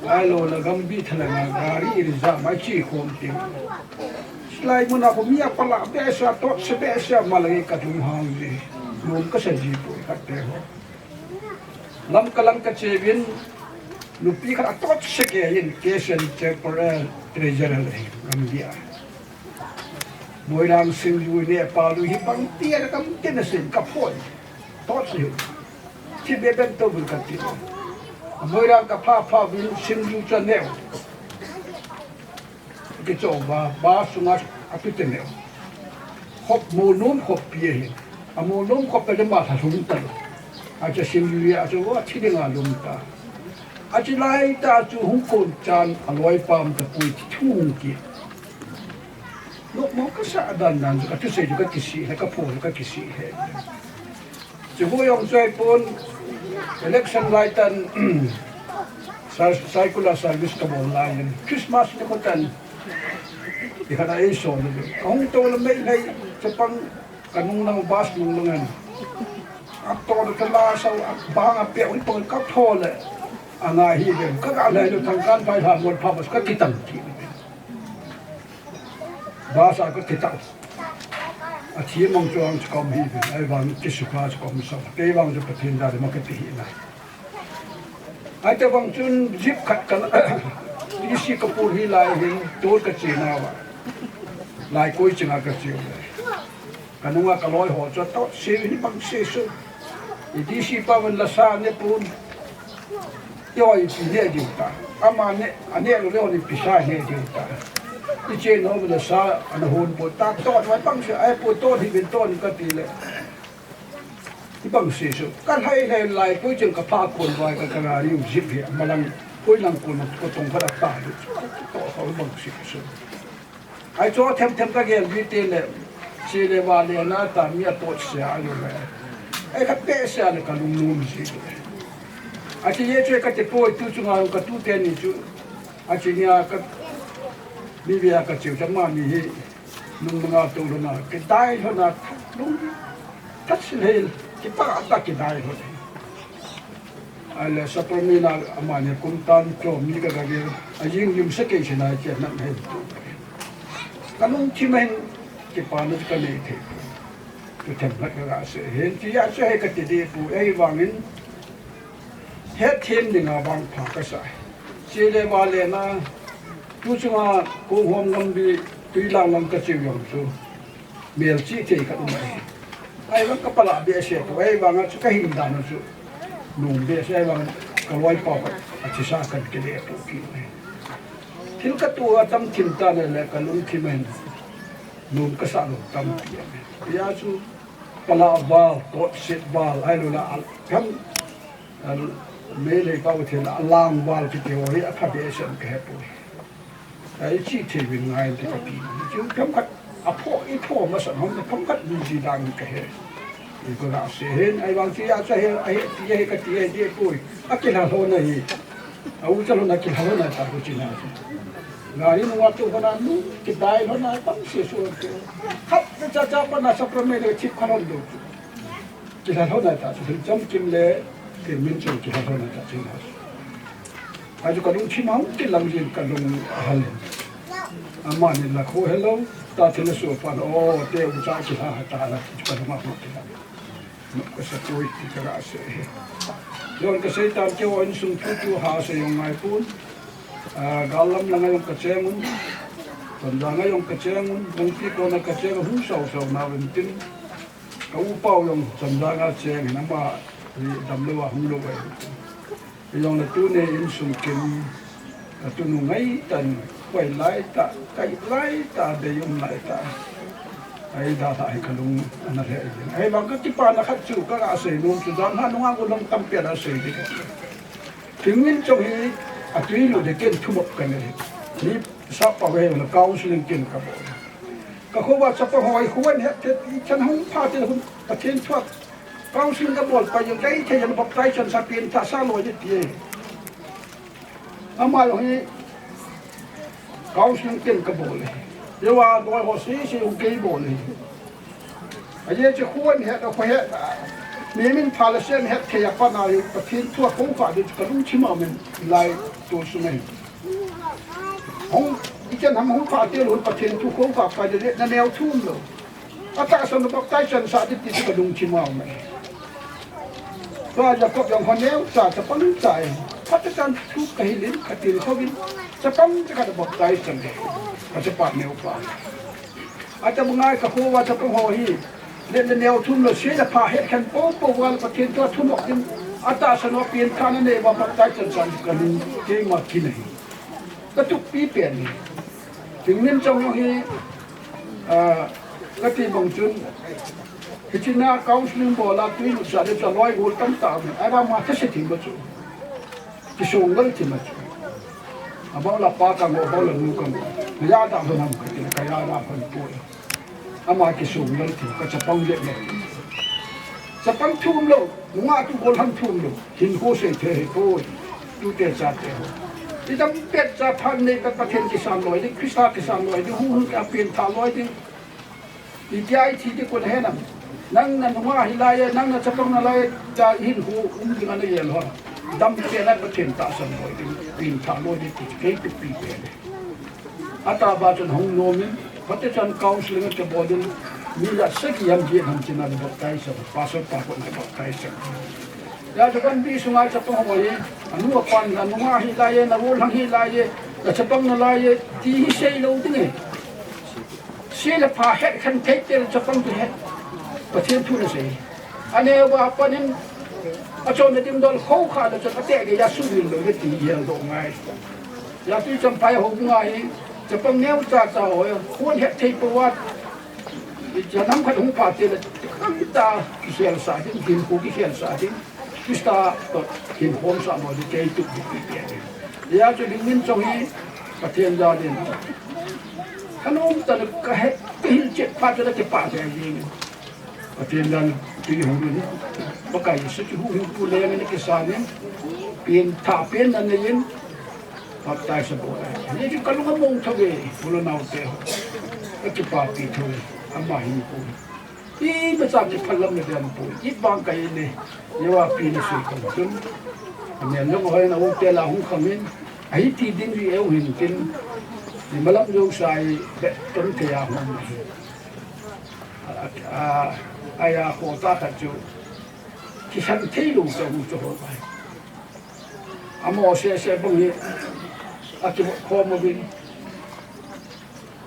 ahilou le gambi thalheng a gari reserve ma iche khom teng, chulai mun a khu mi apalah behseh, atotse behseh, ama lang hi kalunghang ji, lom kasa ji poi khat te ho. Lamka lang kache uvin, nupi khat atotse kei hin, K S N chairperson, treasurer ahi, gambi a. Moirang singju ne pa lu hi bang tia ka kam te na sin ka phoi. Tot si. Thi be ben to bul ka ti. Moirang ka pha pha bin singju cha neo. Ki cho ba, ba sunga a tu te neo. Hop mo nom hop pi hi. A mo nom hop pe ma sa sung ta. A cha singju a cha wa thi de nga lum ta. A chi lai ta chu hung kon chan a loi pam ta pui thung ki. Lok mo ka sa dan dan chu ka thusei chu ka kisih le, ka pho chu ka kisih le. Chu hu jong chu ahipon election lai tan, sar-, circular service ka bol lai in Christmas ni ko tan. I khat a ei so ni. Ka hung to le mei lei chapang ka nung lang bus nung lang an. A to le ka la sa a bang a pe ui pon ka tho le. A ngai hi le ka ga le lu thang kan pai ha mo pha bus ka ti tan ti. Bus a ka ti tan. A thi mong chuang chu kom hi ve, ahivang kisukha chu kom sa. Kei vang chu Pathen da ma ka ti hi na. Ahite vang chun jeep khat ka la, D C Kapoor hi lai hin tur ka che na va. Lai koi chinga ka che u le. Ka nunga ka loi ho chu to se ni bang se su. I D C pa van la sa ne pun. Yo i pi ne diu ta. Ama ne, a ne lo le o ni pi sa ne diu ta. I che no le sa ana hon po ta to wa bang se ai po to hi bin to ni ka ti le. I bang se su. Ka hai hai lai ko chen ka pha kon vai ka ka na riu jeep hi. Ma lang ko lang ko ko tong ka da ta. To ka bang se su. Ai chu them them ka gel bi te le, che le va le na ta mi a tot se a lo le. Ai khat pe se a le ka lung lung si le. A chi ye chu ka te poi tu chunga ka tu te ni chu. A chi nia ka mi ve a ka chiu cha ma mi hi. Nung nga tu lo na, kidai lo na, lung. That si le, kipa ta kidai lo. Ahile, Sapermeina amani kum tan cho mi ka gave, a jing jum sa kei sina che nan he. Ka lungthim a hin kipana chu ka nei thei. Chu themkhat ka ga sei. Hin chu ya chu he ka ti ding pu, ei vangin, hetthem dinga vang pha ka sa. Che le va le na, tu chunga kong hom ngam bi, tui lang lang ka chiu jong chu. Mel chi thei khat um ahi. Ahivang ka pala behseh pu, ahivang a chu ka hin dan chu. Nung behseh, ahivang ka loipa khat a thisa kan kile pu ki. Thil ka tu a tam thim ta le le ka lungthim a hin. Nung ka sa lo tam ki. Ya chu pala val, tot set val, ahilou le al, kam Al, Meitei pau thil a lang val kiti ho hi a pha behseh ka he poi. Ai chi thei vin ngai ti ka ti. Chu kam khat a pho i pho masa hom kam khat ni ji dan ka he. I ko la se hin ai vang ti a cha he a he ti he ka ti he ti poi. A kila ho na hi. A u cha lo na kila ho na ta ko chi na. Ngai nu wa tu ho na nu kidai ho na tam se su te. Khat cha cha pa na sa pra me le chi kha lo do. Kila lhona ta chu, thil chamkim le thil min chun kila lhona ta chu na. Achu ka lungthim a hung kilang jin ka lung a hal in. Amani la kho hello, ta thil a su pan, o, te u cha kila ha ta la, chu ka lung a hung kilang. Ka sa poi ti ka ga sei. Jong ka sei tam ke o insung thu thu ha sei jong ngai pun. A, gal lam langa jong ka cheng un. Tonjang a jong ka cheng un. Lungpi kona ka cheng un. Hung sau sau na vin tin. Ka upa u jong Chamdang a cheng in ama hi damlou a hung lou ahi. Jong le tuni insung kin ka tunu ngai tan, koi lai ta, kai lai ta, bei um lai ta. Ai da ta ai ka lung ana le. Ai bang ka kipana khat chu ka ga sei nom chu dan ha nunga ko long tam pe da sei di. Thingmin chong hi a tui lu de ken thumop ka nei. Ni sa pa ve na counseling ken ka bol. Ka kho va chapa hoi khuan het te i chan hung pha te hun Pathen thuak. Counseling ka bol pa jong kai the jan baptize chan sa pen tha sa lo je ti. Ama lo hi counseling ken ka bol. Ye wa doi ho si si u kei bol. A ye chu khuan het a kho het. Mi min pha la sen het thei a pa na yu Pathen thuak kho kha de ka lungthim a min lai tu su nei. Hung, i ken ham hung pha te lo Pathen thu kho kha pa de na neo thum lo. A tahsan baptize chan sa di ti chu ka lungthim a um e. Tua Jacob jong ho neo cha chapang cha e. Pathen thu ka hilin ka til khovin. Chapang cha ka baptize chan e. Ka chapa neo pa. Atabang a ka kho uva chapang ho hi, le le neo thum lou, se le pha het khen popo uva le Pathen thu athumop ding, atahsan uva pianthahna nei uva baptize chan chan ka lung keima kin ahi. Ka tup pi pen hi. Lhingminchong hi, ah, ka ti bang chun, hiche na counseling bol a tui lut sa le cha loi gol tam ta me. Ai ba ma thase thim ba chu. Kisong lal thim ba chu. Abang la pa ka ngo, abang la nu ka ngo. Na ya da hon ham ka ti, ka ya da hon poi. Ama kisong lal thim, ka chapang le me. Chapang thum lou, nunga tu gol ham thum lou. Hin ho sei the he poi. Tute chate ho. Idam pet cha phan nei ka Pathen kisan loi ding, Christa kisan loi ding, hung hung ka pianthah loi ding. Itia ithi ding kon henam. Nang na nunga hilai e, nang na chapang nalai e, cha hin ho um ding ana yel ho. Dam pet na Pathen tahsan loi ding, pianthah loi ding, kei tup pi pen. Ataba chun hung nom in, Pathen chan counseling a kibol in, mi la sagi ham ji ham chin a baptize, pastor pa kon a baptize. Ya chu kan bi sunga chapang ho hi, anu apan, na nunga hilai e, na gol ham hilai e, na chapang nalai e, ti hi sei lou ding e. Se le pha het khen thei te chapang tu het. Pathen thu na sei. Ane uva pan in, achon na dim dol kho kha le chon ate ge ya su min lou le ti yel do ngai. Ya tui cham pai ho ngai, chapang neo cha cha ho, khon het thei po va. Cha nam khat hung pa te le, kam ta ki khel sa ding, kin ko ki khel sa ding. Christa to kin khom sa mo de kei tu bi bi bi. Ya chu Lhingminchong hi, Pathen ja din. Ka nom ta le ka he, ka hil chet pa te le ke pa te yin. Pathen dan tui hung dun. Pakai Jesu chu hu hu pu le nge kisan in. Pianthah pian na nei in. Baptize bol a. Ni chu ka lung among tho ve. Pu lo nau te ho. Ka kipapi tho ve. Ama hin pu. Imacha kiphalam na dam pu. Ibang ka in e. Yewa pi na sui ka chun. Amen long hoi na u te la hung kham in. Ahi ti ding ri eu hin tin. Ni malam jong sai be ton te ya hung. A, a, a, aya kho ta khat chu kisan thei lou chu chu ho bai. Amo se se bang hi a kikhom uvin.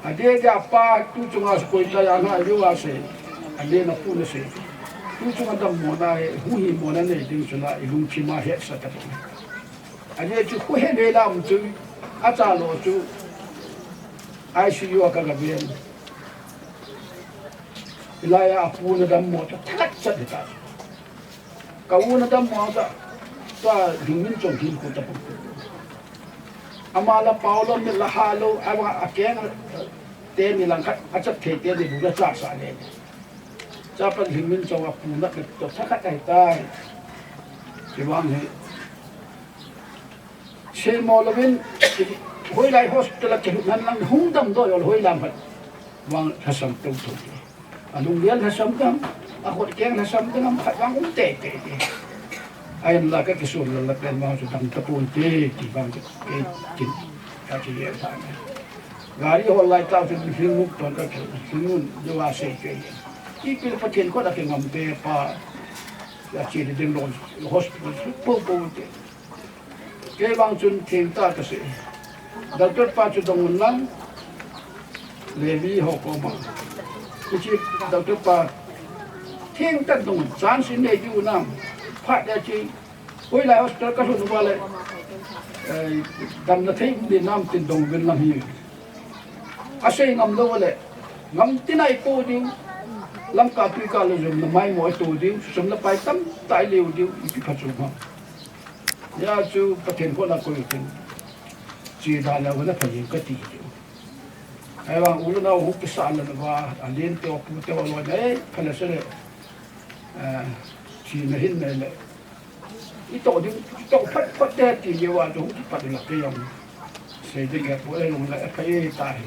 Adeh dia pa tu chunga koi ta ya na yu a se. Adeh na pu na se. Tu chunga dammo na he, hu hi mo na nei ding chu na i lungthim a hetsah ta bang. Adeh chu khu he le lam chu, acha lo chu, I C U a ka ga ven. Hilai a apu na dammo ta, thakat chat ta. Ka u na dammo ta, ta Lhingminchong hin ko ta pu. Ama la pao lo, mi la ha lo, ama akeng te ni lang khat, achat thei te ni bu la cha sa le. Cha pan Lhingminchong apu na to thakat ai tai. Kivang hi. Seimo louvin, hoilai hospital a kilut nan lang hung damdoh jong hoilai ham khat vang lhasam tou tou te. Alunggel lhasam ding ham, akhut keng lhasam ding ham khat vang um tei tei te. Ahinla ka kisun lal la pen vang chu dam tapon te, ti vang chu kei kin ka kigel tha ne. Gari hol lai tah chu Lhingmuk ton ka kil, Lhingmun jong a sei kei. Ipi le Pathen khut a kingam te pa, ya chi ding lo hospital po po te. Kei vang chun theng tah kasei. Doctor pa chu dong un lang. Levi ho koma. Hiche doctor pa theng tah dong un chance nei diu nam. Phat le chu. Hoilai hospital ka lhun uva le. Eh, damna thei um ding nam tin dong uvin lang hi. Asei ngam lou le. Ngam tin a i to diu. Lamka tui ka le jom na mai mo i to diu. Sum le pai tamtah i leu diu. Ipi phat chu ma. Hia chu Pathen khut a koi u tin. Chi da le u na pha jing kati. Ahivang u le nao hu kisa le na va, alen te u pu te u lo ne, pha le se le. Eh, chi na hin ne le. I to ding, i to phat phat te ti le va chu hu kipat la ke jong. Sei ding e pu e jong le, pha e ta hi.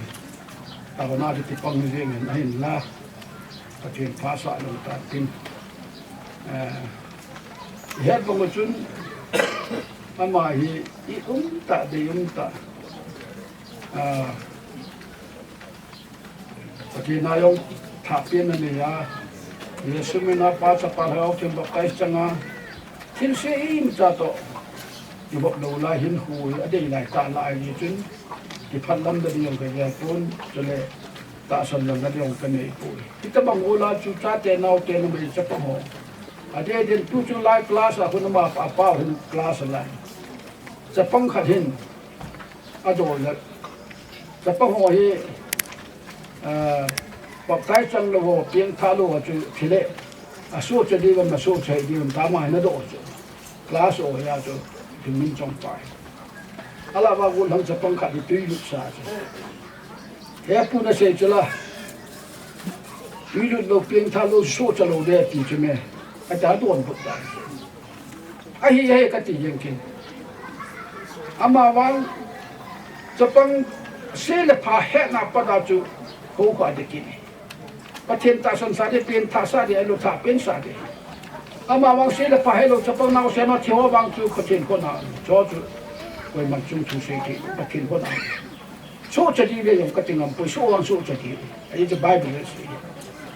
Ta na ti pang jing in ahin la. Pathen pha sa lo ta tin. Eh, het bang chun, ama hi i um tah, dei um tah. Ah, Pathen a jong thahpen anei a. Jesu min a Pa, Chapa, Lhagao Theng baptize chang a. Thilse imacha toh kibol lou lai hin khu adei lai tah lai ni chun. Kiphat lam da ding jong ka gel pon. Chule Tahsan langa ding kanei poi. Hitabang ula chu chate naote numei chapang ho. Adeh din tu chu lai class a hun ama apa hun class a lai. Chapang khat hin adol le. Chapang ho hi, ah, baptize chang lou ho, piengthah lou ho chu thile. Asohcha diu vem, asohcha hih diu vem, tama hin adoh chu. Class o ya chu, Lhingminchong pa hi. Alah uva gollhang chapang khat hi twi lut sa chu. He pu nasei chu la. Twi lut lou, piengthah lou, sohcha lou de ti chu me. Ati a donbut tai. Ahi, ahi kati jeng kit. Amavang chapang se le pha hetna pat a chu houkhah ding kit. Pathen tahsan sa ding, piengthah sa ding, alou thah pen sa ding. Amavang se le pha helou chapang naosen ho thi ho vang chu Pathen khut a, chu chu koiman chung thusei thei, Pathen khut a. Sohcha ding ve jong kati ngam poi, soh vang sohcha ding. Ahi chu Bible in asei.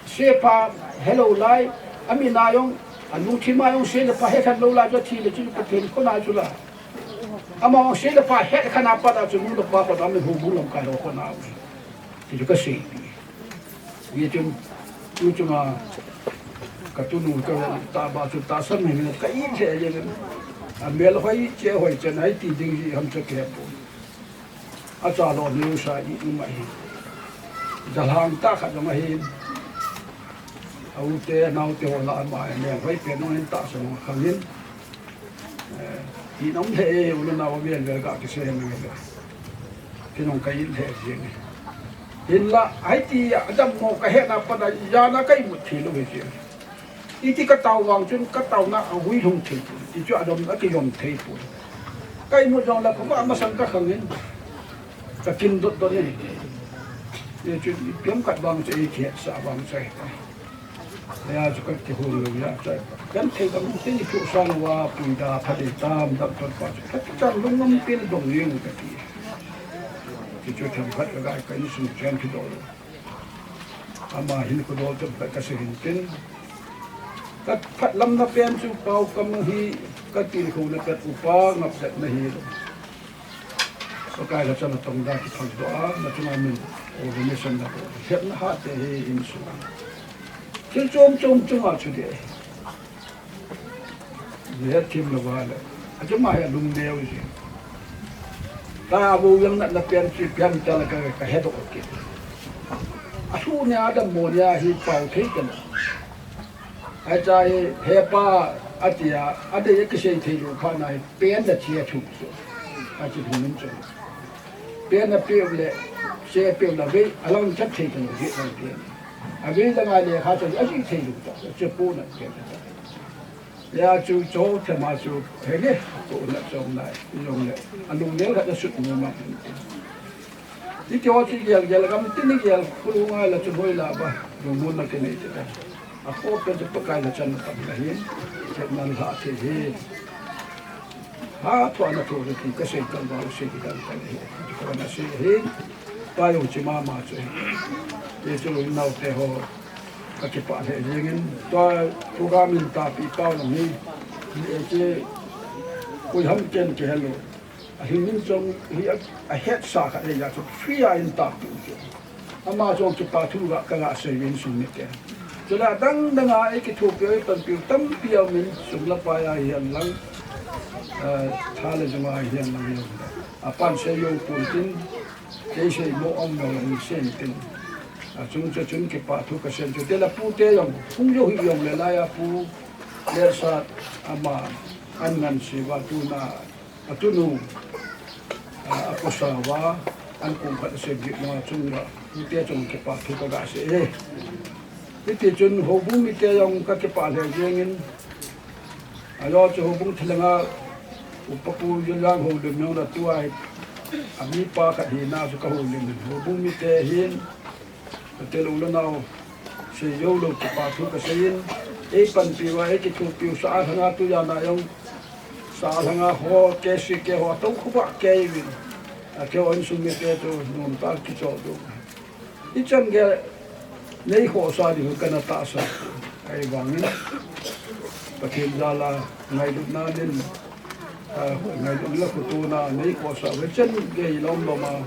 Se pha helou lai, amin a jong, alungthim a jong se le pha hekhen lou lai chu athi le chu Pathen khut a chu la. Amavang se le pha hetkhen a pat a chu nu le pa khut a, mi houbung lamkai ho khut a. Ti chu kasei. Hichun, tu chunga, katunu katahbeh chu tahsan hi ka it lheh jeng in. Amel hoi che hoi chen ahi ti ding hi ham chu kihepoi. Acha lou neo sa i um ahi. Jalhang tah khat jong ahi. A u te, nao te ho lah a ama mel hoi pen jong ahin tahsan jong akhang in. Eh, i nom lheh e, u le nao avel vel ga kisei hen nge. Kei jong ka it lheh jeng e. Hinla, ahi ti a dammo kahetna pat a, ijat a ka imut thei lou hi jeng. Iti katao vang chun kataona ahui lhung thei poi. Hichu adom, akidom thei poi. Ka imut jong la, kava masang kakhang in. Ka kin dot dot in. Hichu ipi ham khat vang chu, ikihetsa vang chu ahi. Hia chu kakihou lou hia chu. Genthei dang tin i thuhsang uva puida pha ding tam dam ton pa chu. Kati chan lungngam pin dong jeng kati. Hichu themkhat ka gai ka insung chen kidol. Ama hin kudol themkhat kasei hin tin. Ka phatlamna pen chu pao kam hi katilkhouna pet upa ngapchatna hi. Pakai lhachan atong da kiphal doh a, nachunga min organization na bol. Hetna hahte hi insung. Thil chom chom chunga chu dei. Ni het thim lou va le. Achu ama hi alung neo jeng. Ka vo yang natna pen chu ipi ham tile ka, ka hedoh kit. Alhuh nia dammo nia hi pao thei kei. Ahi cha hi, hepa, ati a, adei a kisei thei lou phat na hi, pen na chia thu chu. Achi thum min chu. Pen na peh le, se peh le, vei, alang chat thei lou, vei lang pen. Avei lang a lekha chu, ajih thei lou ta, che po na pen ta. Hia chu, chu thema chu, henge, ko na chom nai, jong le, alung neo khat asut mo ma. Hiti ho chu gel gel gam tin gel khulu ngai la chu hoi la ba, lungmonna kinei te ta. Akhoh pen chu Pakai lhachan tam la hin, hetna lha thei hi. Hatah na thu ri ti kasei tam ba, sei ti tam tam hi. Chu kana sei hi. Pa jong chi mama chu hi. Hichu naote ho kakipah lheh jeng in. Tua program in tahpi pau lang hi. Hiche koi ham ken kihe lou. A Lhingminchong hi a, ahetsa khat ahi jeh chun free a eintahpeh u chu. Ama jong kipa thu ga, ka ga sei uvin insung mite. Chule adang dang a eikithopiu, eipanpiu tampi aumin, sum le pai a hihen lang, eh, tha le jung a hihen lang jong. Apan sei jou pon tin, kei sei mo um lou in sei tin. Achung chun kipa thu kasei chu. Tile pute jong, hung jou hih jongle lai a pu Lelsat ama an ngansi uva tuna Atunu, a, akosa uva, an kum khat asem jeh uva chunga, hiti chun kipa thu ka ga sei e. Hiti chun houbung mite jong ka kipah lheh jeng in, ajeh chu houbung thilanga upa pu Joliang houlim jong la tua hi, amipa khat hina chu ka houlim in, houbung mite hin, Ka tel u le nao, sei jou lou kipa thu ka sei in, eipanpi uva, eikithopiu sa a lhanga tu jana jong, sa a lhanga ho, K C K ho, atou khu ba kei uvin. Akeo insung mite chu, nom tah kichol diu. Ichan gei, nei khohsah diu kana tahsan. Ahivangin, Pathen jal a, ngailutna in, a, ngailutna le khotona, nei khohsah, ichan gei lom lom a.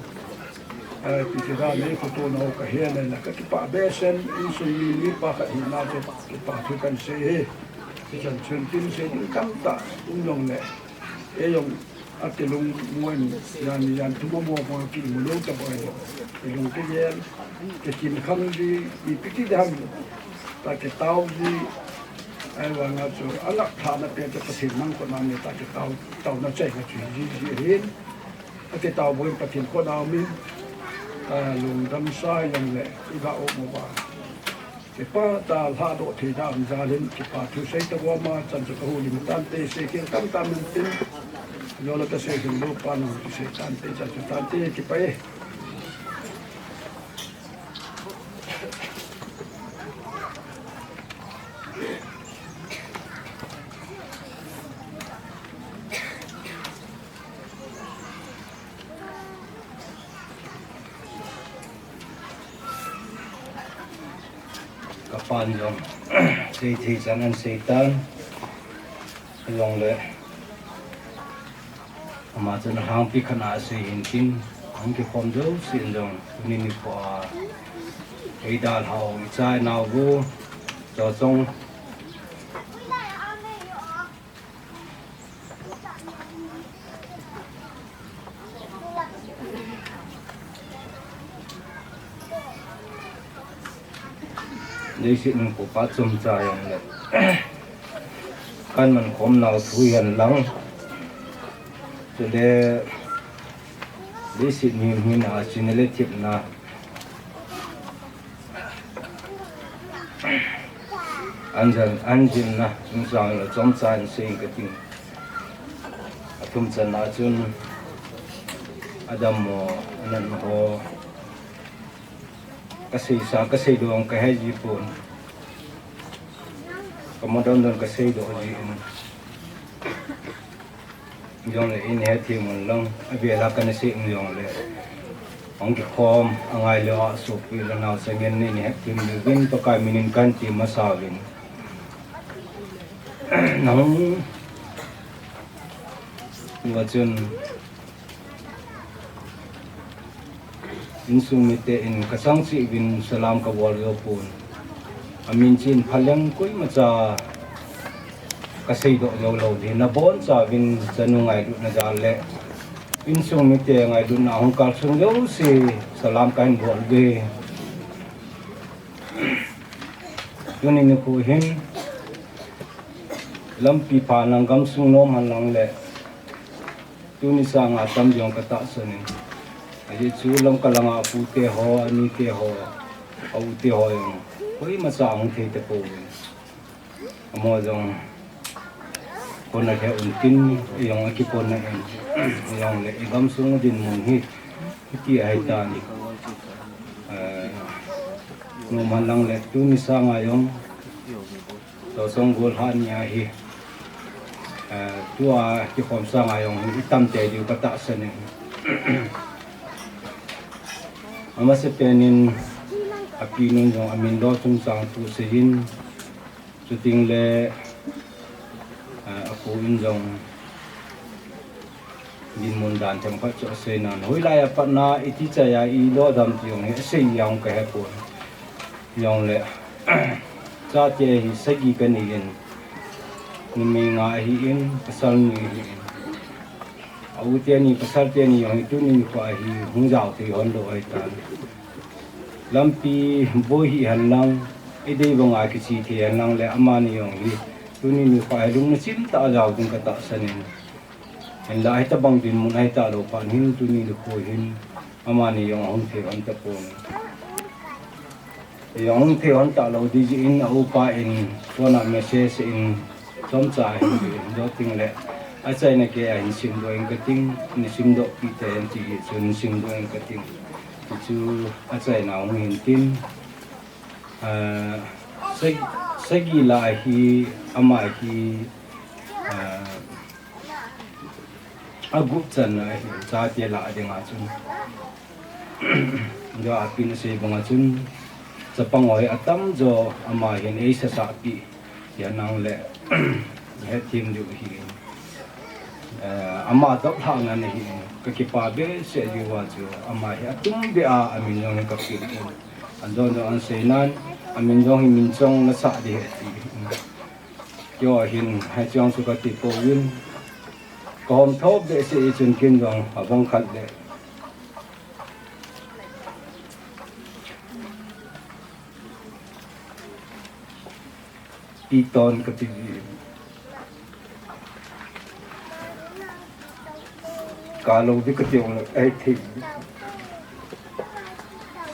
Ai, pi ti ra nei photo nau ka he nei la ka kipah behseh in, insung mi, mipa khat hina chu kipah thu kan sei e. Hichan chun tin sei ding tamtah um jongle, eijong akilungmo in, jan ni jan thum a mo mo kimu lou tabang jong, kilung kigel, kikin khang ji, ipi ti ding ham, ta kitao ji, ahivanga chu, angailutna pen chu Pathen nang khut a um e, ta kitao, taona chaina chu ji ji ahin, akitao bou in Pathen khut a um in, ta lungdam sa jongle, iga um uva. Kipa tah lhadoh thei dan jal in kipa thu sei tobang a chan chu ka houlim tante, sei khel tam tam in tin. Jole ka sei khel lou pa nang kisei tante, chan chu tante, kipa e. Ka pan jong sei thei chan an sei tan, jongle ama chun alhangpi khat a sei hin tin, hung kikhom jouse in jong, tuni nikho a, ei dalhau, i cha i nao u, Chawchong, Leiset hinkho pa chomcha jongle, kan man khom nau thu hi hen lang, chule leiset mihem hina china le thepna, an jil, an jilna chungchang le chomcha in sei inge kati. Athum channa chun, adammo, anatna ho, ka seisa, ka seidoh ka he ji pon. Ka mo don don ka seidoh ji in. Jongle in hetthem un lang, avel a kana sei um jongle, hung kikhom, angai lou a sopi le nao changeiyin in hetthem uvin, Pakai min in kan ti masa uvin. Nahung uva chun, insung mite in ka chang cheh uvin salam ka bol jou pon. Amin chen phaleng koimacha ka seidoh jou lou ding, naboncha uvin chanu ngailutna jal le insung mite ngailutna hung kalsung jouse salam kahin bol uve. Tuni nikho hin lampi pha nang gamsung nom hen lang le, tuni sanga tam jong ka tahsan in. Ajeh chu Lamka langa apute ho, anite ho, aute ho jong koimacha ahung thei tapouvin. Amaho jong kona he un tin, eijong akikona in, eijong le i gamsung dinmun hi, hiti ahitan. Eh, nom hen lang le tuni sanga jong, Chawchong golhang ni ahi. Eh, tua kikhom sanga jong hi i tam tei diu ka tahsan in. Amasapen in apinun jong amin lo chungchang thu seiyin, chuteng le, eh, apu in jong dinmun dan themkhat chu asei nan. Hoilai a patna iti chai a i lo dam ti jong hi asei jong ka he pon. Jongle, chate hi sagi ka nei in, numei nga ahi in, pasal ni ahi in. Aute ni, pasal teni jong hi tuni nikho a hi hung jao thei hon lou ahitan. Lampi boi hi hen lang, idei banga kiche thei hen lang le amani jong hi tuni nikho a hi lungna chimtah a jao ding ka tahsan in. Hinla hitabang dinmun ahi talou phat hin tuni nikho hin amani jong ahung thei hon tapon. Jong ahung thei hon talou ding jeh in aupa in phone a message in chomcha ahin, ahin doh teng le achaina kei a hin simdoh inge kati, nei simdoh peh tei hen ti jeh chun simdoh inge kati. Chu achaina hung hin tin, ah, sagi, sagi lah hi ama hi, ah, agup channa ahi, chate lah dinga chun. Jong apin asei banga chun, chapang ho hi atamjo ama hin eisasah peh, ti ahin lang le, hetthem diu ahi. Eh, ama doplhahna nahi, kakipah behseh jeh uva chu, ama hi atumbeh a amin jong hi kapeh in. Adon dong ahin seinan, amin jong hi minchong nasah ding ahi ati. Keiho hin, hiche jong chu kati pouvin, kahom tho behseh jeh chun ken jong, abang khat le Piton kati ji. Kalou ding kati jong le, ahi thei.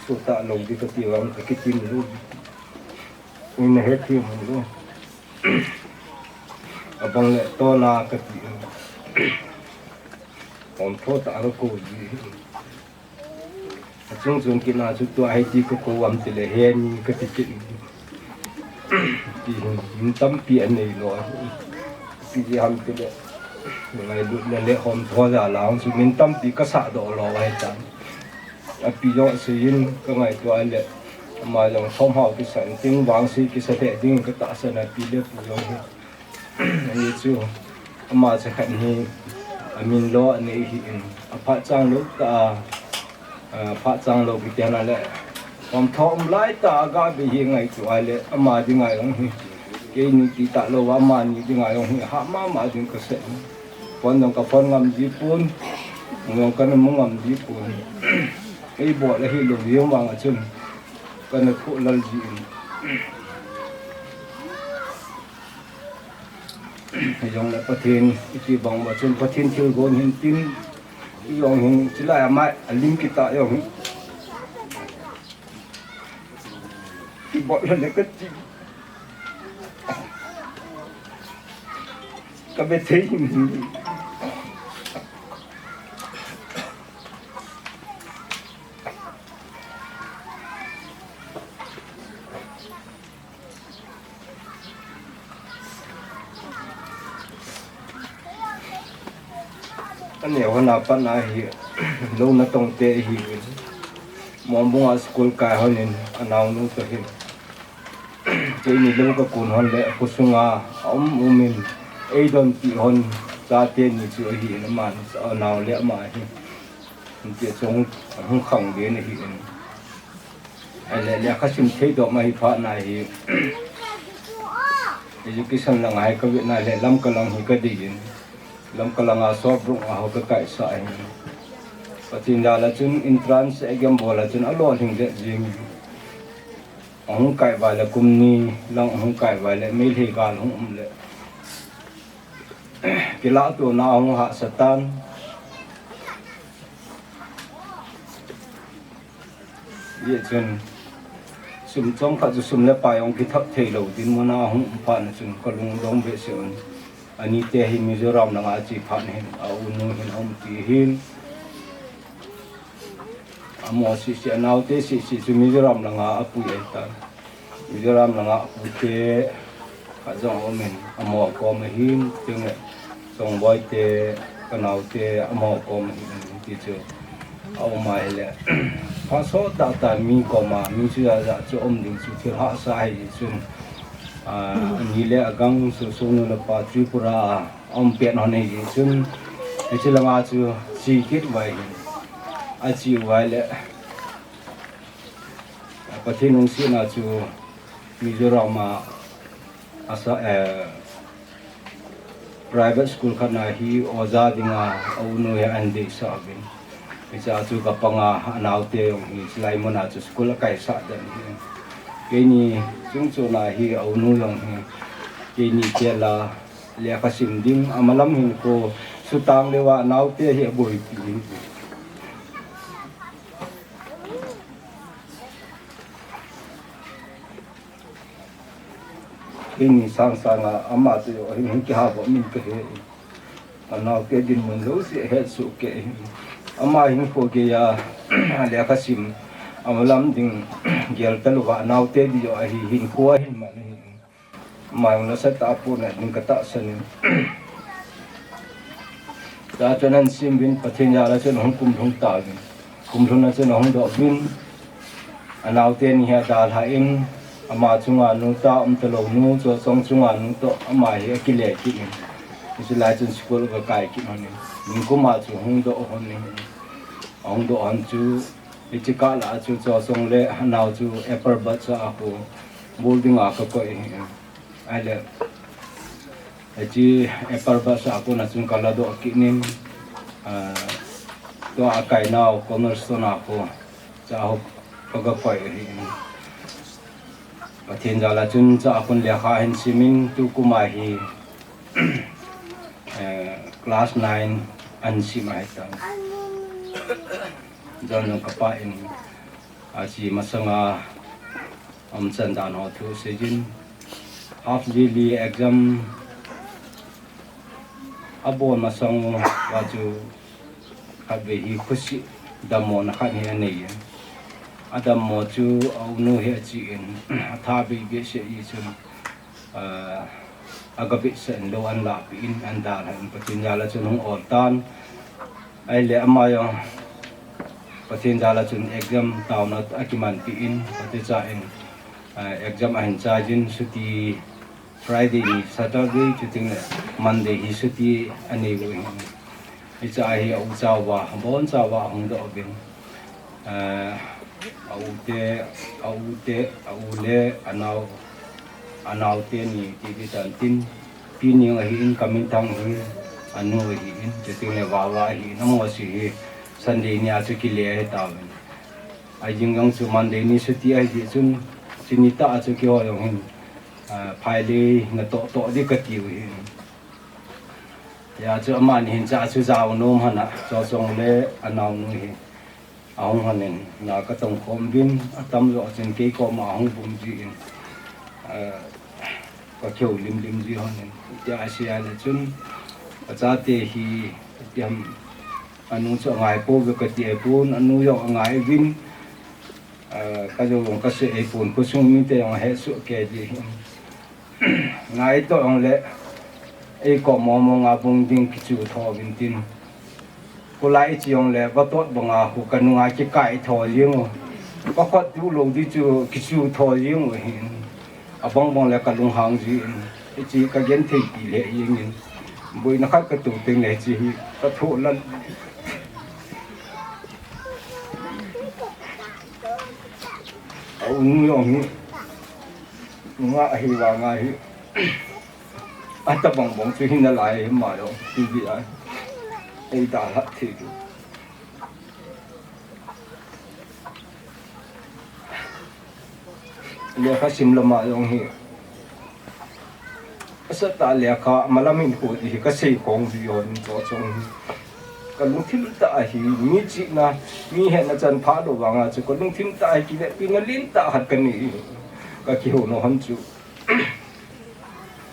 Sutah lou ding kati jong le, kakitim lou. Ina hethem lou. Abang le tona kati. Hom tho tah a kakou ji. Achung chung kit na chu tua hiti kakou ham tile heni kati kit. Ti hin, min tampi anei lou. Ipi jeh ham tile, ngailutna le hom tho jal a chu min tampi kasah doh lou ahitan. Api jong asei in kangaito a le, ama jong thomhao kisah in tin vangse kisa lheh ding katahsan api le pu jong hi. Ani chu, ama chakhat hi, amin lou anei ahin, aphat chang lou tah a, aphat chang lou kiti hina le, hom tho um lai tah a gabei hi ngaito a le, ama dinga jong hi, keini ti talou a, amani dinga jong hi, hah mama ding kasei. Phone jong kaphone ngam ji pon, mu jong kana mu ngam ji pon. Eibol ahilou jeng vang a chun, kana thoh lal ji in. Hijongle Pathen, iti bang uva chun Pathen thilgon hin tin, ijong hin, chulai a mai, alim kitah jong hin. Ibol le kati. Kabe thei hin. Aneo hon a pat na hi, lou natong te hi, Mongbung a school kai hon in, anaonu toh hin. Keini lou kakon hon le, khosunga, aum um in, eidonpi hon, chate ni chu ahin, aman, anao le ama hi. Hiti chun, ahung khang den ahin. Ahile, lekha sim thei doh ma hi phat na hi. Education lang a hi kavet na le, Lamka lang hi kadei in. Lamka lang a Sorbrung a ho kakaisah ahin. Pathen jal a chun entrance exam bol a chun alolhing det jeng in. Ahung kai uva le kum ni lang ahung kai uva le, Meitei gal hung um le. Kilahtona ahung hahsa tan. Hijeh chun, sum chomkhat chu sum le pai jong kithap theilou dinmun a hung um phat na chun kalungdong behseh un. Anite hi Mizoram langa ache phat na hin, aunu hin aum ti hin. Amo sisi, anaote sisi chu Mizoram langa apui ahitan. Mizoram langa apute khat jong aumin, amo kom ahin, chule Songboi te, kanaote, amo kom ahin, ti chu aum ahile. Phat sot tah tah mi koma, mi chu jat jat chu um ding chu thil hahsa ahi chun. Ah, ani le agang chu sonu le pa Tripura a aum pet hon ahi chun, hiche langa chu che kit uva ahin. Ache uva ahile. Pathen lungsetna chu Mizoram a asa, eh, private school khat na hi oja dinga aunu hi ahin deisah uvin. Hichea chu kapanga anaote jong hi chulai muna chu school akaisah den ahi. Keini chungchona hi aunu jong hi keini tel a lekha sim ding amalam hinkho sutang leuva anaote hi aboipi ahi. Keini sangsanga ama chu ahin, hin kihava min kahe. Anaote dinmun jouse ahet soh kei ahin. Ama hinkho geiya lekha sim amalam ding gel talouva anaote ding joh ahi, hinkho ahin man ahi. Ama jong nasatah a apohna ding katahsan in. Tua chun ahin sim uvin Pathen jal a chun ahung kumlhung tauvin. Kumlhun a chun ahung doh uvin. Anaote ni hi adalhah in, ama chunga nu tah, umtalou nu, Chochong chunga nu toh, ama hi akile kit in. Hiche lai chun school ka kai kit hon in. Ningkum a chu hung doh hon in. Hung doh hon chu, hiche kah lah a chu Chosong le anao chu Upper Basa a khu boarding a ka koi ahi. Ahile, hiche Upper Basa a kona chun ka ladoh kit in, ah, tua a kainau Cornerstone a khu, cha ho ka ga koi ahi. Pathen jal a chun cha a khun lekha hin sim in tukum a hi, eh, class nine ahin sim ahitan. Jan jong ka pa in, achi masanga umchan dan ho thu seijin, half yearly exam abol masang uva chu khatvei hi khusi dammona khat hi anei in. Adammo chu aunu hi achi in, atha bei behseh jeh chun, ah, aga vetsah in lou ahin lahpeh in, ahin dalha in, Pathen jal a chun hung ol tan. Ahile ama jong Pathen jal a chun exam taona akimanpeh in, kati cha in, ah, exam ahin chai jin, chuti Friday ni, Saturday, chuting le Monday hi chuti anei u ahi. Hiche a hi a u cha uva, aboncha uva ahung doh uvin. Ah, a u te, a u te, a u le anao, anao teni titi tan tin, Pi Ning ahi in, Ka Minthang hi anu ahi in, chuting le Vava ahi in, amaho jouse hi Sunday ni a chu kile ahi tauvin. Ajing jong chu Monday ni chuti ahi jeh chun, chuni tah a chu keiho jong hin, ah, phailei natoh toh ding kati u ahi. Hijeh chun amani hin cha chu jao nom hon a, Chosong le anaonu hi ahung hon in, na ka tong khom uvin, atamjo chun kei koma ahung bum jin, ah, ka kihoulim lim ji hon in. Tia asei a le chun, ka chate hi, tia anu chu angai pouve kati ahipon, anu jong angai uvin, ah, ka jou jong ka sei ahipon, khosung mite jong ahesoh kei ji ahi. Ngai toh jongle, eikom mong mong a bung ding kichu tho uvin tin. Kholai iche jongle, vatot banga khu kanunga kikai tho jeng u. Vakhut tu lou ding chu kichu tho jeng u ahin. Abang bang le kalunghang jin. Hiche kagenthei pi le jeng in. Boina khat katoh teng le hiche hi kathoh lal. A unu jong hi. Nga ahi vanga hi. Atabang bang chu hinalai hi ama jong. Ti ding a. Eidalha thei diu. Lekha sim lama jong hi. Asatah a lekha malam hin khu ti hi kasei khom ji hon chu chung hi. Kalungthim tah a hi, mi chihna, mi hetna chan pha lou vanga chu kalungthim tah a hi kivetpina lentah khat kanei. Kakihou na hon chu.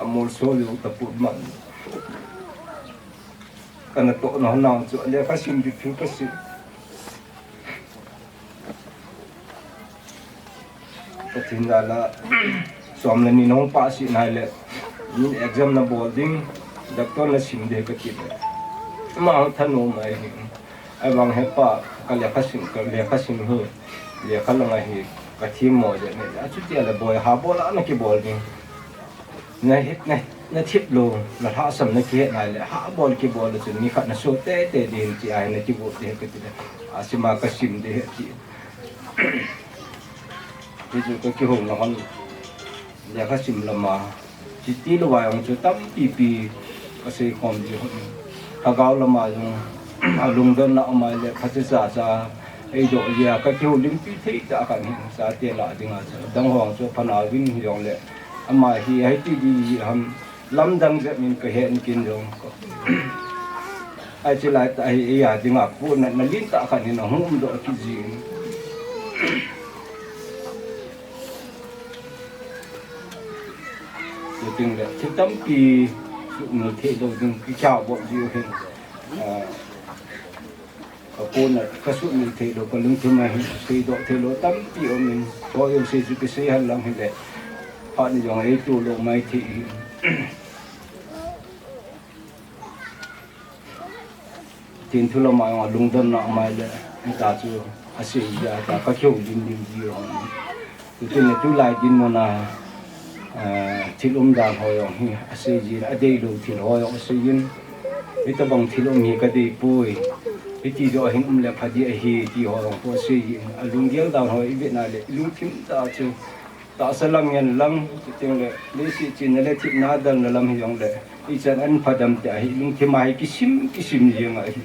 Amolso lou tapon man. Kanatoh na hon nang chu, lekha sim ding thu kasim. Pathen jal a, som le ni nahung pass in ahile, min exam nabol ding, doctor nasim ding kati le. Ama thanom ahi. Ahivang hepa, ka lekha sim, ka lekha sim hi, lekha lang ahi, kathemmo jeh in. Achuti ahile boi, ha bol a nakibol ding. Na, na, nathip lou, nalhahsam nakihet nai le, ha bol kibol le chun nikhat naso teitei ding ti ahi, nakigot ding kati le. Asima kasim ding ahi ti. Hichu kakihou na hon, lekha sim lama. Chuti louva jong chu tampi pi kasei khom ji hon. Lhagao lama jong, alungdonna um a le, phatecha cha, eidoh jia, kakihoulimpi thei tah khat hi, chate lah dinga chu. Dang ho chu phanau vin hijongle, ama hi, ahiti di ham, lamdang jep in kahet kit jong. Hiche lai tah hi, eia dinga, pohnatna lentah khat hin ahung umdoh kit jin. Chuting le, thil tampi, suhmil thei lou ding, kicha bol ji u hin. Ah, kapohnat, kasuhmil thei lou, kalungthim a hin, seidoh thei lou, tampi um in, koi jouse chu kisei hal lang hile, phat ni jong eito lou mai thei hin. Tin thu lama jong alungdonna um a le, hita chu asei jia, ta kakihoulim lim ji hon. Chutin le tulai dinmun a, Ah, thil umdan ho jong hi asei jin, adeilou thil ho jong asei jin. Hitabang thil um hi kadei poi. Hiti joh hin um le pha ding ahi ti ho jong khu asei jin. Alunggel dan ho ivet na le, ilungthim tah chu tahsa lam ngen lam, chuteng le, leiset chenna le thina dalna lam hijongle, ichan an phadam te ahi, lungthim a hi kisim, kisim jeng ahi.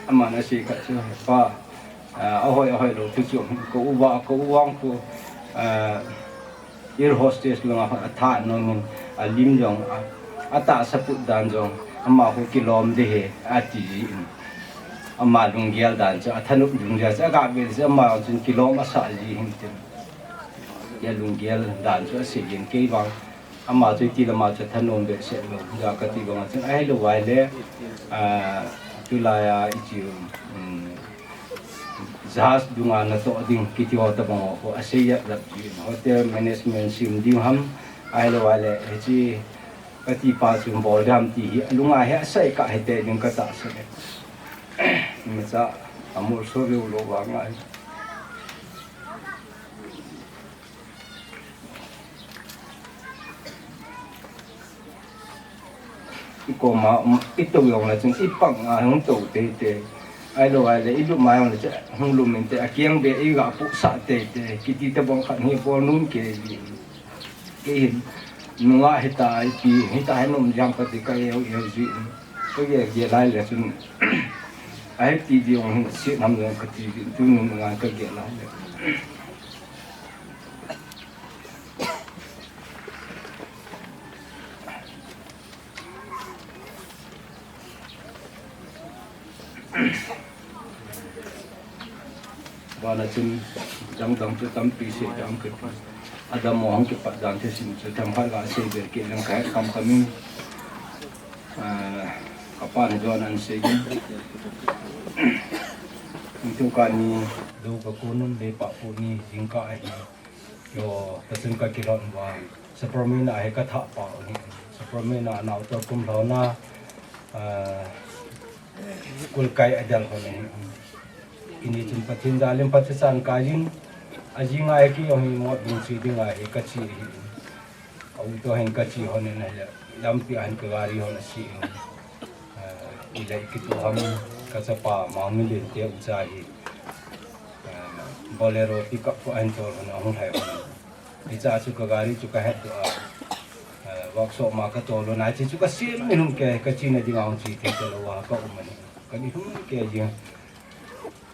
Aman asei khat chu, Pa, ah, ahoi, ahoi lou thu chu, ka u va, ka u vang khu, ah, air hostess langa khu atha nom in, alim jong, a, atahsa put dan jong, ama khu kilom ding ahi, ati jin. Ama lunggel dan chu, athanop dung jeh chu, aga vet jeh ama chun kilom asah ji hin tin. Kei lunggel dan chu asei jin kei vang. Ama chu iti lama chu thanom behseh lou. Jeh kati banga chun ahilou vai le, ah, tulai a ichi, um, jahaz dunga natoh ding kiti ho tabang ho asei jep jep jin. Hotel management sim ding ham, ahilou vai le, hichi kati pa chu bol ding ham ti hi, alunga hi asei kah hite ding katahsan e. Imacha, amolso lou lou vang ahi. Ikoma, um, itou jong le chun, ipang a hung tou teitei. Ahilou vai le, ilup ma jong le chun, hung lum inte, akeng be, iga pusah teitei. Kiti tabang khat hi bol nom kei ji. Kei hin, nunga hita, ipi, hita hin um jam kati ka eu, eu ji. Kagel gel lai le chun, ahi ti ding hin, siet ham jong kati ding, tu nunga kagel lai le. Vana chun dangdang chu tampi sei dang kiti. Adammo hung kipat dan thei sim chu themkhat ga sei ber kit leng kahet khamkham in. Ah, kapan John an sei in. Ningthingkah ni, lou kakonun le papu ni jingkah ahi. Yo, kachun kakilhon uva. Sapermeina hi kathah pau ahi. Sapermeina naote kum lhona, ah, school kai adel hon ahi. Kini chun Pathen jalin Pathen chan kaiyin, ajing a hi kei jong hi Motbung che ding ahi kache ahi. Auto hin kache hon in ahile, lampi a hin kagari hon ase in. Ah, ila ikiti ham, kachapa Mangmilen te ucha hi. Ah, Bolero pickup ko ahin tol hon ahung lhai hon. Hiche a chu kagari chu kahet doh a, ah, workshop ma katol lhon a, hiche chu kasem in hung kei, kachena dinga hung che thei talou a kaum ahi. Kani hung kei jing.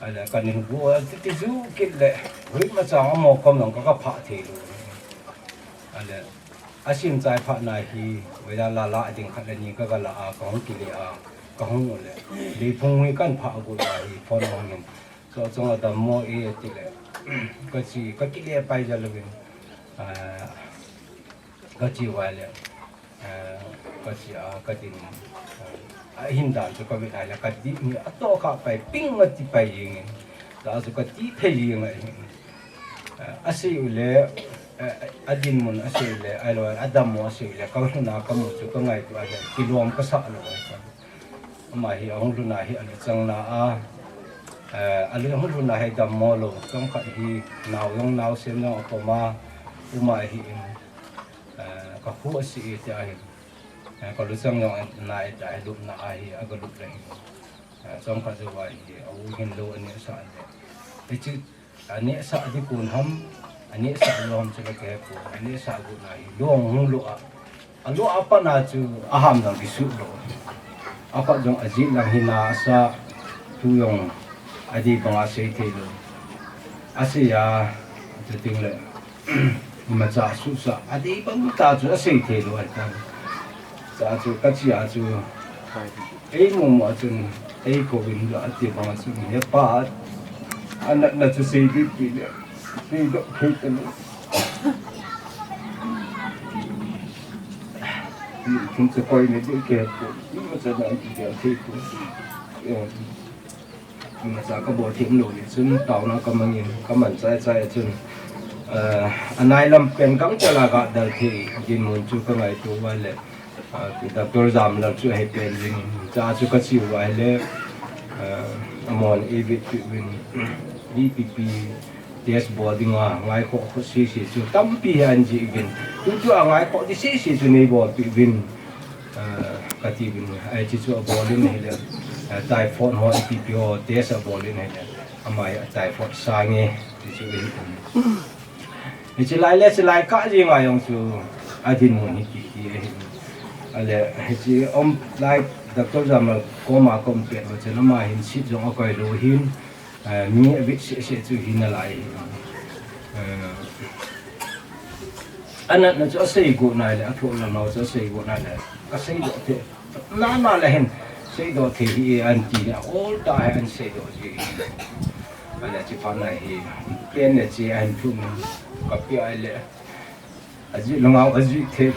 Ahile kani hung bu a titi ju kit le, huima chang amo kom jong ka, kaphah thei lou. Ahile, asem chai phat na hi, vela la la ding khat le ni kaga la a, kahung kile a, kahung u le. Leiphung hi kahin phah got uva hi, phone ahung in. Chu chunga dammo e, ati le. Kache, kakile pai jal uvin. Ah, kache uva le. Ah, kache a, kadin. Ah, ahin dan chu kavet a le, kadin hi atoh kha pai, ping ati pai jeng in. Chu chu kati thei jeng ahi. Ah, asei u le, ah, adinmun asei u le, ahilou, adammo asei u le, kalhun a kamu chu kangaito a le, kilom kasah lou ahi. Ama hi ahung lhun a hi aluchang na a, eh, alu, ahung lhun a hi dammo lou, chomkhat hi nao jong naosen jong apom a, um ahi in, eh, kakhu ase e tia hin, eh, kaluchang jong na e tia hi lupna a hi agalup le hin, eh, chomkhat jouva hi, a u hin lou anehsah le. Hiche Anehsah ding kon ham, anehsah lou ham chu kahe poi, anehsah got na hi, lou hung lou a, alou a pat na chu aham jong kisuh lou. Akhat jong ajih lang hi na asa, tu jong adei banga sei thei lou. Asei a, chuteng le, imacha suhsah, adei bang ta chu asei thei lou ahitan. Cha chu, kache a chu, ei momo a chun, ei kouvin la ati bang a chun, hepa, anatna chu sei dih pi le, sei doh thei talou. Thum chu koi ne dih kei poi, imacha na kigel thei poi. Imacha kabol them lou le chun, taona kamangin, kaman chai chai a chun, eh, anai lam pen gangchel a gadal thei dinmun chu kangaito uva le, eh, Doctor Jamlal chu ahe pen jing in, cha chu kache uva ahile, eh, amon eivetpeh uvin, ipi pi, Test bol dinga ngaikhoh khoh sese chu tampi hi ahin jih uvin. Tutua ngaikhoh di sese chu neibolpeh uvin, ah, kati uvin. Hiche chu abol in ahile, ah, typhoid ho, ipi ipi ho test abol in ahile, ama hi typhoid sang e, ti chu ahi. Hiche lai le, hiche lai kah jenga jong chu adinmun hi kikhi ahi. Ale, hiche um lai Doctor Jamlal koma ka um pet uva chun ama hin seat jong akoi lou ahin, eh, mi avet sese chu hi nalai ahi. Eh, anatna chu asei got nai le, athoh lamnau chu asei got nai le, kasei got thei. Nana le hin seidoh thei hi e, aunty na all ta hi ahin seidoh ji. Ale hiche phat na hi, pen le che ahin thum, kapi ahile, ajih langa ajih thei.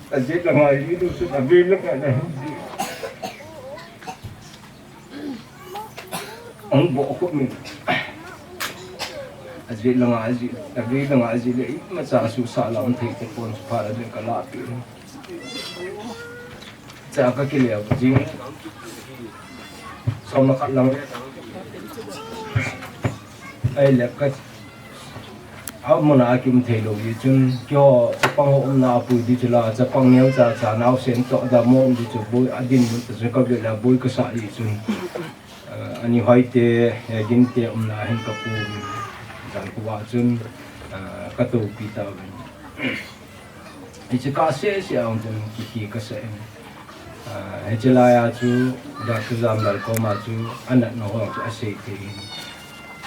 Ajih langa ajih lou chu, avel langa le hin jih. Ahung bohkhup min. Ajih langa ajih, avel langa ajih le, imacha asuhsah la um thei tapon, chuphat a le kalahpeh. Cha kakile jing. Som le khat lang. Ahile ka, amun a kium thei lou jeh chun, keiho chapang ho umna a pui di chu la, chapang neocha cha naosen toh dammo um di chu boi, adinmun toh chu kavet le boi kasah jeh chun, eh, ani hoite, eh, ginte umna hin kapu uvin, jan khovah chun, eh, katoupi tauvin. Hiche kah sese a jong chun kikhi kasah in. Ah, hiche lai a chu Doctor Jamlal koma chu anatna ho chu asei thei in.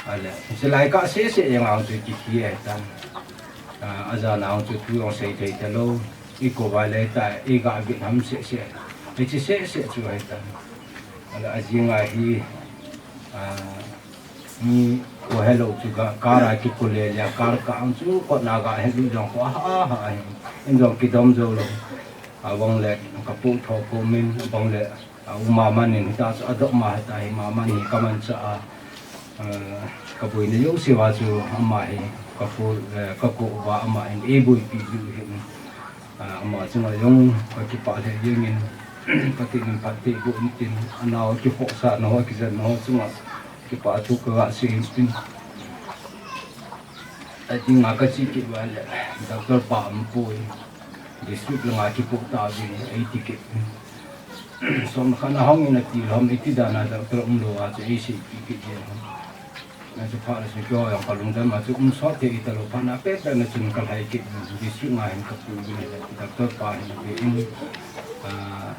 Ale, hiche lai kah sese a jong chu kikhi ahitan. Ah, ajan a jong chu thu jong sei thei talou. Ikou vai le ta, iga vet ham sese. Hiche sese chu ahitan. Ale, ajing a hi, ah, mi ko helou chu ga, car a kikole le, car kah ang chu kotna ga helou jong ko ha ha hin. In jong kidom jou lou. Abang le kapu tho ko min, abang le, a, u mama nin ta chu adop ma ta hi mama ni kamanchah a, eh, kaboina jouse uva chu ama hi kapu, eh, kako uva ama in eiboipi jiu hin. Ah, ama chunga jong kakipah lheh jengin, Pathen in phatthei boh in tin, anao kikhohsahna ho, kijenna ho chunga kipah thu kaga sei in. Ating a kache kit uva le, doctor pa umpoi, district langa kipoh tauvin, eiti kit. Som khat na hung in ati lom, iti dan a doctor umlou a chu eiseipeh kit jeng. Na chu phat a chu keiho jong kalungdam a chu um sot thei talou, phat na pet pet na chun kalhai kit, district nga hin kapu uvin, doctor pa hin ve in, ah,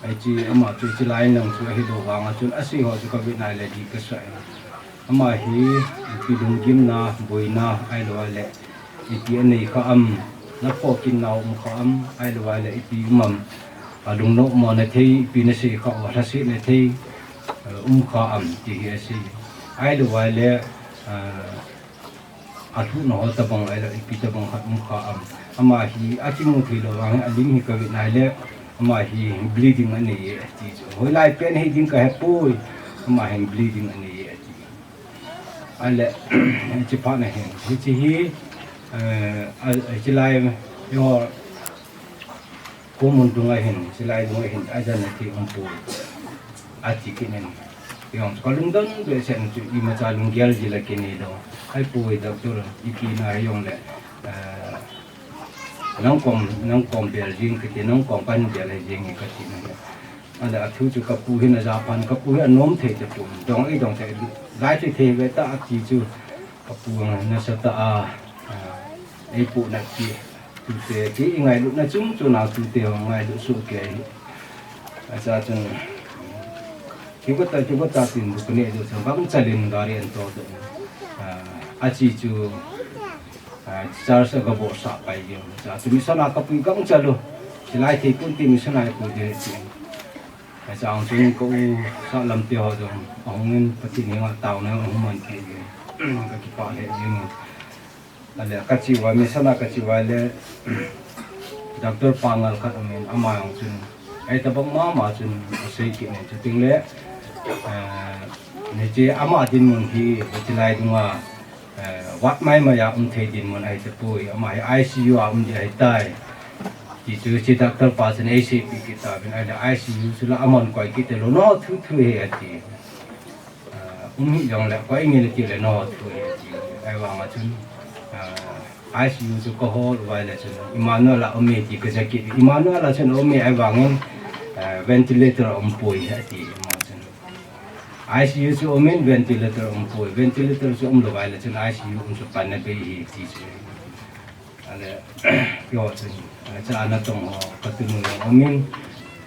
hiche ama chu hiche lai lang chu ahilou vang a chun asei ho chu kavet nai le dih kasah in. Ama hi ipi lunggimna, boina, ahilou le ipi anei kha am, na phokit nau um kha am, ahilou le ipi um am, alungnom mo na thei, ipi na sei kha, o lhasetna thei, eh, um kha am, ti hi asei. Ahilou le, eh, alhuhna ho tabang, ahilou ipi tabang khat um kha am. Ama hi akimu thei lou vang, alim hi kavet nai le, ama hi bleeding anei e, ati chu. Hoilai pen hiding kahepoi, ama hin bleeding anei e, ati. Ale, hiche phat na hin, hiche hi, eh, a, hiche lai, eiho, ko mun dunga hin, hiche lai dunga hin, ajanna thei umpoi, ati kit in. Jong chu kalungdon behseh in chu imacha lunggel jila kinei lou. Ahipoi doctor, ipi na jong le, eh, nang kom, nang kom bel jing kiti, nang kom kahin bel jing kati na. Ale athu chu kapu hin ajah phat, kapu hi anom thei tapon. Dong ei dong thei, lai thei thei ve ta ati chu. Kapu nasatah a, ah, eipoh nati. Tute, kei ingailutna chung chun a tute ho ngailut soh kei ahi. Acha chun, kei kota, kei kota tin bu kaneh doh chun, gangchal in gari ahin todoh. Ah, ache chu, ah, church aga bol sah pai jeng. Acha chu mission a kapui gangchal u. Hilai thei pon ti mission a pui ding ahi. Acha chun ka u sahlam te ho jong ahung in Pathen henga taona ahung man kei jeng. Kakipah lheh jeng. Ale kache uva, mission a kache uva le, doctor pangal khat um in, ama jong chun, ahitabang mama chun asei kit in, chuting le, eh, hiche ama dinmun hi, hiche lai dunga, eh, vat maimai a um thei dinmun ahi tapoi, ama hi I C U a um ding ahitai. Ti chu hiche doctor pa chun eiseipeh kit tauvin, ahile I C U chu la aman koi kit talou, no thu thu hi ati. Ah, Um hi jongle, koi nge le ti le no thu hi ti. Ahivang a chun, ah, I C U chu ka hol uva le chun, Emmanuel a um e ti ka ja kit. Emmanuel a chun um e ahivangin, ah, ventilator um poi ati ama chun. I C U chu um in ventilator um poi. Ventilator chu um lou uva le chun I C U um chu pan na bei hi ti chu. Ale, keiho chun, ah, cha natong ho, ka tunu jong um in,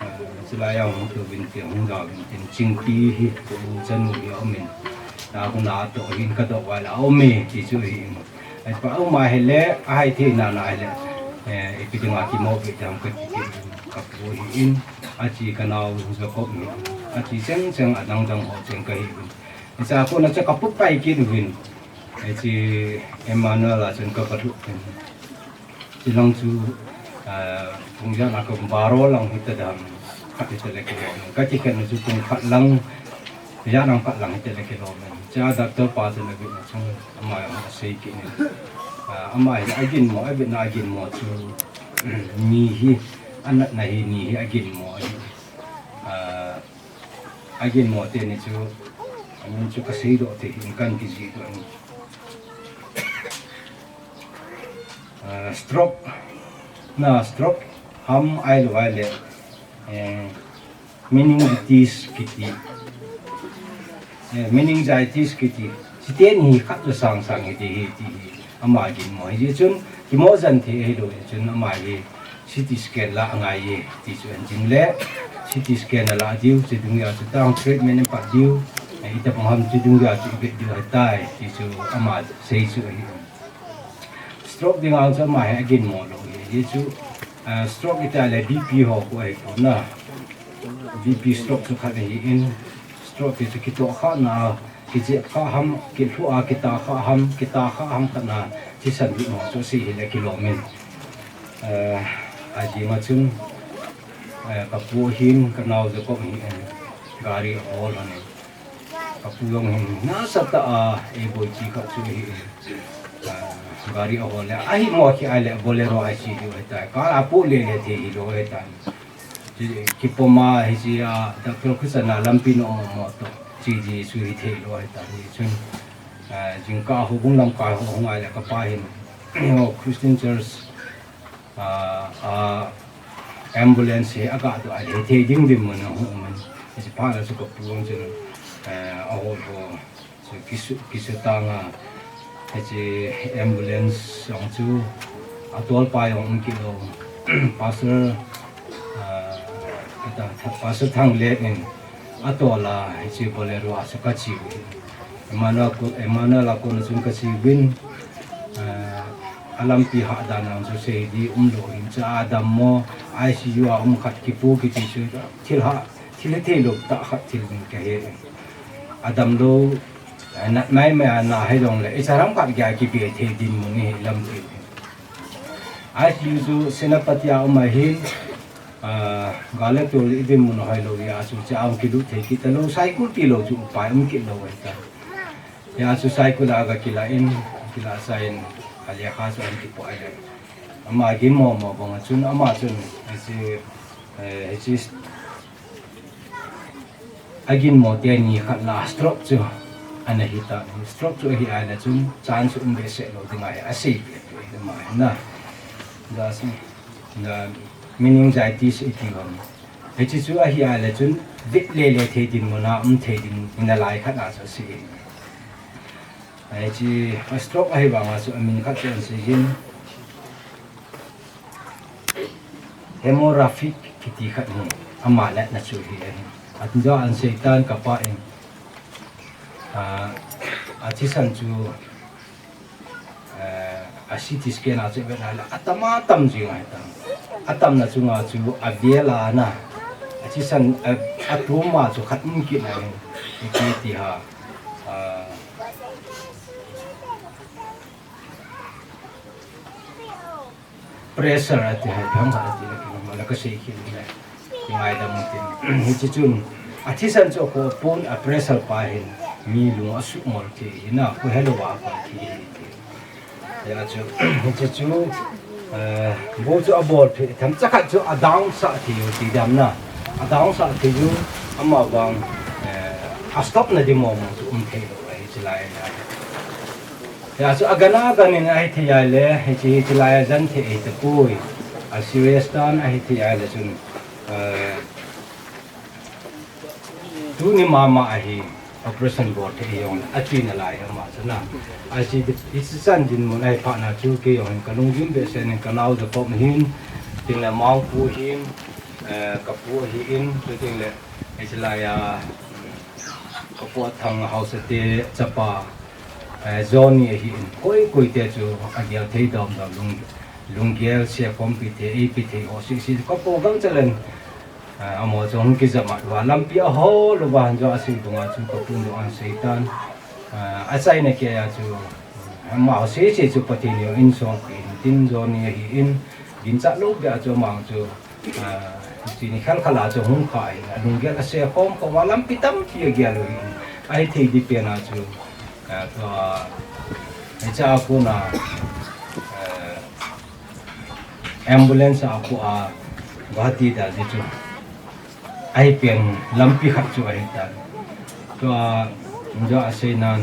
ah, chulai a hung tu vin ti, hung da vin tin, Chingpi hi, ka u chanu hi um in, na ku na to hin ka do uva le, um e, ti chu hi in. Ai pa, um a hile, ahai thei na na hile, eh, ipi dinga kimo pi tam ka ti ti, ka pu hi in, achi ka nao Jacob hi, achi cheng cheng adang dang ho cheng ka hi in. Cha ko na cha ka pu pai kit vin. Hiche Emmanuel a chun ka kalhuh in. Chulai chu, ah, pung ijat a ka baro lang hita dam, khat hita le kilom in. Ka kikhen chu pung khat lang, ijat lang khat lang hita le kilom in. Cha doctor pa chun avet na chun, ama jong asei kit in. Ah, ama hi aginmo, avet na aginmo chu, ni hi, anatna hi ni hi aginmo ahi. Ah, aginmo teni chu, amin chu ka seidoh thei in kan kijih doh in. Ah, stroke, na stroke ham ahilou ahile, eh, meningitis kiti. Eh, meningitis kiti. Chiteni hi khat le sang sang hi ti hi ti hi. Ama ginmo hi chun, kimo jen thei ahilou chun ama hi C T scan la angai e, ti chu an jing le, C T scan ala diu, chidung a chu tang treatment in pat diu, eh, itobang ham chidung a chu ibet diu ahitai, ti chu ama sei chu ahi. Stroke dinga chu ama hi aginmo lou hi, hichu, eh, stroke iti le B P ho khu ahi pon na. B P stroke chu khat ahi in, stroke ti chu kitoh kha na, kijep kha ham, kilhu a kita kha ham, kita kha ham khat na, thisan ding ho chu sei hile kilom in. Eh, ading a chun, eh, ka pu hin, ka nao Jacob hin, gari ahol lhon in. Ka pu jong hin, nasatah a, eibol chi khat chu ahi in. Eh, gari ahol le, ahimo khi ahile, Bolero a che diu ahitai. Car a pu le le thei hilou ahitai. Kipom a hiche a, doctor Christian a lampi nom mo to. Che ji chu hithei lou ahitai. Chun, ah, jingkah houbung lamkai ho hung ahile ka pa hin, oh, Christian Church, ah, ah, ambulance hi aga doh ahile hithei ding dinmun ahung um in. Hiche phat a chu ka pu jong chun, eh, ahol ho. Chu kisu, kisu tang a, hiche ambulance jong chu, atol pa jong um kit lou. Pastor, ah, kata, Pastor Thanglet in atol a, hiche Bolero a chu ka che u hi. Emmanuel a kon, Emmanuel a kon a chun ka che uvin, ah, alampi hahdan jong chu sei di um lou hin cha, adam mo, I C U a um khat kipu kiti chu, thil ha, thil hithei lou tah khat thil ding ka he. Adam lou, eh, nat mai mai a na hijongle, icha ram khat gei a kipe thei dinmun hi lam thei. I C U chu Senapati a um ahin, ah, gal le tol i dinmun hoilou a chu cha a hung kilut thei kit talou, cycle tilou chu upai um kit lou ahitai. Hia chu cycle a ga kilah in, kilah sa in, alekha chu an kipoh ahile. Ama ginmo mo bang a chun, ama chun, hiche, eh, hiche Aginmo teni khat la stroke chu ana hitan. Stroke chu ahi ahile chun chance um behseh lou ding ahi, asei peh peh ama hi na. Meningitis iti ham. Hiche chu ahi ahile chun vet le le thei dinmun a um thei ding nalai khat a chu asei. Hiche stroke ahi vang a chu amin khat chu an sei jin. Hemorrhagic kiti khat hi, ama natna chu hi ahi. Atin jong an seitan kapa in, ah, athisan chu, ah, a C T scan a chu vet na le, atam atam jing ahitan. Atamna chunga chu avel a na, athisan, a, atum a chu khat um kit na hin, iti ti ha. Ah, pressure ati hai, phang khat ati le, kei ma la ka sei khin le. Ngaidam tin. Hiche chun, athisan chu akho pon a pressure pa hin, mi lung asuhmol thei hi na, kho helou a pa thei hi. Hia chu, hiche chu, eh, bou chu abol thei, themcha khat chu adown sah thei u ti dam na. Adown sah thei u, ama vang, eh, stop na ding mong mong chu um thei lou ahi, chilai a. Hijeh chun agan agan in ahi thei a le, hiche, hiche lai a jan thei ahi tapoi. A serious dan ahi thei a le chun, eh, tuni mama ahi operation bol thei jong le, achi nalai ama chu na. Achi, hiche chan dinmun ahi phat na chu kei jong hin kalung jin behseh in, kanao Jacob hin, tin le Mangpu hin, eh, kapu ahin, chuting le, hiche lai a, kapu Thang Haosa te chapa, eh, Johnny ahin, koi koi te chu agel thei dom dom lung, lunggel se khompi thei, eipi thei ho si si, kapu gangchal in, eh, amaho chu hung kijam a, lampi a hol uva, jo a sei banga chu kapun jong ahin sei tan, eh, achaina kei a chu, eh, amaho sei sei chu Pathen in insung pi in tin Johnny ahin, ginchat lou beh a chu ama chu, Ah, chini khel khel a chu hung kha in, alunggel ase khom khom a, lampi tampi agel u ahin. Ahi thei ding pen a chu, ah, tua, hiche a kona, ah, ambulance a kona, Guwahati dal ding chu. Ahi pen lampi khat chu ahi tan. Tua, jo a sei nan,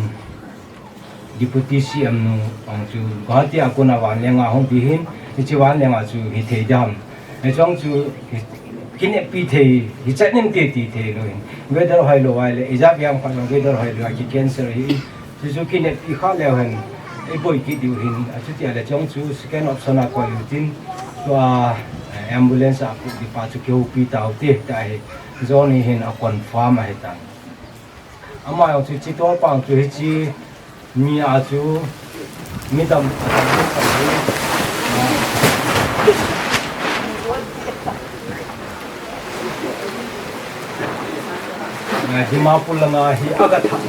Deputy C M nu ong chu Guwahati a kona vanleng a hung ding ahin, hiche vanleng a chu hithei ding ham. Hiche ong chu hi, kineppi thei, hichat nem te ti thei lou ahin. Weather hoilou a le, ijat jong khat jong weather hoilou a ki cancel ahi. Chuchu kineppi kha leu hen, eiboi kit diu ahin, achuti a le hiche ong chu second option a koi u tin, tua, eh, ambulance a pu ding pa chu kihoupi tau te, tia hi Johnny hin a confirm ahi tan. Ama jong chu, hiche tolpa chu hiche ni a chu midam, ah, Dimapur langa hi aga thah.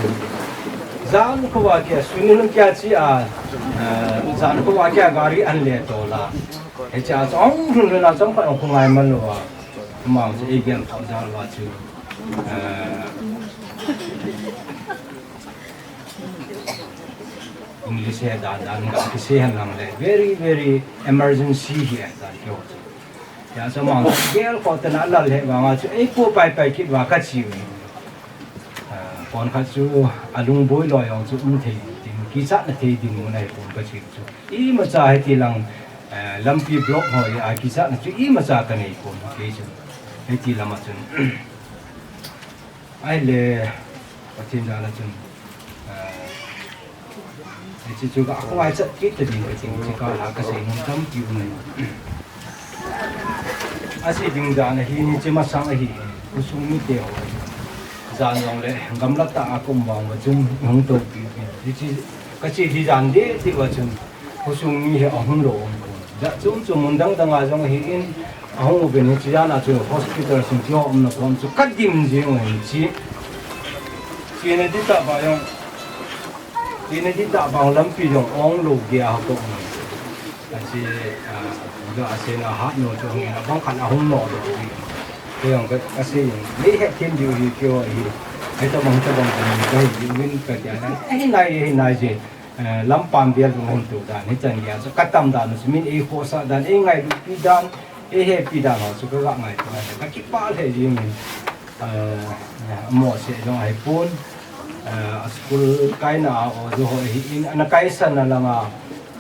Jan khovah kia, Sunil kia chi a, ah, jan khovah kia gari ahin le tol a. Hiche a chu ahung lhun lhun a chomkhat ahung ngai man lou a. Ama chu eigel kha jal uva chu. Ah, English he dan dan ga kisei hen lang le, very, very emergency hi ahi tan keiho chu. Hijeh chun ama gel kho tah in alal he vang a chu, eikou pai pai kit uva kache u. Ah, konkhat chu alung boi loi jong chu um thei ding, kichatna thei ding mun ahi pon kache u chu. Imacha hiti lang, ah, lampi block ho hi a kichatna chu imacha kanei pon kei chu. Hiti lam a chun. Ahile, Pathen jal a chun, ah, hiche chu ka khongaichat kit ta ding ka ting, hiche kah a kasei nom tampi um e. Asei ding dan ahi, hiche masang ahi, khosung mite ho. Jan jong le, gamla tah a ka um vang uva chun, hung toupi, hiche, kache hi jan deh deh uva chun, khosung mi hi ahung lou um pon. Jat chom chom mun dang dang a jong ahin, ahung uvin hiche jan a chu hospital sung chu umna kom chu kadim jing u ahin chi. Chena ding tah ba jong, chena ding tah ba lampi jong ong lou gei a ko. Ache, ah, ga ase na hat no chu hung in abang khat ahung no lou. Kei jong ka, kasei jong, nei het them diu hi keiho hi. Hitabang, hitabang kahi diu vin katia na. Ahi nai, ahi nai je. Eh, lampam vel hung hung tu dan, hichan gei a chu katam dan, chu min eikhohsah dan, eingailupi dan, eihepi dan ho chu kaga ngaito a, kakipah lheh jeng in, eh, amaho seh jong ahipon, eh, a school kaina a oja ho ahin, ana kaisah na langa,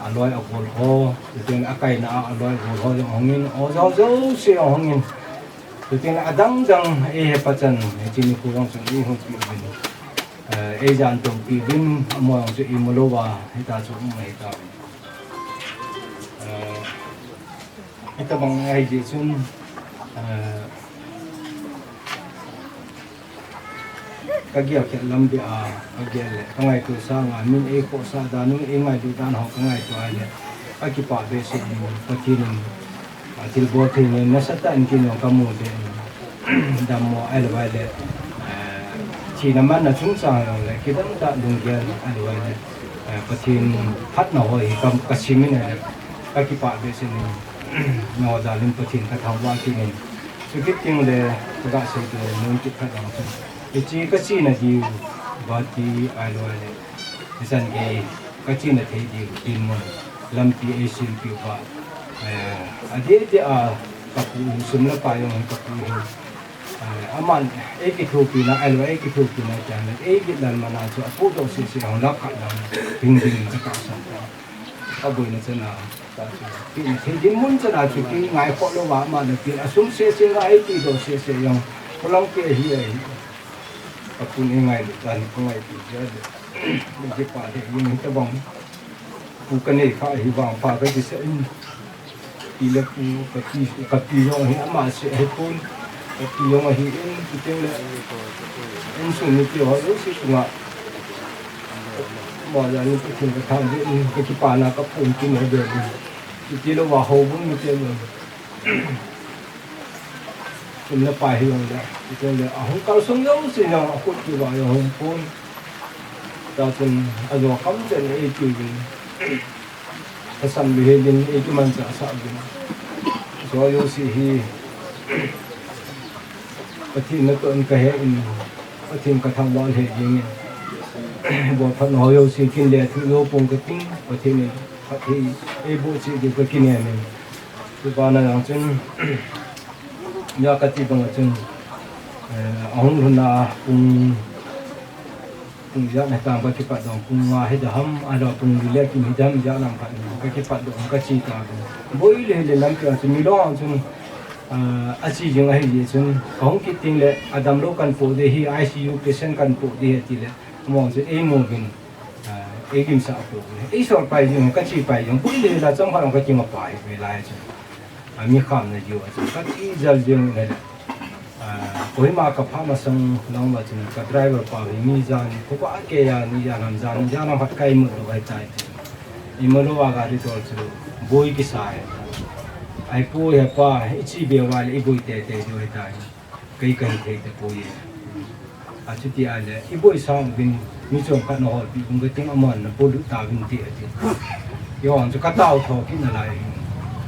aloi agol ho, chuteng le akaina a, aloi agol ho jong ahung in, oja ho jouse jong ahung in, chuteng le adang dang eihepa chan, hiche nikho jong chun eihung peh uvin. Eh, eijan toupi uvin, amaho jong chu imu louva, hita chu um ahita. Eh, hitabang ahi jeh chun, eh, kagel khet lam beh a, kagel le, kangaito sanga, min eikhohsah dan u, eingailu dan ho kangaito a le, kakipah behseh in, Pathen in, ah, thilbol thei nei nasatah in keiho kamu te in, dammo ahilou le, eh, thina manna chungchang jong le, kidang tah lunggel ahilou le, eh, Pathen phatna ho hi ka, kasim in ahile, kakipah behseh in, nangho jal in Pathen kathangvah kit in, chukit teng le, kaga sei tu, mun kit khat jong chu. Hiche kachena diu, Guwahati ahilou le, hichan gei, kachena thei diu, dinmun, lampi eisempeh uva, eh, adeh deh a, kapu hin sum le pai jong kapu hin, Aman, eikithopina, ahilouleh eikithopina, tia, eikilal mana chu, apodoh sese, ahung lap khat lang, ding ding, katahsan ta. Aboina chana, ta chu, pi, thei dinmun chana chu, kingaikhoh louva, aman, pi, asum sese, la, eitidoh sese, jong, kolang pi, hi, hi. Apun eingai le, ta, hi, kangai, pi, ja, le. Kipa, he, yin, tabang. Pu kanei kha, hi, vang, pa, kakisei, in. Pi le pu, kapi, kapi jong hi ama seh ahipon, kapi jong ahin, chuteng le, insung mite ho jouse chunga, mo jani Pathen kathangvah in, kakipana kaphongkit in avel in. Chutilouva houbung mite jong, sum le pai hijong le, chuteng le, ahung kalsong jouse jong, akhut kiva jong ahung pon. Tachun, ajo kham chen eitiuvin. Kasam lou helin, eikimanchah sah uvin. Jouse hi, Pathen natoh in kahe in, Pathen kathangvah lheh jengin. Bolphatna ho jouse kin le thu jou pong kating, Pathen in phatthei eiboh cheh diu kakinem in. Chubana jong chun, ja kati banga chun, eh, ahung lhunna pung Pung ijat hitam kakipatdoh, pung nga hidam ham, ahilou pung li le kim hidam, ijat lam khat kakipatdoh, kache tauvin. Boi le le lampi a chun, milong chun, ah, ache jing ahi jeh chun, kahung kit teng le, adamlou kahin po ding ahi, I C U patient kahin po ding ahi tile, amahon chun eimu uvin, ah, eiginsah po uvin. Eisol pai jing, kache pai jing, boi le le chomkhat kakinga pai, mi lai chun. A, mi khamna diu a chun, kati jal jeng le. A, Kohima kaphah masang lang uva chun, ka driver pa hi mi jan, khopa kei a, ni jan ham jan, jan ham khat ka imut lou ahitai. Imut lou a gari tol chu, boi kisa ahi. Ahipoi hepa, iche be uva le, iboi teitei diu ahitai. Kei kahin thei tapoi. Achuti ahile, iboi sang uvin, mi chomkhat naholpeh uvin kating, aman napolut tauvin ti ati. Eiho chu katao tho kit nalai.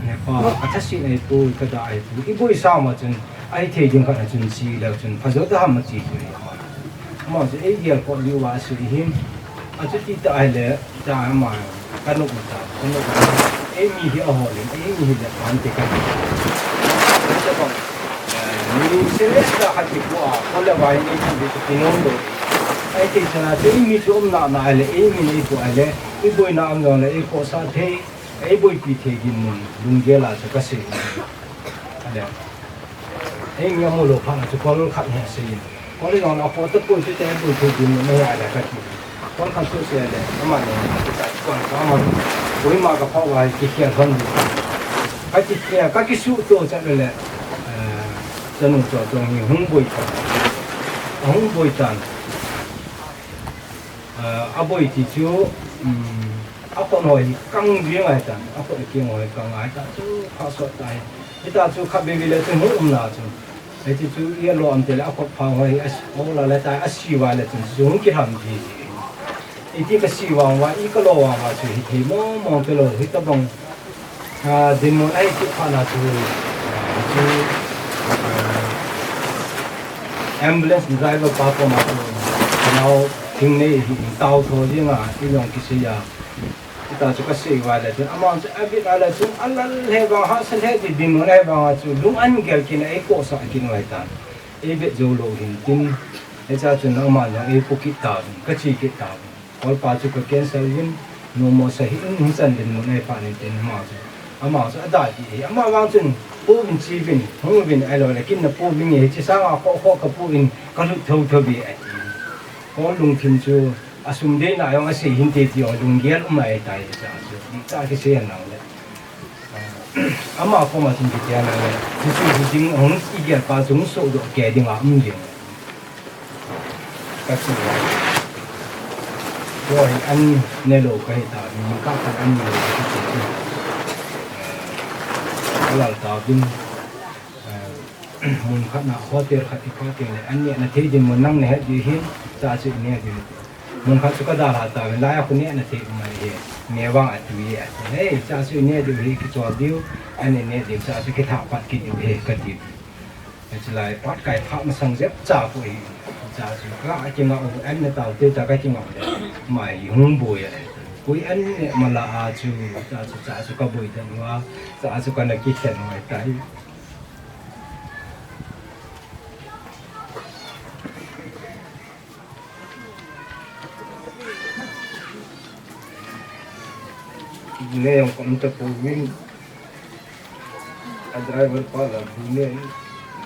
Hepa, kathasetna ahipoi, kada ahipoi. Iboi sang uva chun, ahithei ding khat a chun che leu chun, phajo ta ham ati chu ahi. Ama chu eigel kot diu va asei hin. Achuti tah ahile, ta ama, kanop ta, kanop ta. Eimi hi aholin, eimi hi le phan te kan. Tabang, eh, mi serious tah khat kipu a, kol le vai ni kiti kinom lou. Ahithei chana chu eimi chu umna na ahile, eimi nei pu ahile, iboina um jongle, eikhohsah thei, eiboipi thei dinmun, lunggel a chu kasei. Ale. Eimi amu lou phat a chu kol khat hi asei in. Kol jong akhoh tapoi, chuteng boi thei dinmun ahi ale kati. Kol khat chu asei ale, amani, kol khat aman. Kohima kaphah uva kikhel lhon ding. Kati, eh, kakisutoh chat le le. Eh, chanu Chotong hi hung boi tan. Ahung boi tan. Eh, aboi ti chu, um, akhut ho hi kang jeng ahitan. Akhut akeng ho hi kang ahitan. Chu phasot tai. Hita chu khatvei vei le chun hung umna chu. Hiti chu i alo am tile akhut phang ho hi as-, ol a le tai, ase uva le chun chu hung kilham ji ji. Iti kase vang uva, i kalo vang uva chu hithei mong mong talou, hitabang, ah, dinmun ahi kit phat na chu, chu, ah, ambulance driver pa koma chu, kanao thingnei hi tao tho jeng a, i jong kisei a. Hita chu kasei uva le chun, ama chu abit a le chun, alal he vang, hahsa lheh di dinmun ahi vang a chu, lung an gel kit a, eikhohsah kit u ahitan. Eivet jou lou hin tin, hichea chun ama jong eipu kit tauvin, kache kit tauvin. Kolpa chu ka cancel uvin, nomo sa hih in, hichan dinmun ahi phat in tin ama chu. Ama chu adai di hi, ama vang chun, pouvin cheuvin, hung uvin ahilou le, kin napouvin e, hiche sanga khoh khoh kapu in, kalut thou thou e ati. Kol lungthim chu, asum deina jong asei hinte ti jong lunggel um ahitai, hichea chu. Hichea kisei hen lang le. Ama koma chun kiti ana le, hichu hiding ahung igel pa chu hung sohdoh kei dinga um ding. Kati. Koi an nelou kahi ta, mi khat khat an nelou kahi ta. Kalal tauvin. Mun khat na hotel khat i pha teng le, an nehna thei dinmun nang nahet diu hin, cha chu i neh diu. Mun khat chu ka dalha tauvin, lai a khu nehna thei um ahi, neh vang atui e ati. Hei, cha chu i neh diu hi kichol diu, an i neh diu, cha chu kithah pat kit diu hi, kati. Hichu lai, phat kai phat masang jep cha khu hi, cha chu ka kinga u, an ne tau te cha ka kinga u le, mai hung boi a. Koi an neh ma la a chu, cha chu, cha chu ka boi ta u a, cha chu ka na kikhen u ahitai. Ne jong ka um tapouvin, a driver pa la bu ne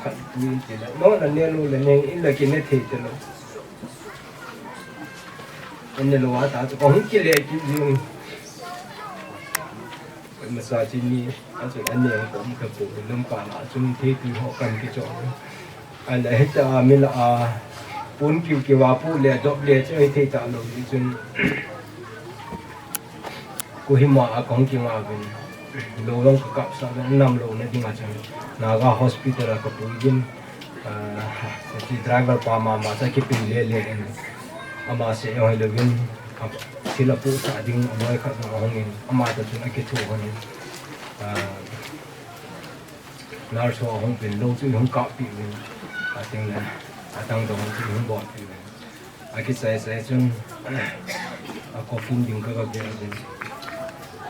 khat pui ti la. No na ne lou le ne in la kine thei talou. Ane lou a ta chu ka hung kile kit jing. Masa chi ni a chu ane jong ka um tapouve, lamkai a chun thei tui ho kan kichol. Ahile hita a mi la a pun kiu kiu a pu le dop le chu hithei talou ti chun. Kohima a kahung kinga uvin. Lou jong ka kapsah uvin, nam louna dinga chun Naga Hospital a ka pui uvin. Ah, hiche driver pa mama chu akipei lele in. Ama seh jong hilouvin, a, thil apohsah ding aboi khat jong ahung in. Ama toh chun akitho lhon in. Ah, nurse ho ahung uvin, lou chu ihung kappi uvin. Ating le, atang dong chu ihung bolpi uvin. Akichai chai chun, a coffin ding ka, ka ve uvin.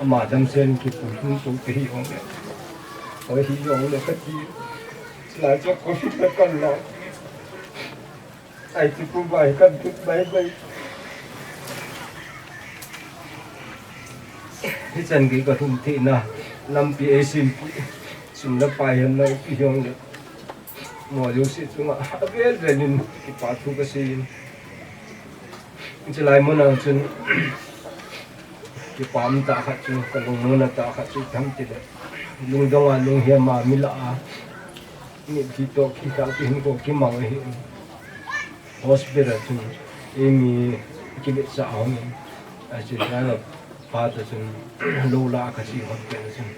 Ama damsel in kipui hung tou te hi jong le. Oi hi jong le kati. Chulai chu coffin la kan la. Ai chu pu bai kan tut bai bai. Hichan gei ka lhung theina lampi eisempi. Sum le pai hen la pi jong le. Mo jouse chunga avel vel in kipa thu kasei in. Chulai mun a chun kipa um tah khat chu, ka lungmonna tah khat chu ipi ham tile, lungdong a, lunghem a, mi la a, mi thi toh khi kha ti hin ko kimang ahi. Hospital a chun eimi kivetsah hon in, a chun driver pa toh chun lou la a kache hon pet a chun,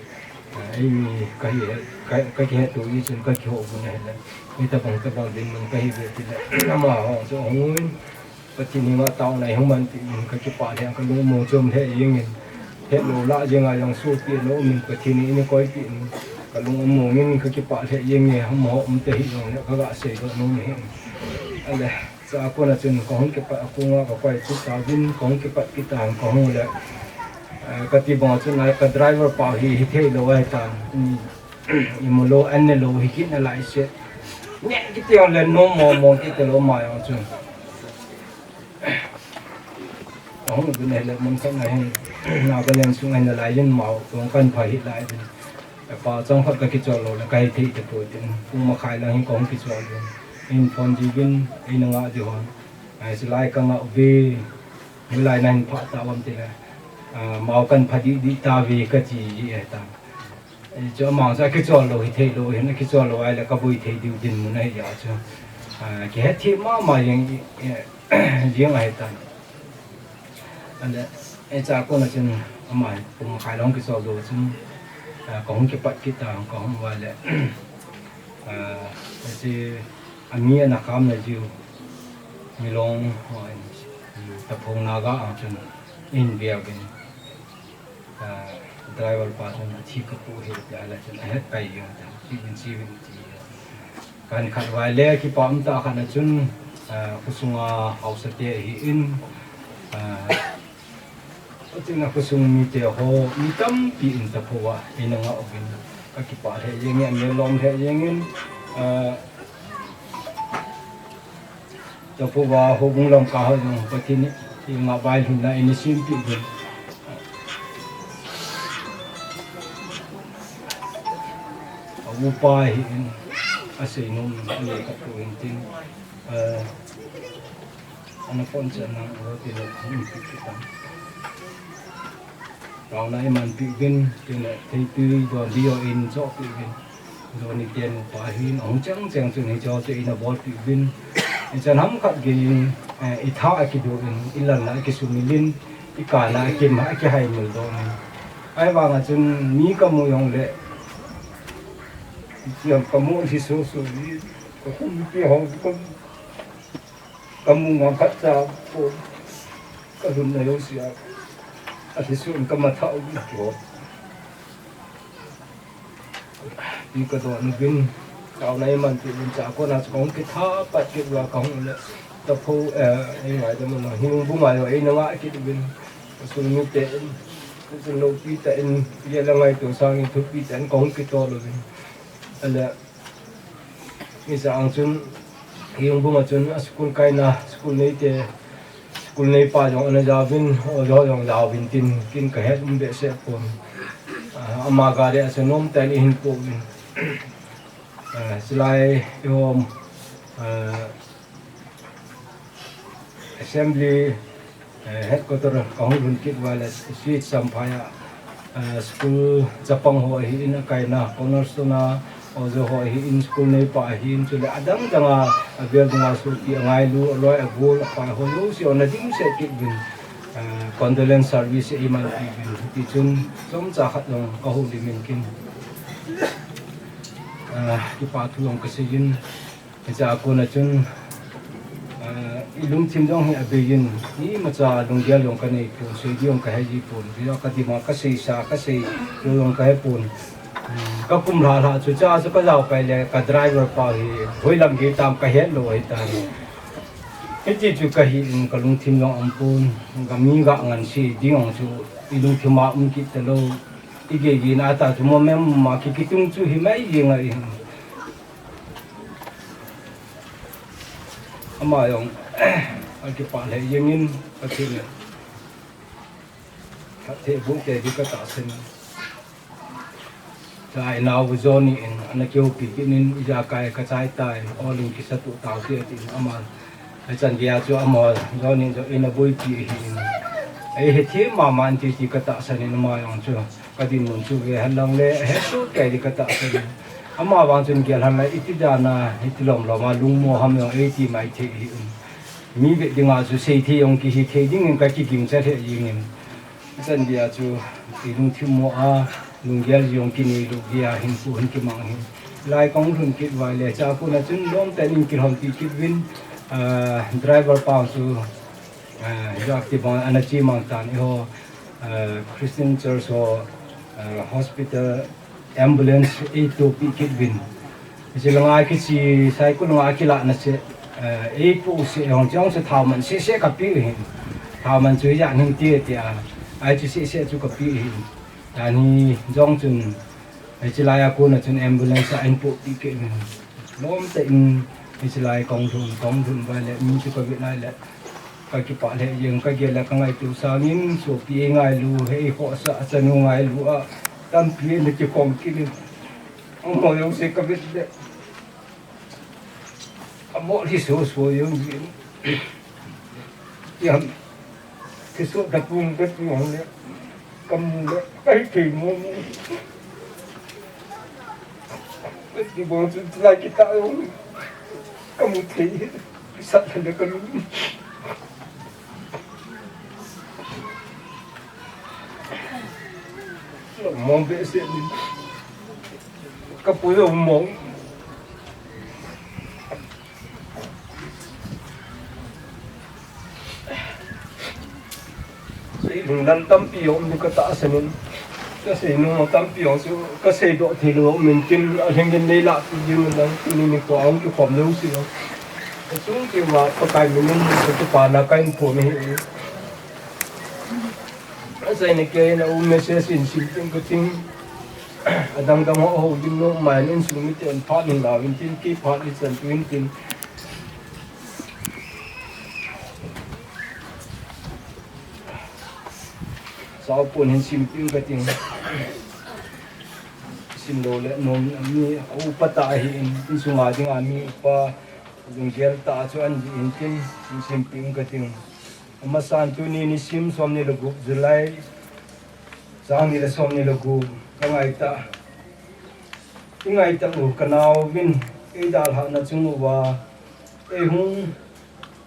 a, eimi kahi, ka, kakihetto jeh chun kakihou uvin ahile, hitabang tabang dinmun kahi uve tile, amaho chu ahung uvin, Pathen henga taona ihung manpeh in kakipah lheh, kalung among chom lheh jengin, hetlou lah jenga jong sopi lou min Pathen in eina koipeh in, kalung among in kakipah lheh jenge, amaho umta hih jongle kaga seidoh nom ahi. Ale, chua kona chun kahung kipat a konga kakoi kit tauvin, kahung kipat kit tan kahung le, eh, kati banga chun ka driver pa hi, hithei lou ahitan, imulou, an nelou hi kit nalai se. Neh kiti jongle nom mong mong kit talou ama jong chun. Kahung uvin ahile mun khat na hin, Nagaland sunga hin nalai jin, mao tong kan pha hih lai uvin. Pa chomkhat kakichol lou le kahithei tapoi tin, pung makhai lang hin kahung kichol uvin. Eihin phone jiuvin, eina ngah diu hon. Ai, chulai kangah uve, hilai nahin phah tauvam tile, ah, mao kan pha dih dih tauve kache ji ahitan. Chu amang chu akichol lou hithei lou hin, akichol lou ahile kaboi thei diu dinmun ahi a chu, ah, kihethem mama jeng, jeng ahitan. Ale, hichea kona chun ama hi pung makhai lang kichol lou chun, ah, kahung kipat kit tan, kahung uva le, ah, hiche ami ana khamna jiu, Milong ho in, Taphou Naga a chun eihin veuvin. Ah, driver pa chun athi kapoh hi tia la chun ahet pai jeng tan, cheuvin cheuvin ti. Kan khat vai le kipa um tah khat na chun, ah, khosunga haosa te ahin, ah, achun a khosung mite ho mi tampi in Taphou a eina ngah uvin, kakipah lheh jengin, amel lom lheh jengin, ah, Taphou a houbung lamkai ho jong Pathen in ngah vailhunna eina sempeh uvin. A upa ahin, asei nom le kapu in tin, eh, ana phone chan nang ro ti lo, hung pi pi tan. Taona eimanpeh uvin, tin, theitui don ding ho eijohpeh uvin. Johnny ten upa hin ahung cheng cheng chun hicheho chu eina bolpeh uvin. Hichan ham khat geiyin, eh, itha akidoh in, ilalna akisumil in, ikana akim, akihaimil doh in. Ahivanga chun mi kamu jongle, hiche kamu lhiso so hi, kakhumpi ho, ka Kamu ngam khatcha pon, kalhunna jousea, alhiso in kamatha uvin. Ti kadon uvin, taona eimanpeh uvin, chua kona chu kahung kitha pat kit uva kahung le, Taphou, eh, ei ngaidam u, Hengbung a jong eina ngah kit uvin, kasung mite in, kasung loupi tah in, gel le ngaito sangin thupi tah in kahung kitol uvin. Ale, Hiche a chun, Hengbung a chun a school kaina, school neite, Kulnei pa jong ana jaovin, ojo jong jaovin tin, kin kahet um behseh pon. Ah, ama gari a chu nomten ihin pouvin. Ah, chulai ihom, ah, assembly, eh, headquarter kahung lhun kit uva le, Sweet Samphai a, eh, school chapang ho ahin, akaina Cornerstone a ojo ho ahin, school neipa ahin, chule adang dang a, avel dunga sopi, angailu, aloi, agol, apai ho jouse ana dimset kit uvin, eh, condolence service eiman uvin. Tichun chomcha khat jong kahoulim in kin, eh, kipa thu jong kasei in. Hiche a kona chun, ah, ilungthim jong hi abeiyin, imacha lunggel jong kanei pon, sei ding jong kahe ji pon, hiche a kadima kaseisa, kasei lou jong kahe pon. Hmm, kakum lhalha chu cha chu kajao pai le, ka driver pa hi hoilam gei tam kahet lou ahitai. Hiti chu kahi in kalungthim jong um pon, kami ga ngansi ding jong chu ilungthim a um kit talou. Igei gei na ta chu moment ma ki kitung chu himai jeng ahi. Ama jong, akipah lheh jengin, Pathen in phatthei boh kei ding katahsan. Chulai nao Johnny in, ana kihoupi kit in, ijakai kachai tai, ol in kisatuh taute tin, ama, achan geiya chu ama, Johnny in jong eina boipi ahin. Eihethem mama in ti ti katahsan in ama jong chu. Kadinmun chu ve henlang le, hesoh kei ding katahsan in. Ama vang chun gel henlang iti dan a, hiti lom lom a lungmo ham jong eiti maithei ahi in. Mi vet dinga chu seithei jong kihithei dingin kakigingcha lheh jengin. Chan geiya chu ilungthim mo a, lunggel jong kinei lou geiya hinkho hin kimang ahi. Lai kahung lhun kit uva le, hiche a kona chun lomten in kilhonpi kit uvin, ah, driver pa chu, ah, hiche a kibang ana chemang tan eiho, ah, Christian Church ho, ah, hospital ambulance eitohpi kit uvin. Hiche langa kiche, Saikul langa kilahna seh, ah, eipoh seh jong, jong chu thaoman seh seh kapeh ahin. Thaoman chu hijat hinte tia, hiche seh seh chu kapeh ahin. Tuni jong chun, hiche lai a kona chun ambulance a eipohpi kit uvin. Lomtah in hiche lai kahung lhun, kahung lhun uva le, mi chu kavet nai le, kakipah lheh jeng, kagel le kangaito sangin, sopi eingailu, eikhohsah, achanu ngailu a, tampi ana kikhom kit in. Amaho jouse kavet le, amol hi soso jeng jin. Jam, kiso tapung tapung le, kamu le, kahithei mo mo. Kibang chu lai kita jong, kamu thei, kisat le kalung. Mong behseh in. Kapu jong mong. Sei lungdam tampi um ding katahsan in. Kasei nom tampi jong chu, kasei doh thei lou um in tin, alhing in neilahpi ding in lang, tuni nikho a hung kikhom jouse jong. Achung cheh uva, Pakai min in, kakipana kahin phong ahi. Achaina kei in a um message in sim ting kating. Adang dang ho houlim nom mai in, insung miten phat in lauvin tin, kei phat in chan tuin tin. Saopon hin simpeh u kating. Sim lou le nom mi upa tah ahin, insunga dinga mi upa lunggel tah chu ahin tin, hin simpeh u kating. Amasan tuni nisim somni le gup July, sang ni le somni le gup, kangaitah. Ingaitah u kanaovin, eidalhahna chung uva, eihung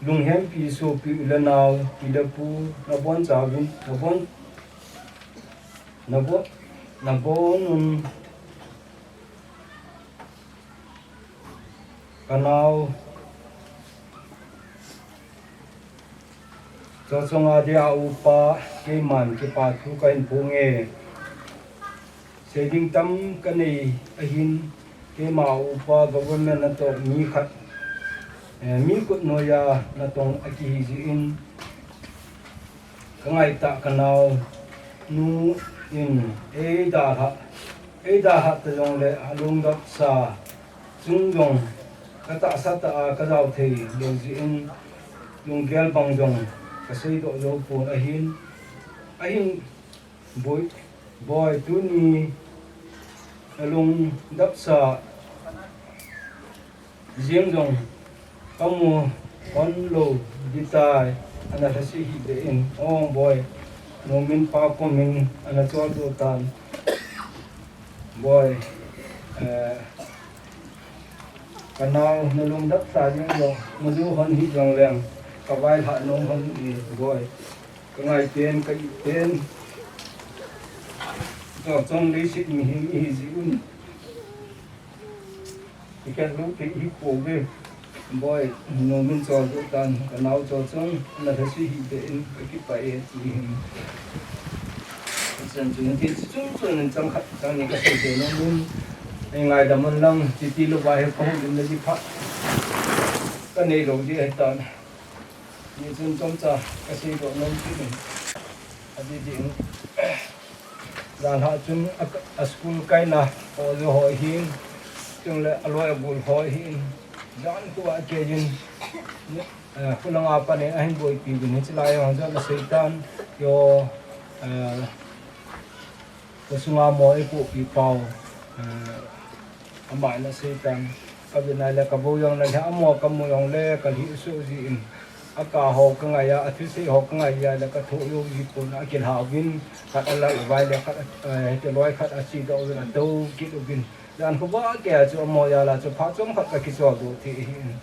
lunghempi sopi u le nao, pi le pu, nabonchauvin, nabon, nabon, nabonun, kanao, Chachonga dia upa, keiman kipa thu kahin phong e. Sei ding tam kanei ahin, keima upa government natoh mi khat, eh, mi khut noiya natong akihi jeh in, kangaitah kanaonu in eidalhah, eidalhah ta jongle alungdamsa chung jong katahsa tah a kajao thei lou jeh in, lunggel bang jong Kasei doh jou pon ahin, ahin boi, boi tuni nalung dapsa jeng jong kamu hon lou ding tai, ana lhase hih beh in, ong boi, Nomin pa komin ana chol doh tan. Boi, eh, kanao nalung dapsa jeng jong, maju hon hih jong leng, kavailhah nom hon in boi. Kangai pen, ka ih pen. Chol chong leiset mihem ihi jeh un. Ikhen lou thei hi pouve. Boi, Nomin chol doh tan, kanao chol chong, ana lhase hih beh in, kakipah e, ti hin. Chan chun, ti chung chun, chang khat, chang ni kasei thei nom in. Ei ngaidam un lang, chiti lou va hi kahung dim na di phat. Kanei lou di ahi tan. Hichun chomcha kasei doh nom kit in. Adih dih in. Jan lhah chun a, a school kaina ho jo ho hin. Chule aloi agol ho hin. Jan khu a kei jin. Eh, khulanga panin ahin boipi uvin hiche lai jong jan asei tan. Yo, eh, Kasunga mo eipohpi pau, eh, ama in asei tan. Kavena le kavou jong nalheh a mo kamu jong le kalhih soh jin. Aka ho kangai a, athusei ho kangai a le kathoh jou ji pon akilha uvin. Khat alal vai le khat, eh, hiti loi khat achedoh uvin atou kit uvin. Jan khu va kei a chu amo jal a chu phat chomkhat kakichol doh thei ahin.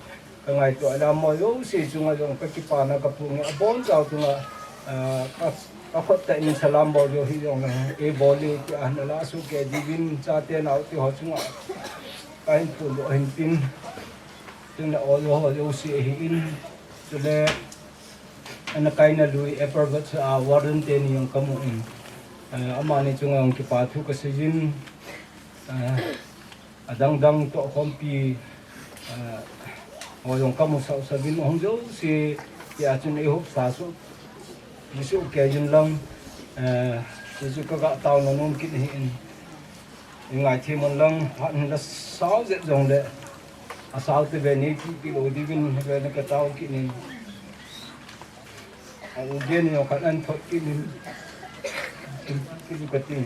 Kangaito a le amo jouse chunga jong kakipana kapu nge abonchau chunga, ah, ka, kakhut tah in salam bol jou hih jongle, ei bol e tia nala sohkei diuvin chate naote ho chunga kahin phondoh ahin tin. Chule o jo ho jouse ahin. Chule ana kaina lui Upper West a warden teni jong kamu in. Ah, amani chunga jong kipa thu kasei jin. Ah, adang dang toh khompi, eh, ho jong kamu sausau vin ahung jouse, tia chun eihup sa soh, sohkei jin lang, eh, chuchu kaga taona nom kit ahin, eingaithem un lang, phat hin la sao jep jongle, asao te ve neipi pi lou diuvin, ve na katao kit in, a u gen jong khat an thot kit in, kit in kati.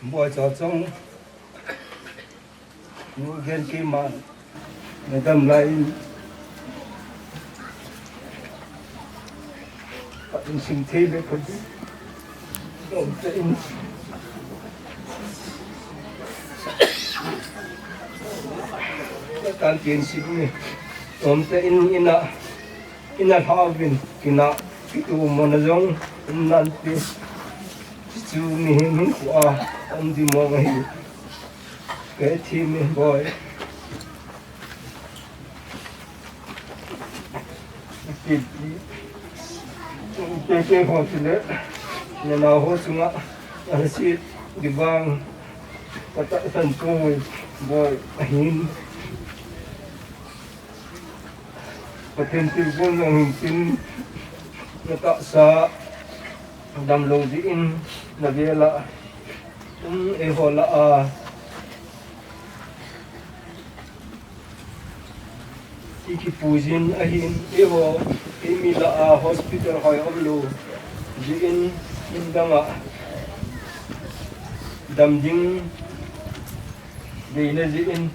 Boi chol chong. Nu gen keiman. Nadam lai in. Pat in sing thei le khat. Tom te in. Tan tin sing ni. Tom te in ina. Ina lha uvin, kina, kitu mona jong, um nante. Chu mihem hinkho a, um di mong ahi. Ka thi mi boi. Ti, ti, ti, ti ho chule, nanao ho chunga, alhase di vang, ka tahsan chu boi, ahin. Pathen thilbol jong hin tin, na tahsa damlou jeh in, na vel a, um, eiho lah a, i kipuijin ahin, eiho, eimi lah a, hospital hoi umlou jeh in, in dang a, dam ding, deina jeh in,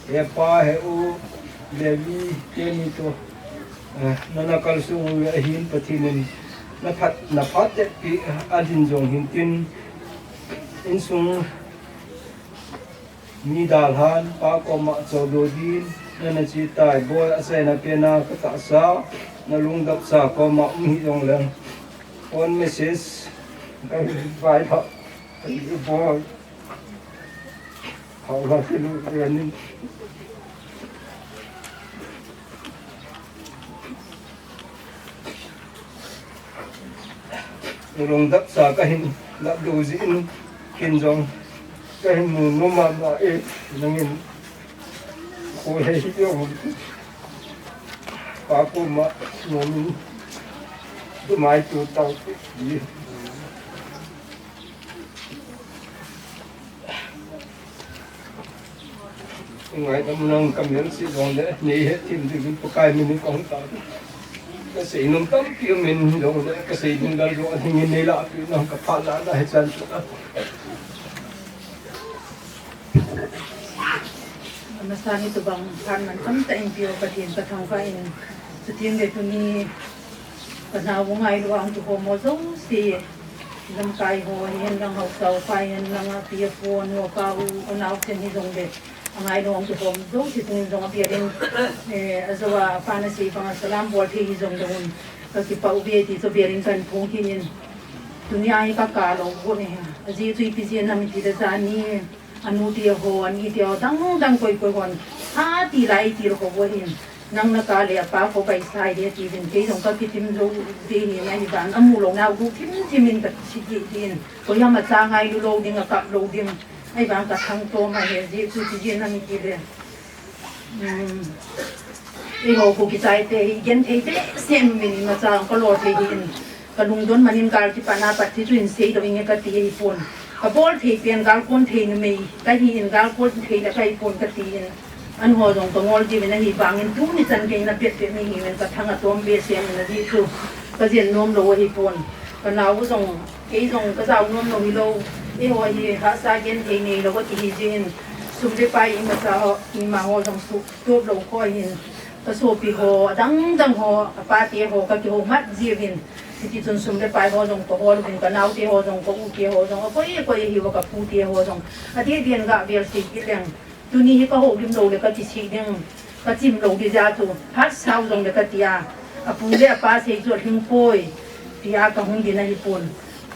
He pa, he u, Levi, teni toh, eh, nana kalsong uve ahin Pathen in, na phat, na phat teppi, eh, adin jong hin tin, insung mi dalhan, pa koma chodoh din, nana che tai, boi achaina pena ka tahsa, na lungdapsa koma um hih jongleng, phone message, ka hin vailhah, ka hin boi. Hauha kilu venin. Lungdapsa kahin lap lou jeh in kin jong kahin mu nom mama e, nangin ko hei hi jong pa koma nomin tumai tu tau ti. Ngaidam nang, kamel se jongle nei hethem diuvin Pakai minin kahung tao. Kasei nom tampi um in jongle kasei ding dan jong ahing in, nei lahpeh nang, kapha lala hichan chu. Amasan itobang phat mantam tah in peh u Pathen kathangvah in, chuteng le tuni kanao u ngailu a hung kikhom ho jouse, lamkai ho hihen lang, haosa upa hihen lang, api apu, anu apa u, anaosen hijongle, angailu a hung kikhom jouse chunga jong abel in, eh, ajou a apan asei banga salam bol thei hijongle un kakipah uve ti chu abel in kahin phong kit in, tunia hi kakap lou got ahi. Ajeh chu ipi jeh ham itile jani, anute ho, anite ho, dang dang koi koi hon, ati lai ti lou ho ahin, nang nakap le apa kho baisai de tiuvin, kei jong kakitim jou ding ahi, ahidan amu louna guh thim thim in kache ding, koiham acha ngailu lou ding, akap lou ding, ahivang kathangtom ahi. Ajeh chu ipi jeh ham itile, eiho Kuki chate hi genthei behseh in, imacha kalol thei hih in, kalungdon man in gal kipatna pat hichu hin seilou inge kati ahipon. Kabol thei pen gal kon thei numei kahi in, gal kon thei le kahipon kati in, anho jong kangol diuvin, ahivangin tuni chan kei napet pet nahiuvin kathang atom behseh in, ajeh chu kajen nom lou ahipon. Kanao u jong, kei jong kajao nom lou hilou, eiho hi hahsa genthei neilou kati hijeh in, sum le pai imacha ho, ima ho jong suh tup lou kho ahin, kasopi ho, adang dang ho, apate ho kakihou mat jiuvin, hitichun sum le pai ho jong kahol uvin, kanaote ho jong, ka-ute ho jong, akoi akoi ahiuva kapute ho jong, adeh deh in gah vel sei kit leng, tuni hi kahoulim lou le kakisih ding, kachim lou ding jeh chu, phatsau jongle kati a, apu le apa sei chu alhing poi, tia kahung ding ahipon.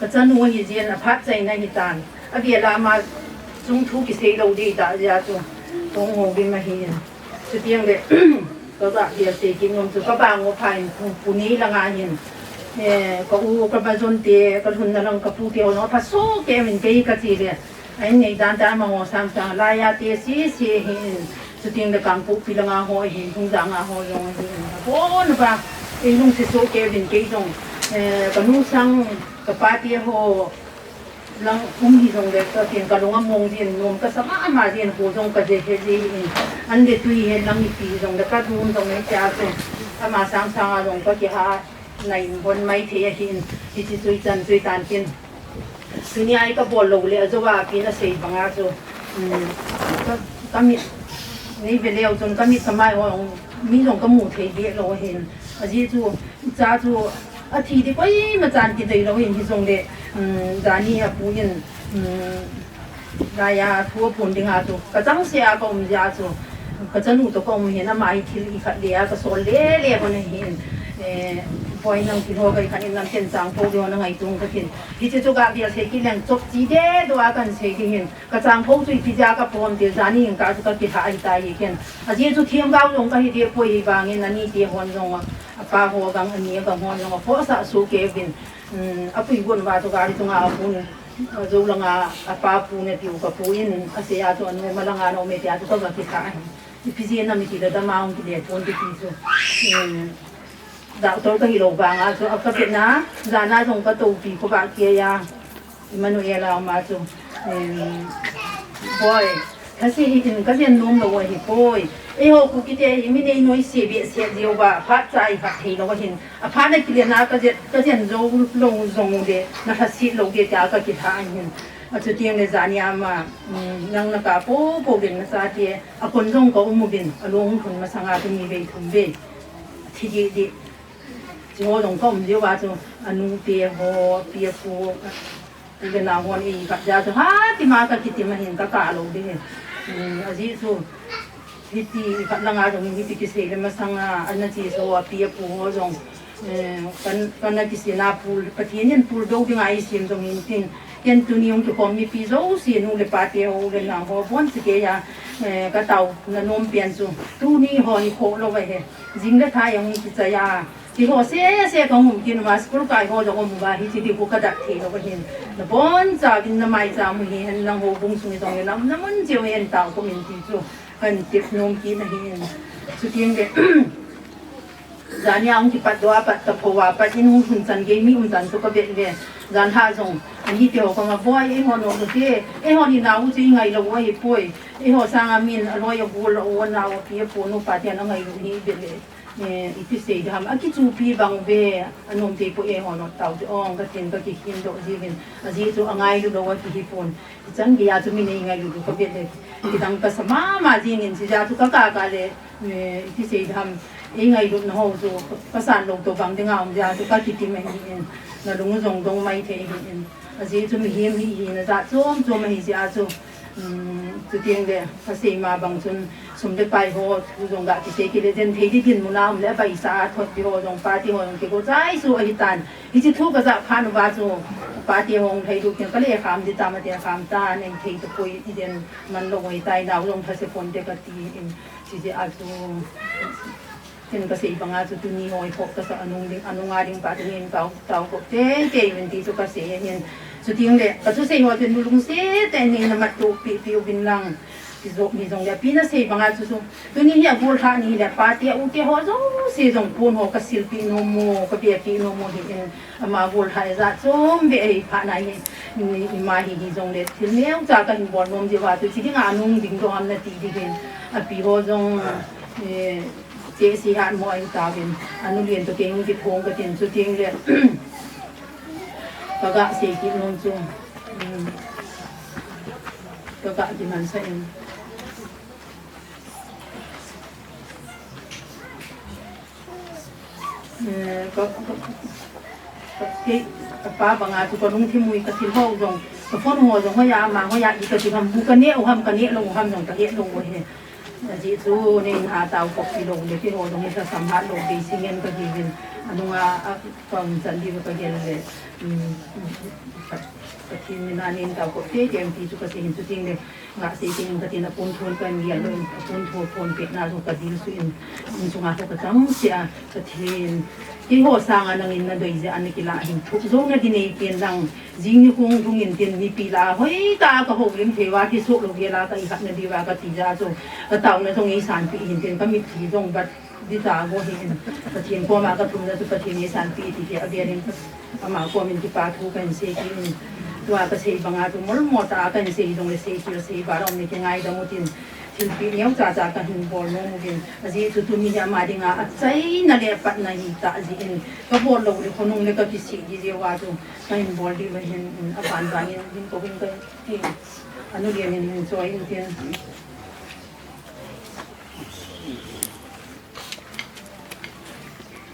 Kachanu ahijeh in aphat chaina ahitan. Avel a ama chung thu kisei lou ding tah jeh chu, kahung houlim ahi in. Chuteng le, kagah vel sei kit nom chu, kabang u phat in Pu, Pune langa hin, eh, ka u, ka majon te, kalhunna lang kapute ho jong apha sohkei uvin, kei kache le, a-in neidan tah a amaho sangtah laiya te sese ahin, chuteng le Kangpokpi langa ho ahin, Thongjang a ho jong ahin, abon uva eilungset sohkei uvin, kei jong, eh, kanu sang, kapate ho lang um hijongle, katin kalung among jin, nom kasa mama jin, kho jong kaje he jin, an le tui hen lang ipi jongle kadon jong hitia chu, ama sangsang a jong kakihah, na in bon maithei ahin, hiche chu ichan chu itan tin. Tunia hi kabol lou le, ajou a apin asei banga chu, um, ka, kamit, nei ve leu chun kamit kamai ho, mi jong kamu thei deh lou ahin. Ajeh chu, icha chu, athi ding koima chan kidei lou ahin, hijongle, um, jani apu in, um, laiya thu aphon dinga chu, kachangseh a kaum jeh a chu, kachanu toh kaum ahin, ama hi thil ikhat le a kasol le le hon ahin, eh, boi nang thil ho kaikhat in lam chen chang pou ding hon angaito katin. Hiche chu gah vel sei kit leng chopchi dedoh a kahin sei ding ahin, kachang pou chu ipi jeh a kaphon ti, jani in kah chu kakilhah ahitai ken. Ajeh chu themgao jong kahi deh poi, ahivangin anite hon jong, apa ho gang, ani agang hon jong aphohsah sohkei uvin, um, apui gon uva chu gari chunga aphun, ajou langa apa pu natiu kapu in asei a chu, anu malanga na um e tia chu kaga kilhah ahi. Ipi jeh ham itile dam a hung kile pon kiti chu, um, doctor kahilou vanga chu, akavetna, jana jong katoupi khovah keiya, Emmanuel a ama chu, um, boi, lhase hih in kajen nom lou ahipoi. Eiho Kuki te hi mi neinoise behseh jeh uva phatcha ikhat theilou ahin, aphat na kilen a kajen, kajen jou lou jong ule nalhase lou ding tia kakilhah ahin. Achuteng le jani a ama, um, nang nakap pou pou ding nachate, akon jong kaum uvin, along hung lhun masanga tuni vei thum vei thi deh deh, hiche ho jong kaum jeh uva chu, anute ho, api apu, u le nao hon eikap jeh a chu, hatima kakitim ahin, kakap lou ding ahi. Um, ajeh chu, hiti khat langa jong hiti kisei le masanga, ana cheso api apu ho jong, eh, kan, kana kisei na pul, Pathen in puldou dinga eisem jong hintin, ken tuni hung kikhom mipi jouse, nu le pate ho, u le nao ho, abonchakeiya, eh, kataona nom pen chu, tuni ho hi khoh lou ahi, jing le thai ahung kichai a, hiho sese kahung um kit uva, school kai ho jong um uva, hiche ding khu kadat thei lou ahin, nabonchauvin namaicham u hihen lang, houbung sung hi jong hi lang, namun cheh u hihen tao khum in ti chu kahin tep nom kit ahin. Chuteng le, Jan a hung kipat doh a pat, taphou a pat in hung lhun chan gei mi um chan chu ka vet le. Jan lha jong, ahi te ho koma boi, eiho nom u te, eiho ni nau chu i ngai lou u ahi poi. Eiho sanga min aloi agol, a u anau, api apu, anu apa te ana ngai lou hi vet le. Eh, ipi sei ding ham, akichupi bang ve, anom te poi eiho nom tau te ong, ka tin ka kikhin doh jingin, ajeh chu angailu lou a kihi pon. Chan gei a chu mi nei ngailut u ka vet le, kidang ka sa mama jingin, chuti a chu ka ka ka le, eh, iti sei ding ham, ei ngailut na ho chu, ka san lou to bang ding a um jeh a chu ka kitim ahi in, na lung jong dong mai thei ahi in. Ajeh chu mihem hi, hina jat chom chom ahi jeh a chu, um, chuteng le, ka sei ma bang chun, sum le pai ho, thu jong ga kisei kit le, jen thei di dinmun a um le, abaisa a thot di ho jong, party ho jong kigo chai su ahi tan. Hiche thu ka jah phat uva chu, party hung thei lou kin ka le kham di tam ate kham ta, nei thei tapoi, i den man lou ngei tai, nau jong thase pon te ka ti in, chuti a chu, ken ka sei banga chu tuni hoi kho ka sa anung ding, anung a ding pa tuni in tau, tau kho te, te in ti chu ka sei ahin. Chuteng le, ka thusei ho chu nu lungset tah in na mat to pi, pi uvin lang. Kijo mi jong le, pi na sei banga chu chu. Tuni hi agol lha ni le, party a u te ho jouse jong pon ho ka silpi nom u, ka vepi nom u hi in, ama gol lha jat chom ve ahi phat na hi, ni, ima hi hi jong le, thil neocha ka hin bol nom jeh uva chu, chi ding a nung ding doh ham na ti ding hin, api ho jong, eh, che si hat mo ahi tauvin, anu lien to kei hung kithong ka tin chuteng le, ka ga sei kit nom chu, um, ka ga kiman sa in. Eh, ka, ka, ka, kei, ka pa banga chu ka lungthim u hi ka thil ho jong, ka phone ho jong hoiya, ama hoiya, i ka ti ham, bu ka neh u ham, ka neh lou u ham jong, ka het lou u ahi. Ajeh chu, nei na tao kop pi lou le, keiho jong hi ka sam hat lou, bei singen ka hi vin, anunga, a, ka um chan di ka gel le, um, ka, ka thi min a nei tao kop te, ke em ti chu ka sei hin chuteng le, Nga sei teng in ka tin a pon thon ka ngial lou in, a pon thon pon pet na jong ka dil suh in, in sunga jong ka chang sia, Pathen. Keiho sanga nangin na doi jeh a na kilah hin thup jong na di nei pen lang, jing ni hung lhung in tin mipi lah a hoitah a ka houlim thei uva, thi soh lou gel a ka i khat na diuva ka ti jeh a chu, ka taona jong ei sanpeh hin tin ka mitlhi jong bat Dita go hi in, Pathen koma ka thumna chu Pathen in sanpeh ti hi avel in, ama komin kipa thu kahin sei kit in. Tua ka sei banga chu molmo tah a kahin sei jongle sei kil sei val a um le kingaidam utin. Thilpeh neocha cha kahin bol nom uvin. Ajeh chu tuni hi ama dinga achaina le apatna hitah jeh in. Ka bol lou le khonung le ka kisih di jeh uva chu kahin bol diu ahin, aban ban in hin kou hin kahin, anu Lian in hin choi in tin.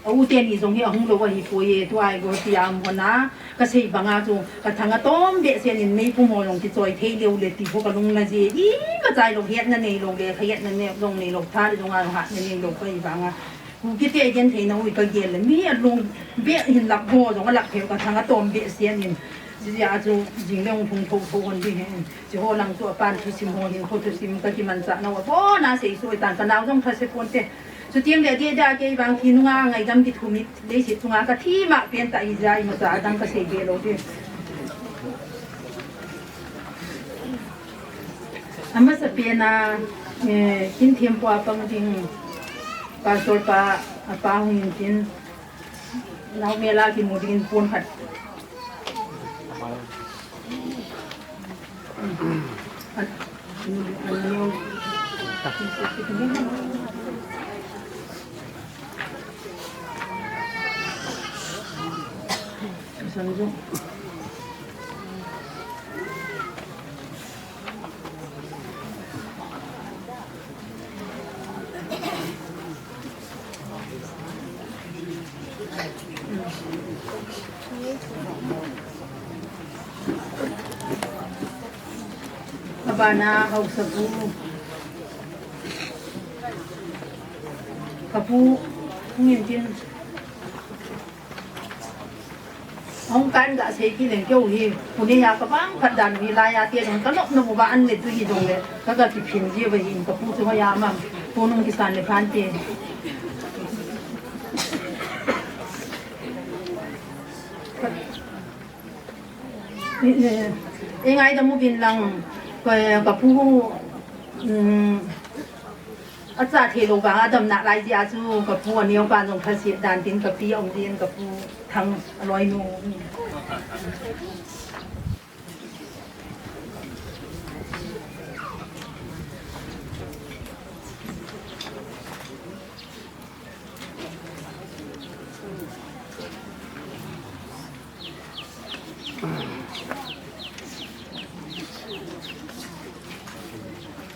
A u teni jong hi ahung lou ahipoi e, tua hi Guwahati a um hon a, ka sei banga chu, ka thang atom behseh in meipum ho jong kichoi thei leu le ti ho ka lung na je, imacha hilou, hetna neilou le, khahetna ne, jong neilou, tha le jong a hatna neilou, ka hi vanga. Kuki te gen theina u hi ka gel le, mi alung beh hin lap ho jong alap thei, ka thang atom behseh in, jia chu, jing le hung thung tho tho hon ding hin. Chiho lang chu apan thusim ho hin, kho thusim ka kimanchah nau abon a sei soi tan, ka nau jong thase ponte. Chuteng le dia dia kei vang thi nunga ngaidam kithum hi leiset chunga ka thi ma pen tah hi jeh a imacha adang ka sei be lou ding. Amasa pen a, eh, kin thempu a pang ding, Pastor pa, apa hung in tin, nau mel a kimu ding in pon khat. Abana haosapu. Kapu, hung in tin. Hung kan ga sei kit leng keu hi. Pune a ka vang phat dan u hi lai a te jong ka nop nop uva an le tu hi jongle. Ka ga kiphin ji uva hin kapu chu hoiya mam. Pu nung kisan le phan te. Eh, eh, eh, ngaidam uvin lang, ka, kapu, um, Acha thei lou vang a damna lai jeh a chu kapu aneo pa jong thase dan tin kapi aum jin kapu Thang aloinu.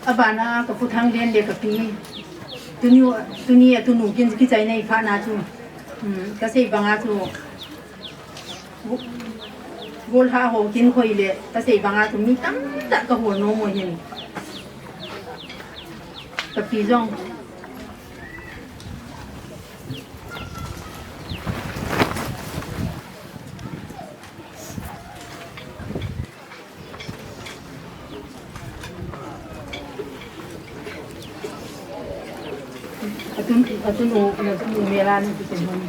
Abana kapu Thanglen le kapi. Tuni, tuni a tunu kin kichai nei pha na chu. Hmm, kasei banga chu. Go-, golha ho kin khoi le, kasei banga chu mi tamtah kahol nom u hin. Kapi jong. Atun, atun u, atun u mela ni kitin hon.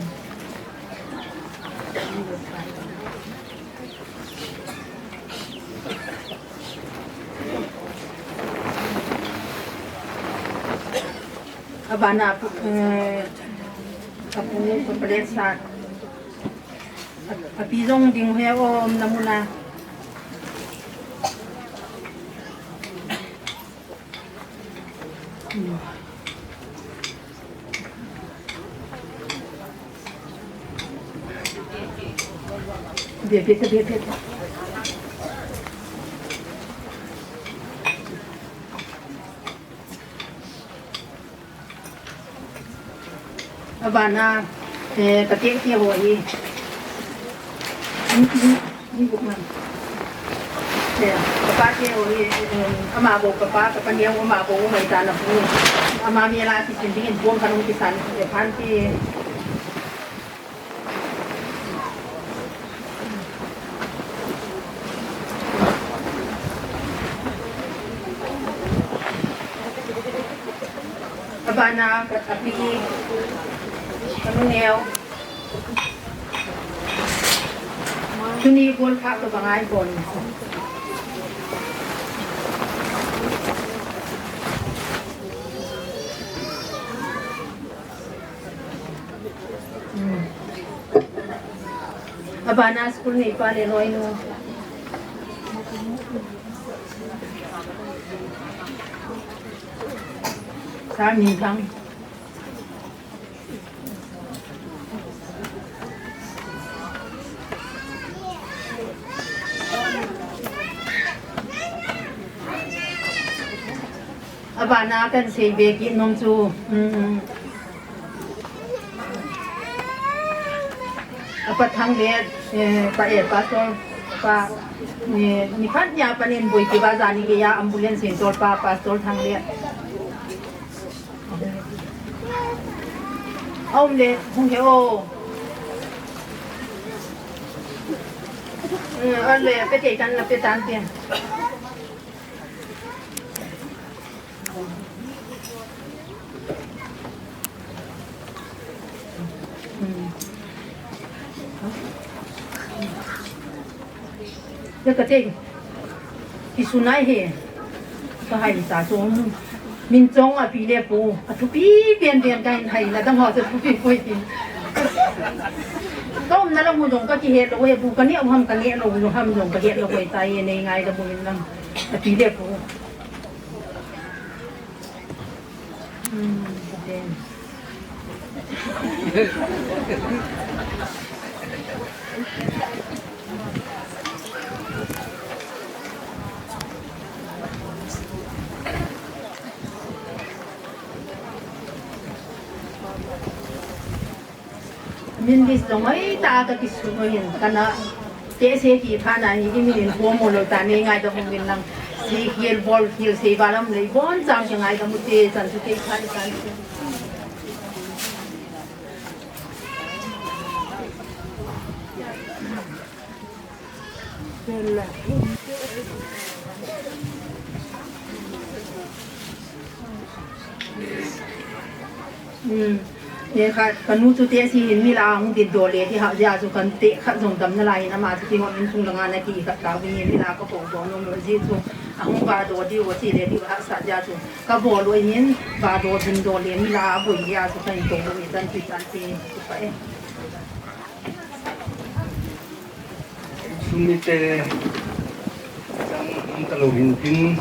Abana, eh, apu, apu palesa. Api jong ding he om na muna. Bia, bia, bia, bia. Abana, eh, kati ti ho hi. Ni, ni, ni buk man. Eh, kapa ti ho hi, um, ama bo kapa, kapa ni ama bo mai ta na pu. Ama mi la ti tin ding in bom khanung ti san, eh, phan ti. Abana ka tapi, kanu neo. Tuni bol kha ka bangai bon. Hmm. Abana school ni pa le noi no. Sa min thang. Abana kan sei be kit nom chu, um, apa Thang le, eh, pa, eh, pastor, pa, eh, ni khat nia panin boi ti ba jani ke ya ambulance in tol pa, pastor Thang le. Aum le, hung he o. Eh, ale, pe te kan la pe tan te. Hmm. Ka te. Kisunai he. Ka hai ta chu. Min chong api le pu. Athupi pian pian ka hin hai na dang ho chu thupi poi tin. Ka umna la mu jong ka kihe lou he pu ka ni um ham ka ni lou ham jong ka he lou he ta ye nei ngai da bu min lam. Api le pu. Min list jong ai ta ka kisu mo hin kana te se ki pha na hi i min in po mo lo ta ne ngai da hung min lang. Si hiel bol hiel se ba lam le bon chang ki ngai da mu te chan su te pha i chan su. Hmm. Ye kha, kanu chu te si hin mi la hung din do le ti ha, ja chu kan te khat jong dam na lai hin ama chu ti hon in chung langa na ki khat ta wi mi la ka ko do no mo ji chu. Ahung vado diu, ti le diu, hahsa dia chu. Ka bol u in, vado ding do le, mi la boi dia chu, ka in to u in, tan ti tan ti, ti pa e. Sumite, jang hung ta lou hin tin,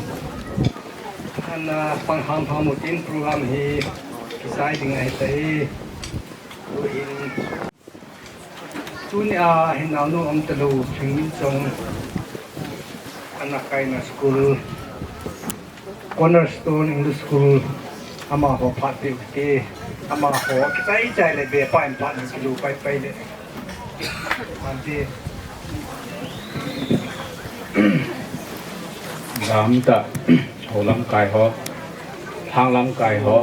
ana pang ham ham u tin program hi kisai ding ahi tai. Tuhin, tuni a hin naonu um ta lou, Thingminchong ana kaina school, Cornerstone English School, amaho phat peh u te, amaho kichai chai le be pa in phat na kilu pai pai le. Ante. Dam ta, ho lamkai ho, hang lamkai ho,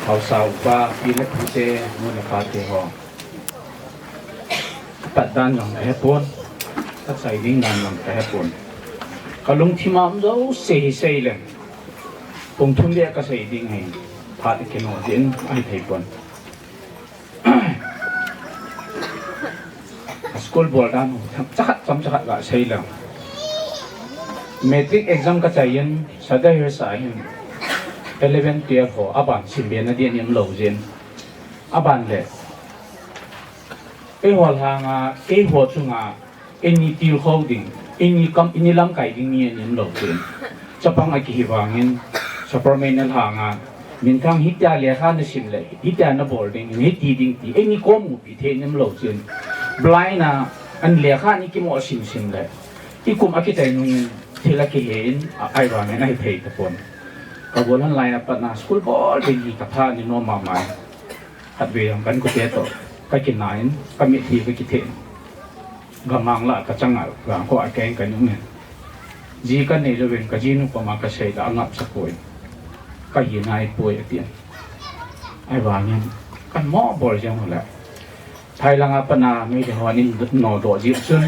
hausa upa, pi le pu te, nu le pa te ho. Pat dan jong ka he pon, ka chai ding dan jong ka he pon. Ka lungthim a um jouse hi sei leng. Pung thum le ka sei ding hi, phat kino din, ahi thei pon. School bol dan, chomcha khat, chomcha khat ga sei leng. Matric exam ka chai in, Sadar Hills a hin, eleven, twelve ho, aban sim be na din um lou jin. Aban le, eiho lhanga, eiho chunga, eini tilkhou ding, eini kam, eini lamkai ding mi um lou jin. Chapang a kihi vangin, Superman na lhanga, minthang hitia lekha na sim le, hitia na bol ding, hiti ding ti, eini kom mu pi thei um lou jin. Blind a, an lekha ni kimo sim sim le, i kum a kichai nungin, thil a kihe in, a, ahi vangin ahi thei tapon. Ka bol han lai a pat na, school bol ding hi ka tha ni nom mama e. Khatvei jong kan kote toh, ka kina in, ka mitlhi ka kithe in. Gamang la ka chang a, gangkhoh a keng ka nung in. Ji ka nei jouvin, ka jinu koma ka sei la, angap sa poi. Ka hina ahi poi ati in. Ahi vangin, kan mo bol jeng u le. Phai langa pat na, mi le hon in no do ji chun.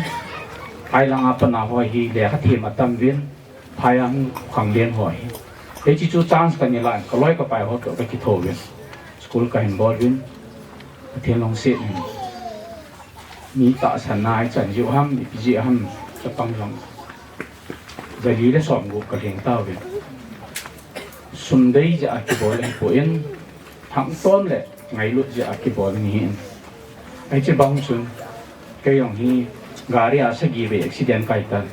Phai langa pat na ho hi, lekha them atam vin. Phai a hung khang leng ho hi. Hiche chu chance ka nei lai, ka loi ka pai ho toh ka kitho vin. School ka hin bol vin. Pathen lungset in. Mi tahsan na i chan jiu ham, ipi ji ham, chapang jong. Jali le som gup ka lhing tauvin. Sum dei jeh a kibol ahi pon, thangtom le ngailut jeh a kibol ahi in. Hiche bang chun, kei jong hi gari a sagi vei accident kai tan.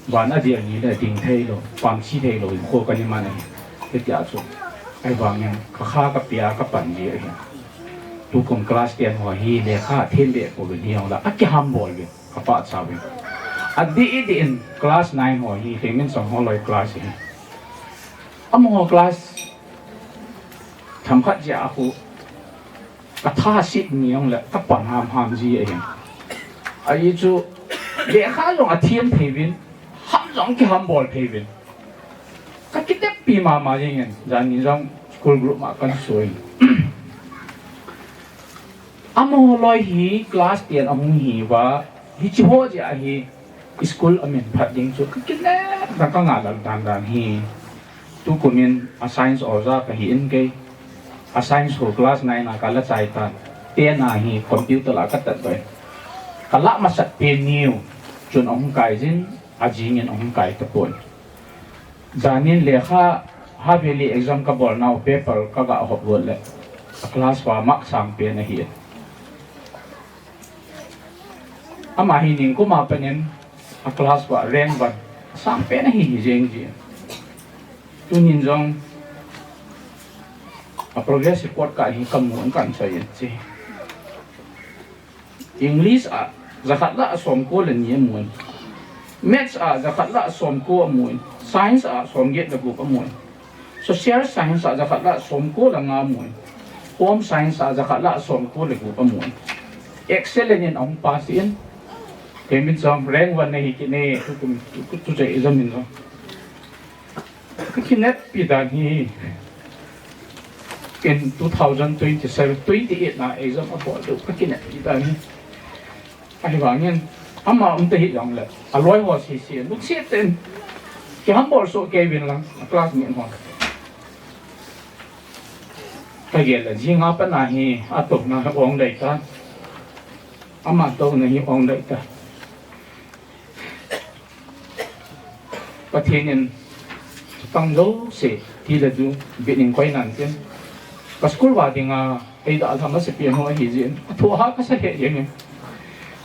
Van a ding ni le ding thei lou, pang chi thei lou, in ko ka ni man ahi. Hitia chu, ahi vangin, ka kha ka pia ka pan ji ahi. Tukum class ten ho hi lekha them be pouvin hijongle, akihambol uvin, ka pachat uvin. Adih dih in class nine ho hi, Lhingminchong ho loi class hi. Amaho class themkhat jeh a khu, ka tha sit ni jongle, ka pan hamham ji ahi. Ahi chu, lekha jong athem thei uvin, ham jong kihambol thei uvin. Ka kineppi mama jeng in, jan ni jong school group ma kan soi. Amaho loi hi class ten ahung hi uva, hiche ho jeh a hi school amin phat ding chu ka kinep dan ka ngah lal dan dan hi. Tukum in a science oja ka hi in kei. A science ho class nine a ka la chai tan. Ten a hi computer la ka tat bai. Ka lah masat pen niu chun ahung kai jin, ajing in ahung kai tapon. Jan in lekha half yearly exam ka bol nau paper ka ga hop got le, a class uva mark sang pen ahi. Ama hi ningkum a pat in a class uva rank one sang pen ahi hi jeng ji. Tunin jong a progress report ka hi ka mu in kan soi in chi. English a jakhat lah somko le ni amun. Maths a jakhat lah somko amun. Science a somget le gup amun. Social Science a jakhat lah somko le nga amun. Home Science a jakhat lah somko le gup amun. Excellent in ahung pass in. Kemin jong rank one nahi kit ne, tukum, tu, tu, tu, exam in jong. Ka kineppi dan hi. In two thousand twenty-seven, twenty-eight na exam abol diu ka kineppi dan hi. Ahivangin, ama um ta hijongle, aloi ho sese, lungset in. Kihambol soh kei uvin lang, a classmate ho. Ka gel le, jing a pat na hi, atouna ong dei ta. Ama touna hi ong dei ta. Pathen in, "Pang jouse, ti le du, bit in koi nan tin. Ka school va dinga, ei dalha masapen ho ahi jin, athu ha kasa lheh jeng in.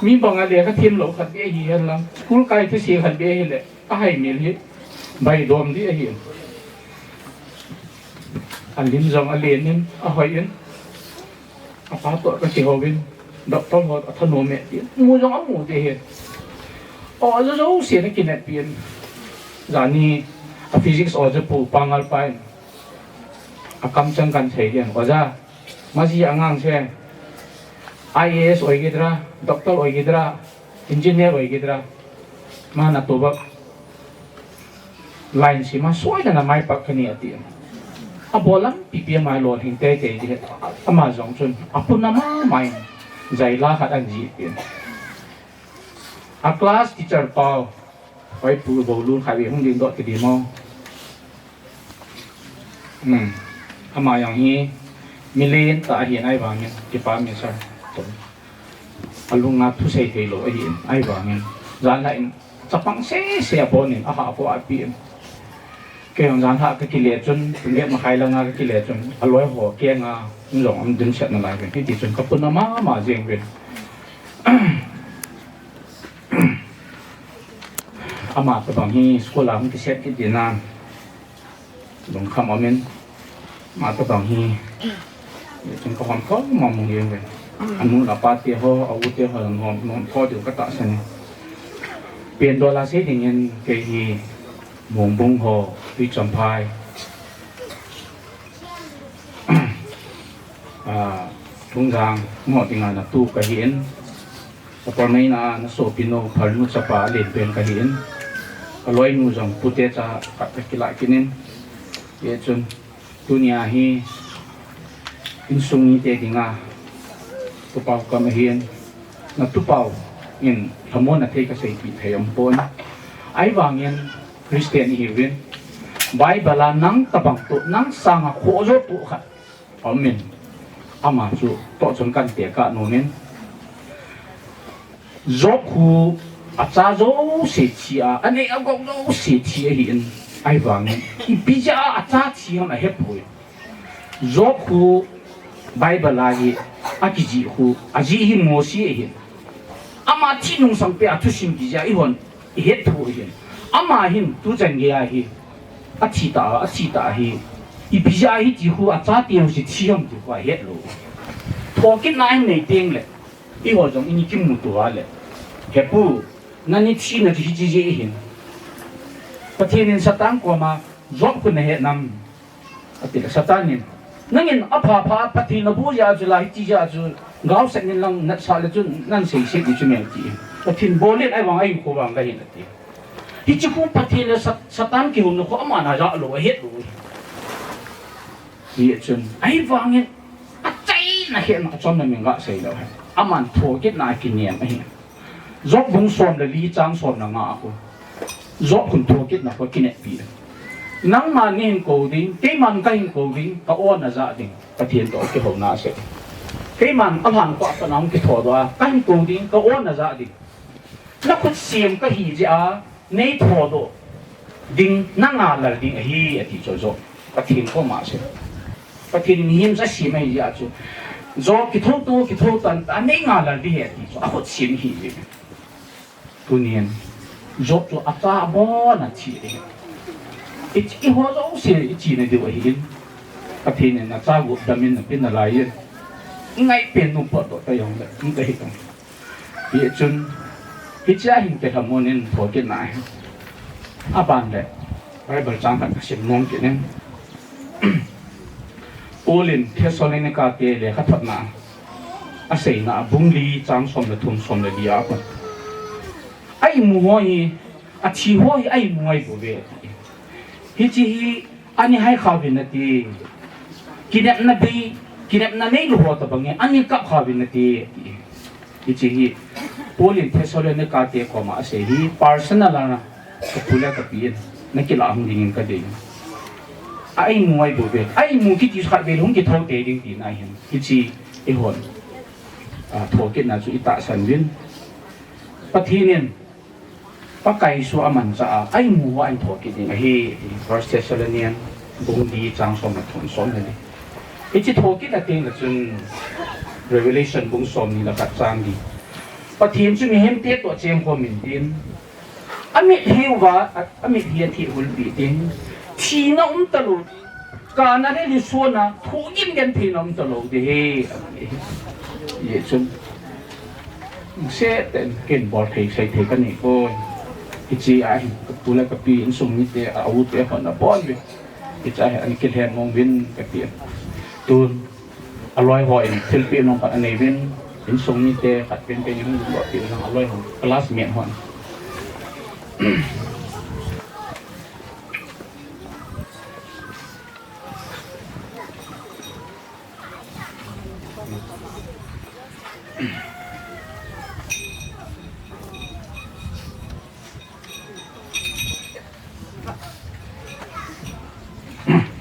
Mi banga lekha themlou khat beh ahi henlang, school kai thusei khat beh ahile, ahaimil hi, baidom ding ahi in." Alim jong alen in, ahoi in. Apa toh kakihou in, doctor ho athanom e tin, mu jong amu ding ahi. O, ajo jouse ana kineppi in. Jani, a physics oja pu Pangal pa in, akamcheng kahin sei ding, "Oja, maji angang se, I A S oi kidra, doctor oi kidra, engineer oi kidra, ma natoh bep line sima soidana maipat kani," ati. Abol lampi pi ama lolhing teitei ding ahi. Ama jong chun apuna mama in jaila khat ahin jih pin. A class teacher pa, oi pu, bolun khat vei hung dingdoh kiti mo. Hmm. Ama jong hi mi lentah ahin, ahivangin kipa min sir. Alunga thusei theilou ahin, ahivangin janlhah in chapang sese abonin, aha ko api in. Kei jong janlhah kakile chun, pung get makhai langa kakile chun, aloi ho kenga, hung jong um dimset nalai uvin. Hiti chun kapuna mama jeng uvin. Ama tabang hi school a hung kiset kit ding a, lungkham umin, ama tabang hi, chun kahon khom mong mong jeng uvin. Anu le apa te ho, a u te ho, nom, nom kho diu katahsan in. Pen dol a sei dingin kei hi Mongbung ho, Tuichamphai, a, Thungjang, ngo dinga natu kahin. Ka palmei na, na sopinu, Phalnu chapa, alen pen kahin. Ka loinu jong Pu Techa khat kakilah kit in. Hijeh chun, tunia hi insung mite dinga tupau kam ahin. Na tupau in lhamonna thei kaseipeh thei umpon. Ahivangin Christian ihiuvin, Bible a nang tabang toh, nang sanga khoh jo toh khat aumin, ama chu toh chun kahin tekah nomin. Job khu acha jouse thi a, anei agou jouse thi ahin, ahivangin ipi jeh a acha thi ham ahepoi. Job khu Bible a hi akijih khu, ajih hi Mosi ahin. Ama thi nung sangpeh a thusim kijih a eihon ihet thou ahin. Ama hin tuchan geiya hi athi ta, athi ta hi, ipi jeh a hiti khu achate jouse thi ham ti khu ahetlou. Thokitna ahin nei tengle, eiho jong ini kimuto a le, He pu, nani thina chu hiche jeh ahin, Pathen in Satan koma Job khu nahet nam, atile Satan in, nangin apha pha Pathen naboh jeh a chu la, hiti jeh a chu gaosah in lang, natsah le chun nan seiset ding chu mel ti. Pathen bol in, ahivang ahinkho vang kahin ati. Hiche khu Pathen le Sa-, Satan kihouna khu aman ajah lou, ahet lou. Hichun, ahivangin, achaina hetna, achomna min gasei leu hen. Aman thokitna akinem ahi. Job bung som le li chang som le nga a khu, Job khun thokitna khu akineppi. Nangman neihin kou ding, keiman kahin kou ding, ka-o najah ding, Pathen toh kihouna asei. Keiman alhan kho a pat a hung kithodoh a, kahin kou ding, ka-o najah ding. Nakhut sem kahi jeh a, neithodoh ding, nangalal ding ahi, ati chu Job. Pathen koma asei. Pathen in mihem chu asem ahi jeh a chu, Job, kithouto, kithou tan, anei ngalal ding ahi, ati chu akhut sem ahi jeh. Tunin, Job chu acha abon a thi ahi. I, eiho jouse ichena diu ahin, Pathen in acha gup damin napeh nalai in, ingaipen nu potdoh ta jongle, um ta hih tan. Hichun, hichea hin kilhamon in thokitna ahi. Aban le, Bible chang khat kasim nom kit in. Paul in Thessalonica te lekhathotna, aseina, bung li chang som le thum, som le li a kon, a-imu ho hi, athi ho hi a-imu ngai bouve ati. Hiche hi, ani hai khauvin ati. Kinepna bei, kinepna neilou ho tobangin, ani kap khauvin ati, ati. Hiche hi, Paul in Thessalonica te koma asei hi, personal a, kapu le kapi in, nakilah hung dingin kadei. A-imu ngai bouve. A-imu kiti khatvei le hung kithou tei ding tina ahin. Hiche, eihon, a, thokitna chu itahsan uvin. Pathen in, Pakai Jesu amanchah a, a imu uva ahin thokit ding ahi, First Thessalonians bung li chang som le thum, som le li. Hiche thokit a teng le chun Revelation bung somni le khat chang li. Pathen chu mihemte toh chengkhom in tin, amitlhi uva, a, amitlhi atheh hulpeh ding. Thina umtalou, kana le lisona, thoh gimgentheina umtalou ding ahi. Hichun, seten kin bol thei, sei thei kanei poi. Hiche a hin, kapu le kapi, insung mite, a u te hon abol uvin. Hiche a hin, ana kilhem mong uvin kati. Tun, aloi hon thilpeh nom khat anei uvin, insung mite khat pen pen hung ding lou ti nang aloi hon, classmate hon.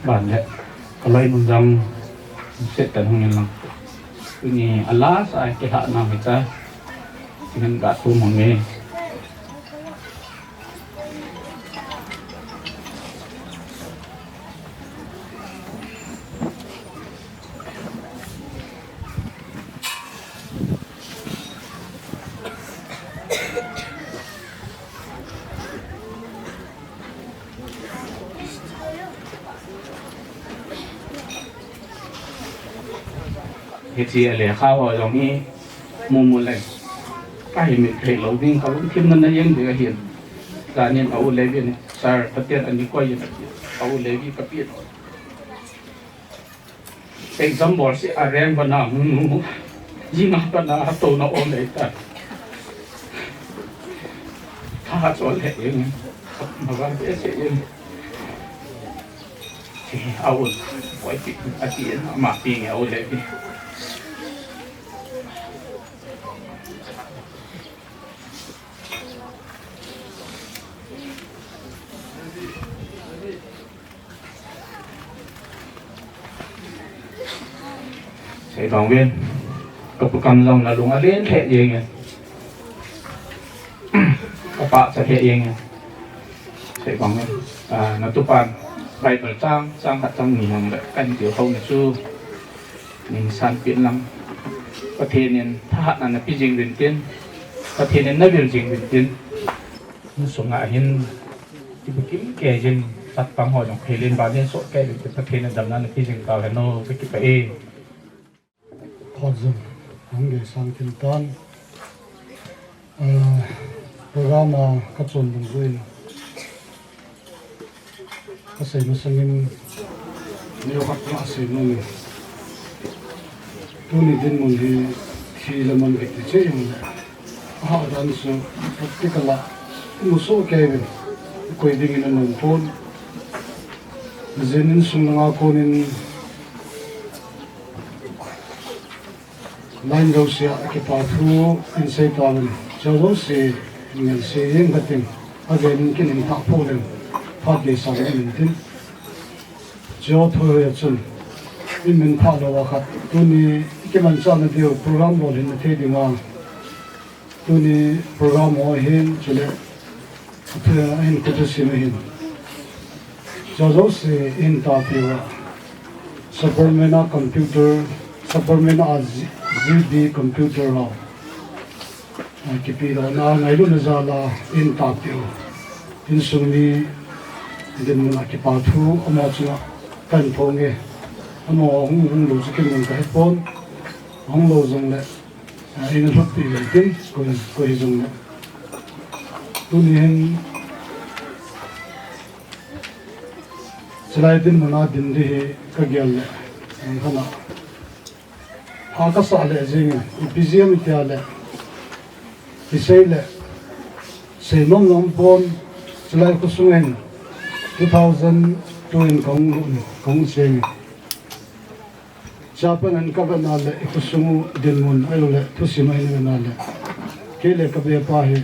Ban le, aloi mun jam, seten hung in lang. Tuni a last a kilhahna hiche. Nin ga tum hung e. Hiche a lekha ho jong hi mu mu le, kahin mit thei lou ding, kalungthim na na jeng ding ahin. Janin a u Levi in, Sir, Pathen in eikoi in, a u Levi kapeh in. Exam bol seh a rank bana hung nu, jing a bana hatouna um lei ta. Tha chol he jeng, ma ba behseh jeng. Ti a u, koi ti, ati, ama pi nge a u Levi. Sei bang uvin, ka pu Kamjong na lung alen lheh jeng e. Ka pachat lheh jeng e. Sei bang uvin, ah, na tupan Bible chang, chang khat chang ni hung le, kan tiu hou na chu. Nin sanpeh in lang. Pathen in thahatna napeh jing uvin tin. Pathen in navil jing uvin tin. Insung a hin, kibu kimkei jin, chatpang ho jong khel in, ban in sohkei uvin tin, Pathen in damna napeh jing tau hen o, kakipah e. Khat jong, hung gei sang tin tan. Ah, program a kachon dungjuiyin kasei masangin, neokhat kasei nom e. Tuni dinmun hi thi le man kiti cheh jongle, ahahdan chu practical a imu sohkei uvin, koi dingin anom pon. Ajin insung langa konin, line jousea kipa thu in sei tauvin, chujousen ngen sei jeng kating, avel in kin in thah pho leng, phat gei sang in tin. Chu thu hi chun, in min thah louva khat, tuni kimanchahna diu program lolhinna thei dinga, tuni program ho hin, chule, ahin kothusim ahin, jouse in tapeh uva, Sabarmati a computer, Sabarmati a G-, GB computer ho, a, kipedohna ngailutna jal a in tapeh u. Insung mi dinmun a kipa thu, amaho chunga kahin phong e. Amaho hung, hung lou chu kimun kahepon. Hung lou jongle, a, in lhutpeh uvin tin, koi, koi hijongle. Tuni hin, chulai dinmun a din ding hi kagel le, nang khat a, pha kasah lheh jengin, ipi jeh ham itile, kisei le, seinom nom pon, chulai khosung in, two thousand two in kahung lut in, kahung chengin. Chapang in kavetna le, ikhosung u dinmun, ahiloule thusim a hin vetna le, kei le kabepa hi,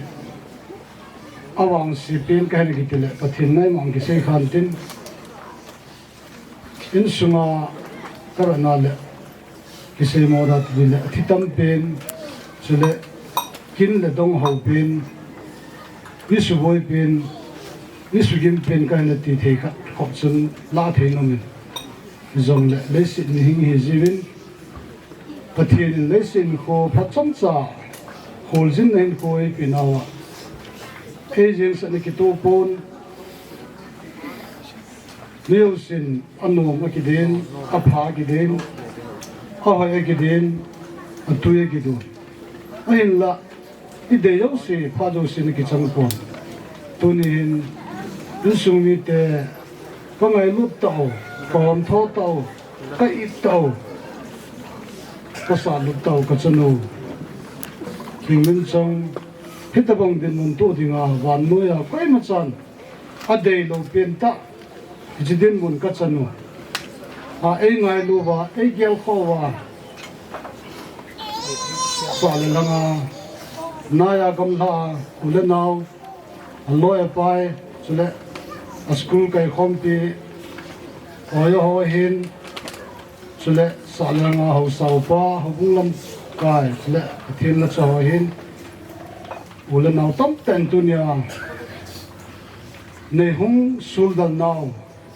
avangse pen kahin kiti le, Pathen ngaimang kisei khan tin, insunga kavetna le, kiseimo da tile, athi tam pen, chule, kin le dong hou pen, Isuboi pen, isugim pen kahin ti thei khat khop chun la thei nom in. Jongle leiset mihing ihi jiuvin, Pathen in leiset hinkho phat chomcha kholjinna hinkho eipe nauva, ei jeng sah na kitoh pon, mi jousen anom akiden, apha akiden, ahoi akiden, atui akidon. Ahinla, idei jouse, phat jouse na kichang pon. Tuni hin, insung mite, ka ngailut tau, ka homtho tau, ka it tau, ka salut tau, ka chanu Lhingminchong, hitobang dinmun toh dinga, vannoiya koimachan adeilou pentah, hiche dinmun ka chanu. A, ei ngailu uva, ei gelkhoh uva, sah le lhanga, naiya gamlha a, u le nao, aloi apai, chule a school kaikhompi, oiho hin, chule sah le lhanga haosa upa, houbung lamkai, chule Pathen lacha ho hin, u le nao tamtah in tunia neihung suldal nau,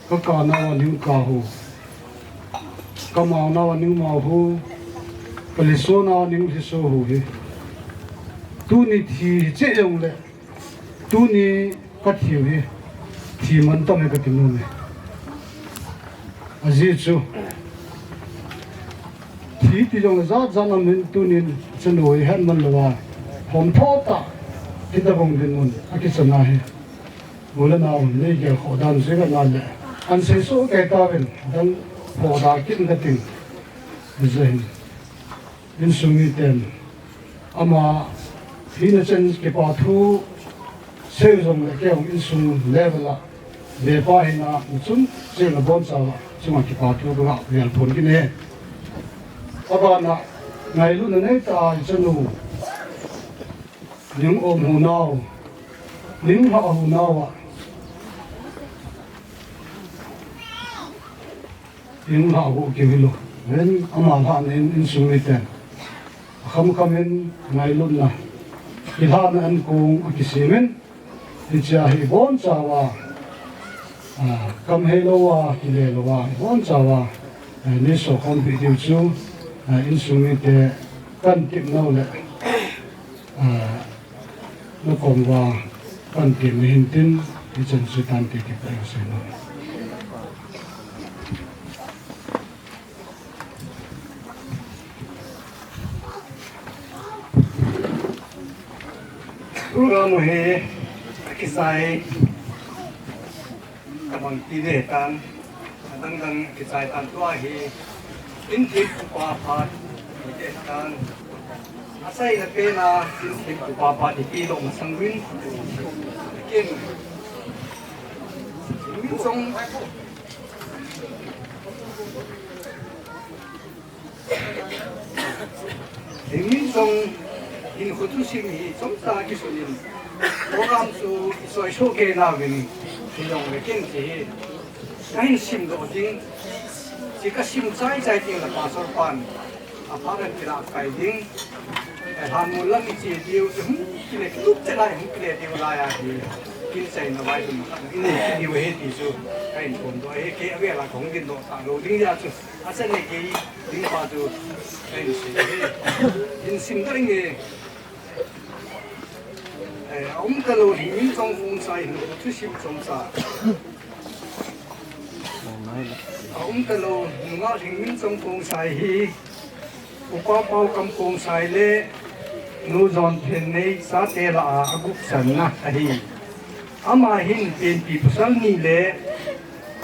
ka ka nauva neihung ka u, ka mao nauva neihung mao u, ka lhiso nauva neihung lhiso u hi. Tuni thi hiche jongle, tuni ka thiu hi, thi mantam hi kati nom e. Ajeh chu, thi ti jongle jat jat aum in, tunin chanu hi hetman louva, homtho tah, hitobang dinmun akichan ahi. U le nao, nei gelkhoh dan jeh a le, ahin seisoh kei tauvin, adang phoda kit kating. Hijeh hin, insung miten, ama hina chen kipa thu sei jongle, kei jong insung level a, vepa hina, chun, chun abonchauva chunga kipa thu kaga velphon kit e. Abana, ngailutna neitah a ichanu, neihung um u nau, neihung lhah u nauva, neihung lhah u keu hilou. Ven, ama lhahna in, insung miten, akhamkham in ngailutna, kilhahna ankong akisem in, hichea hi ibonchauva, a, kam heilouva, kilelouva, ibonchauva, a, neisuhkhompi diu chu, a, insung mite kahin tep nau le, a, nakom uva kahin tep nahin tin, hichan chu tante kipah e, seinom. Program hi akichai, kabang ti ding tan, adang dang kichai tan, tua hi in thip upa phat ti ding tan. Achaina pena in thip upa phat ipi doh masang uvin, kin, min chong Lhingminchong hinkho thusim hi chomcha kisun in, program chu isoisoh kei nauvin, hijongle ken hiche hi kahin simdoh ding, hiche kasim chaichai tengle pastor pan aphat in kilah kai ding, eh, lhanmol lam iche diu, ihung kile, kilup chet a ihung kile diu laiya hi, kin chaina vailutna khat inei kit diu ahi ti chu kahin phondoh ahi. Kei avel a kahung dindoh talou ding jeh a chu, achan nei kei ding pa chu kahin sei ahi. Hin simdoh inge. Eh, aum talou Lhingminchong Khongsai hi thusim chomcha. Aum talou nungah Lhingminchong Khongsai hi Upa Paokam Khongsai le Nu Jonphennei chate lah a agup channa ahi. Ama hin penpi pasal ni le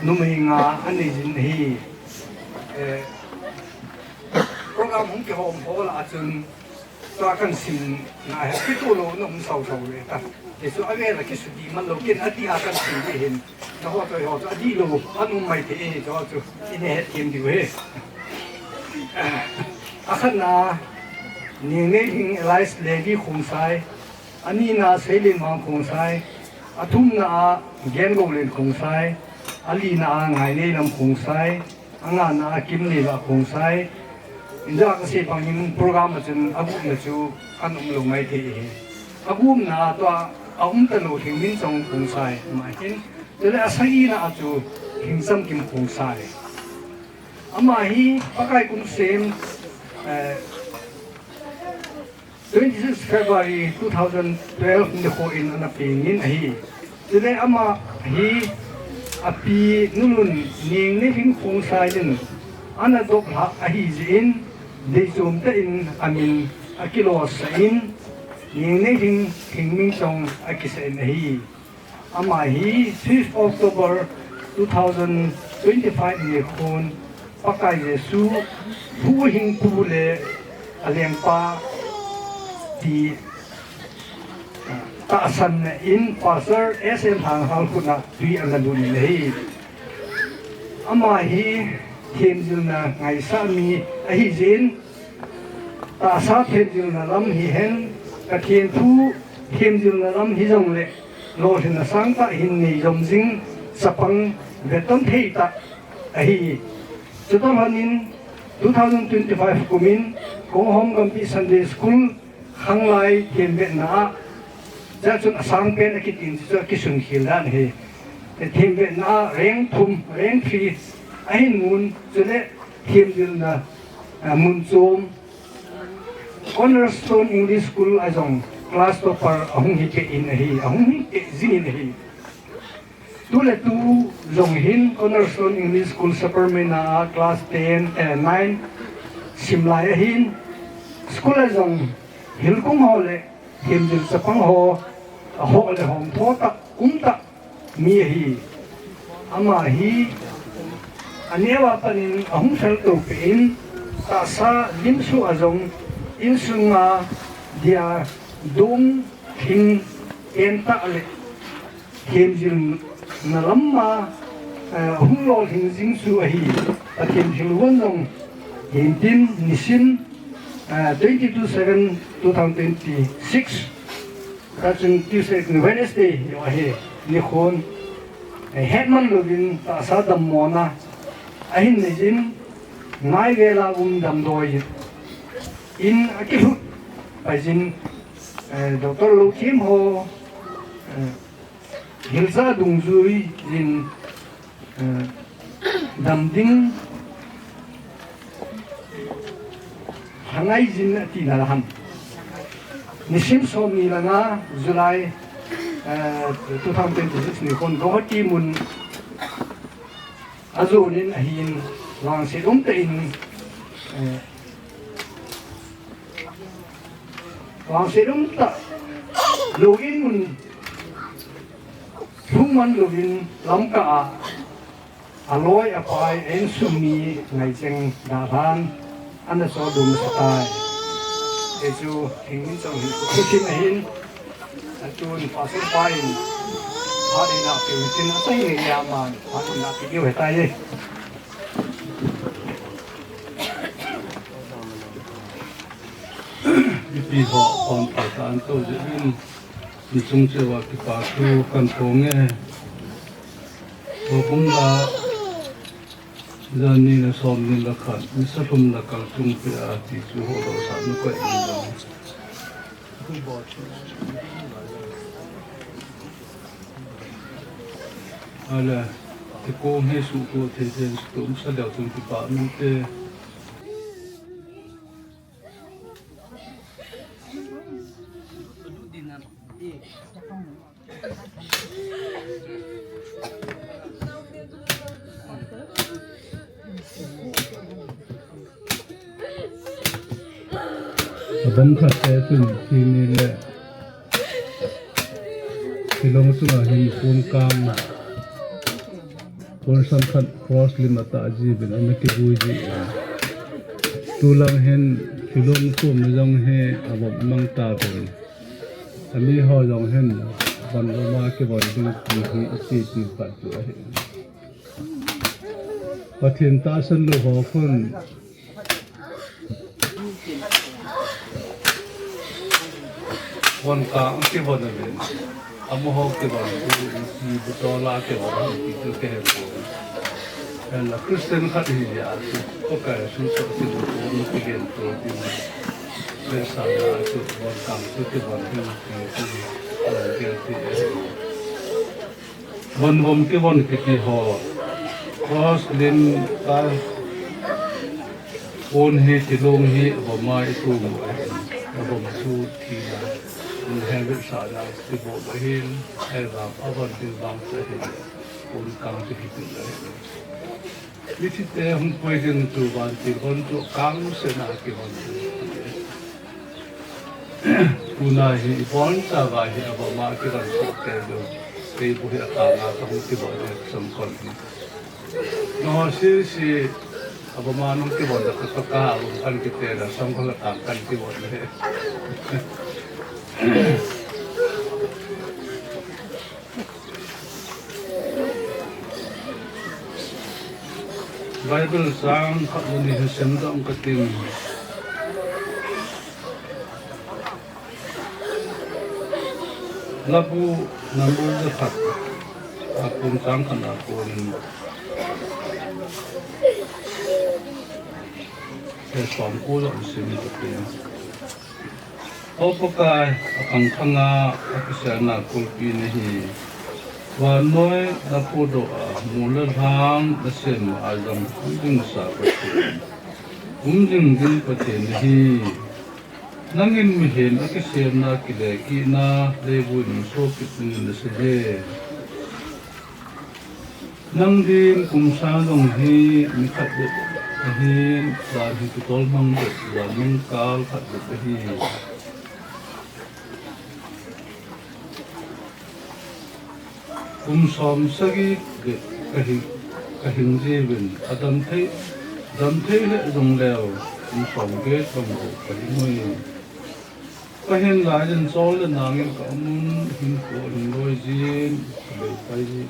numei nga anei jin ahi. Eh, program hung kihom ho lah a chun, tua kahin simna hi kitoh louna um sausau le ta. Hichu avel a kisudih man lou, ken adih a kahin sim ding ahin. Naho toh eiho chu adihlou aum mai thei ahi, chu chu ina hethem diu ahi. Akhatna, Nengneilhing alias Levi Khongsai, anina Seilenmang Khongsai, athumna a Gengoulen Khongsai, alina a Ngaineilam Khongsai, angana a Kimneivah Khongsai, inja kasei bangin program a chun agupna chu ana umlou maithei ahi. Agupna a tua A um talou Lhingminchong Khongsai, ama hin. Chule asagina a chu Lhingchamkim Khongsai. Ama hi Pakai kum sem, eh, twenty-six February two thousand twelve nikho in ana pengin ahi. Chule ama hi api Nulun Nengneihling Khongsai in ana doplhah ahi jeh in, deichom tah in amin akilosah in, Nengneihling Lhingminchong akisah in ahi. Ama hi fifth October two thousand twenty-five nikhon Pakai Jesu huhhingpu le alengpa ti tahsan in Pastor S M Lhanghal khut a tui ana lut in ahi. Ama hi themjilna ngaisah mi ahi jeh in, tahsa themjilna lam hihen, Pathen thu themjilna lam hijongle, lolhinna sangtah hin nei jom jing chapang veton thei tah ahi. Chutoh lhon in two thousand twenty-five kum in Konghom Gampi Sunday School khanglai themvetna a, chua chun asangpen akitin chu akisunkhel dan ahi. Themvetna a rank thum, rank three ahin mun, chule themjilna, ah, mun chom Cornerstone English School a jong class topper ahung hipeh in ahi, ahung hipeh jing in ahi. Tuletu jong hin Cornerstone English School Sapermeina a class ten, eh, nine simlai ahin, school a jong hilkung ho le themjil chapang ho, aho le hom tho tah, um tah mi ahi. Ama hi aneo a pat in ahung feltoh peh in, tahsa limsuh a jong insunga dia dung thing en tah le themjilna lam a, eh, hung lolhing jing chu ahi. Pathen thilgon jong hintin nisim, eh, twenty-two seven two thousand twenty-six. Tachun Tuesday, Wednesday, yo ahi, nikhon, eh, hetman louvin tahsa dammona ahin nei jin, nai vela um damdoi in akilhut pai jin, eh, Doctor Lothem ho, eh, hilsa dungjui jin, eh, dam ding lhangai jin ati nalai ham. Nisim somni le nga July, eh, two thousand twenty-six nikhon Guwahati mun ajon in ahin, vangset umtah in, eh, vangset umtah lou in mun lhung man louvin Lamka a aloi apai, a insung mi ngaicheng dalhan ana sodum sa tai. Hichu Lhingminchong hi thusim ahin, atun Pastor pa in phat in apeh u tin, atai ngei aman phat in apeh diu ahitai. Ipi ho pon phat an to je in. Insung cheh uva kipa thu kahin phong e. Houbung la, janhi le somni le khat, nisa lhum le kal chung peh a ti chu ho dohsah na koi in lang. Ale, thikong hi suhtoh thei thei suhtoh umsa leu chun kipa min te. Abang khat te chun thini le Shillong chunga hin pumkang, pon samkhat cross lim atah ji uvin ana kivui ji. Tulang hin Shillong pum jong hi avom mang tauvin. Ami ho jong hin von loma kivon ding ti hi iti ti pat chu ahi. Pathen tahsan lou ho khun von kang kivon uvin, amaho kivon u, iti butol a kivon u, iti chu kahe poi. Hinla Christian khat hi a chu, Pakai Jesu chu kivon u, kigen to tin. Vesan a chu von kang chu kivon u, iti chu. Von vom kivon kiti ho. Cross lim ka. Pon hi tilong hi vom a i tum u ahin. Avom chu thina. Ni hen ve sa na ti bo ba hin. Ai vang avan ti vang sa hin. Pon kang ti hi ti la hin. Mithi te hung poi ding chu vantil von chu kang se na kivon chu. Tuna hi i bonchauva hi avom a kivon chu te ding. Kei bu hi akang a ka hung kivon le songkhol hi. No si si avom a nung kivon da ka ka avom kan kite da songkhol akang kan kivon le. Bible chang khat le ni hi semdoh ka ting. Labu number le khat. A kum chang khat a kum. He som ko lo sim ka ting. O Pakai, a khangkhanga a kiselna kulpi nahi. Vannoi na phudoh a, mol le lhang na sem a jong um ding sa Pathen. Um ding ding Pathen nahi. Nangin mihem a kisemna, kile kihna, leivui nung so kit dingin na sei e. Nang din kum sang jong hi nikhat bep ahin, dan hi kitol mang bep, dan mang kal khat bep ahi. Kum som sagi bep ka hing, ka hing jiuvin, adam thei, dam thei le jong leu, kum som get bang bou ka hing ui. Ka hin lai in chol le nangin ka um un, hin ko in loi jin, ka bei pai ji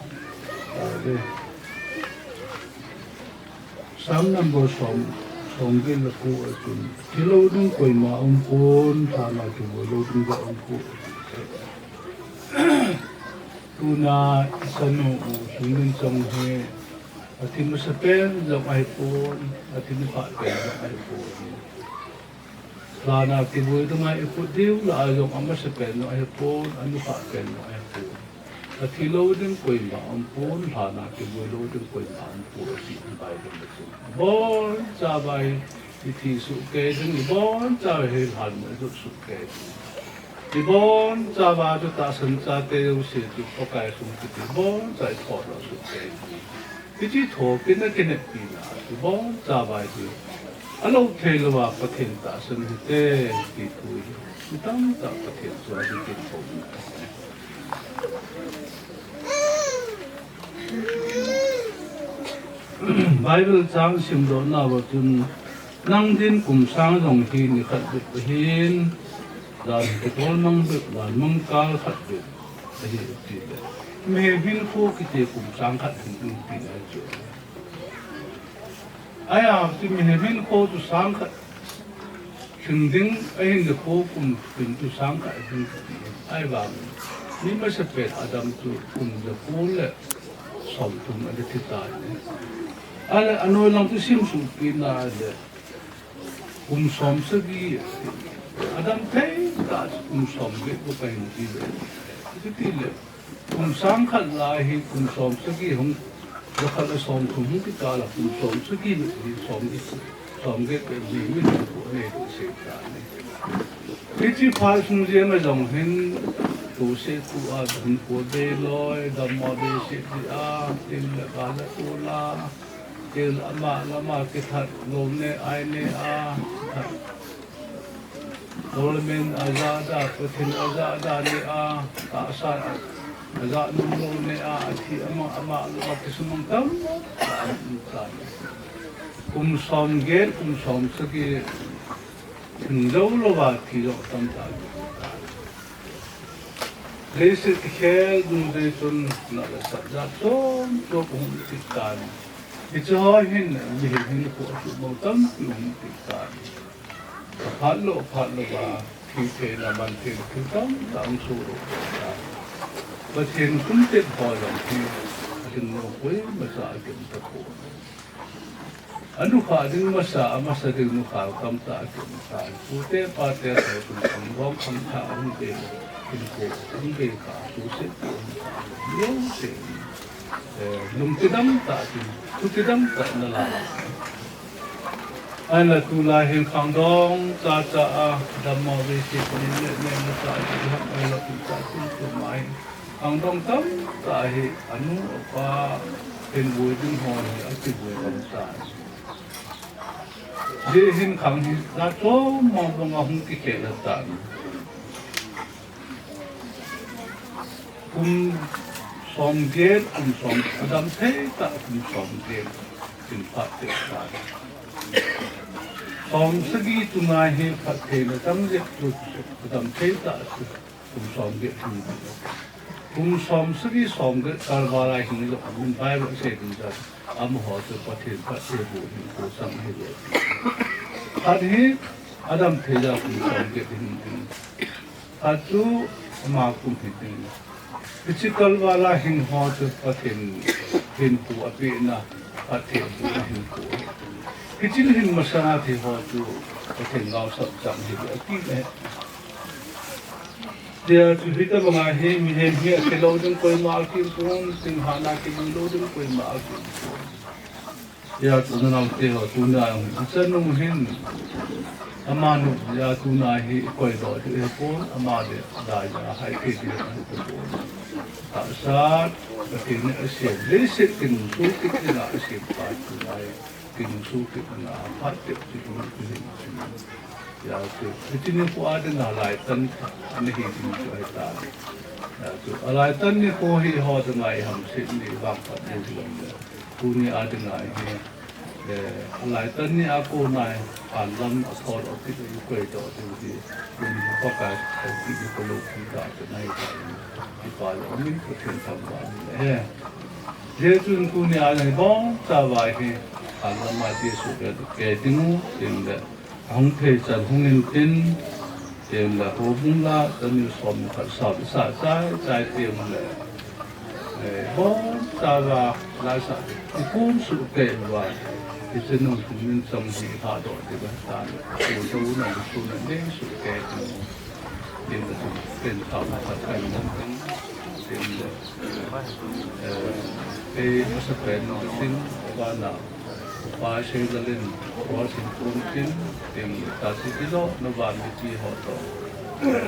ta ve. Psalm number som, som get le ko a chun, thi lou ding koima um pon, lhan a kivui lou ding ga um pon. Tuna i chanu u Hingminchong hi, a thi masapen jong ahi pon, a thi niphat pen jong ahi pon. Lhan a kivui ding a i kut diu lah a jong a masapen jong ahi pon, a niphat pen jong ahi pon. A thi lou ding koima um pon, lhan a kivui lou ding koima um pon, ati Bible a chu. Bonchauva hi i thi suhkei ding, i bonchauva hi lhan mun i jot suhkei ding. I bonchauva chu tahsan chate jouse chu Pakai sung kiti bonchauva i thodoh suhkei ding. Hiche thokitna kinepna chu bonchauva hi. Alou thei louva Pathen tahsan hite, ti thu hi. Mi tamtah Pathen chu ahin tin thou. Bible chang simdoh nauva chun, nang din kum sang jong hi nikhat bep ahin, dan kitol mang bep, dan mang kal khat bep ahi tile. Mihem hinkho kiti kum sang khat hin um tina chu. Ahi a chu mihem hinkho chu sang khat lhing ding ahin, nikho kum lhing chu sang khat lhing kiti. Ahivang, mi masapen Adam chu kum jako le somthum a le thi tai. Ahile anoi lang chu simsuh kit na le kum som sagi, Adam thei tah kum som get bou ka hin ti le. Chuti le, kum sang khat lai hi kum som sagi hung, jakhat le somthum hung kikal a kum som sagi le som, som get bep ni mi ko nei tu sei ta ni. Hiche phat sung jeng a jong hin, tu se tu a, dam ko dei loi, dammo dei se ti a, tin le ka le tu la, til ama le ama kithat, lou ne ai ne a, kithat. Government a jat a, Pathen a jat a ne a, tahsa a jat nom lou ne a, athi ama, ama lou a kisumang tam, tam, tam. Kum som get, kum som sagi, lhing jou louva thi jong tamtah. Leiset kikhel dungjui chun nat le sat jat chom chom hung kit tan. Hiche ho hin mihem hinkho asuhmang tampi hung kit tan. Aphat lou, aphat louva, thi theina man theina thil tamtah hung soh lou tan. Pathen kum tep ho jong hi, ahin nom poi, masa ahin tapon. Anukha ding masa, amasa ding nukha, kamta ati nukha. Pute pate sa kum khangdong khangthah hung be, hinkho hung be kha, tuse ti hung kha. Lungse, eh, lungtidam tah ti, thutidam tah nalai. Ahinla tulai hin khangdong chacha a, dammo vei se, nin le nen le cha ti ham, ahinla tu cha tum tum ahi. Khangdong tamtah hi anu apa hin vui ding ho hi akivui gam tan. Hijeh hin khang hi nachom mong mong a hung kikhel tan. Kum somget, kum som, adam thei tah kum somget hin phat teh tan. Som sagi chunga hi phattheina chang jep chu adam thei tah chu kum somget hin. Kum som sagi somget kal val a hing jong amin, Bible asei ding jong, amaho chu Pathen phattheiboh hinkho chang ahiuve. Khat hi adam thei jeh a kum somget hin, khat chu ama kum hitin. Hiche kal val a hing ho chu Pathen hinkho apehna, phattheibohna hinkho. Hiche hin masanga thei ho chu Pathen naosap chang ahi, ati le. Tia chu hitobang a hi mihem hi akilou ding koima akipon, thinglhang a kilou ding koima akipon. Tia chu nanaote ho tunia hung, ichanu hin, amanu, tia tunia hi koidoh ding ahipon, ama le, daija, haithei ding ahipon. Tahsa, Pathen in asem, leiset kinungso kit dinga asem pa tunia hi, kinungso kit dinga, phat tep kit dinga, Tia chu, hiche nikho a dinga laitan ana hi ding chu ahitai. Tia chu, alaitan nikho hi eiho dinga ihamset ni vangphat ni hilou le. Tuni a dinga hi, eh, alaitan ni a kona hi, anlam athol a kit a ikoidoh diu hi, tuni Pakai a kit a ikolou kit a chu ahitai. Kipa le umin Pathen thangvah in ahi. Hijeh chun tuni a hi bongchauva hi, anlam a Jesu kei dingu, tin le. Ahung thei chan hung intin, tin le houbung la, chanu som ni khat sao, sa chai chai tin le, eh, bongchauva, la sa, ikum suh kei uva, ichanu hung in chang hi hadoh ding ahitan, tin le, tu na, tu na, ding suh kei tin, tin le, tin sao khat kai intin, tin le, eh, eh, masapen, tin, vana, Upa Seilalin, Upa Singkun tin, tin, tati tilo, navan mi ti ho to.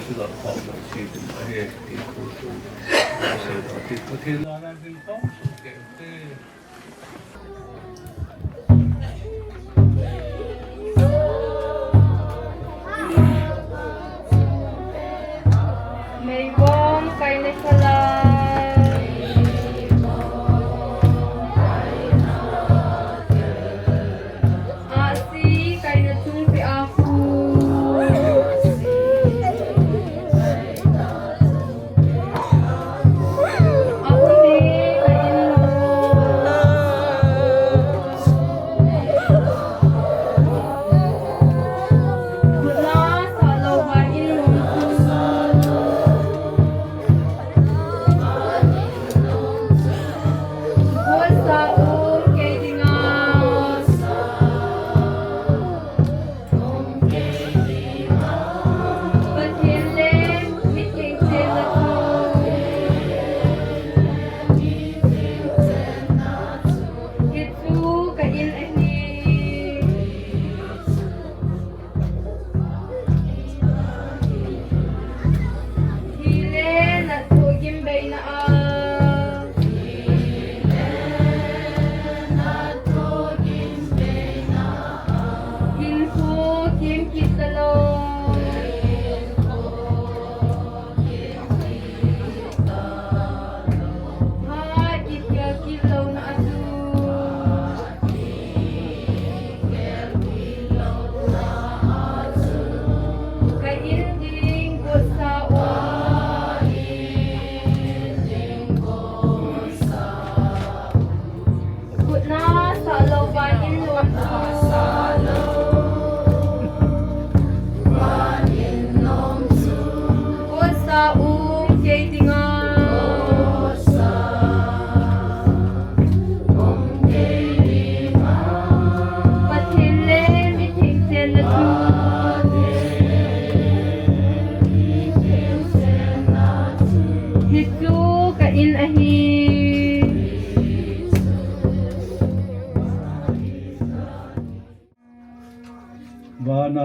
Silo ho to, ti tin, ahe, ti tu tu. Upa Seilal, ti tu tin, la na tin, kong, su ke, te. Meibong kaina salai. Ahsi kaina chungpi a pu. Ahsi kaina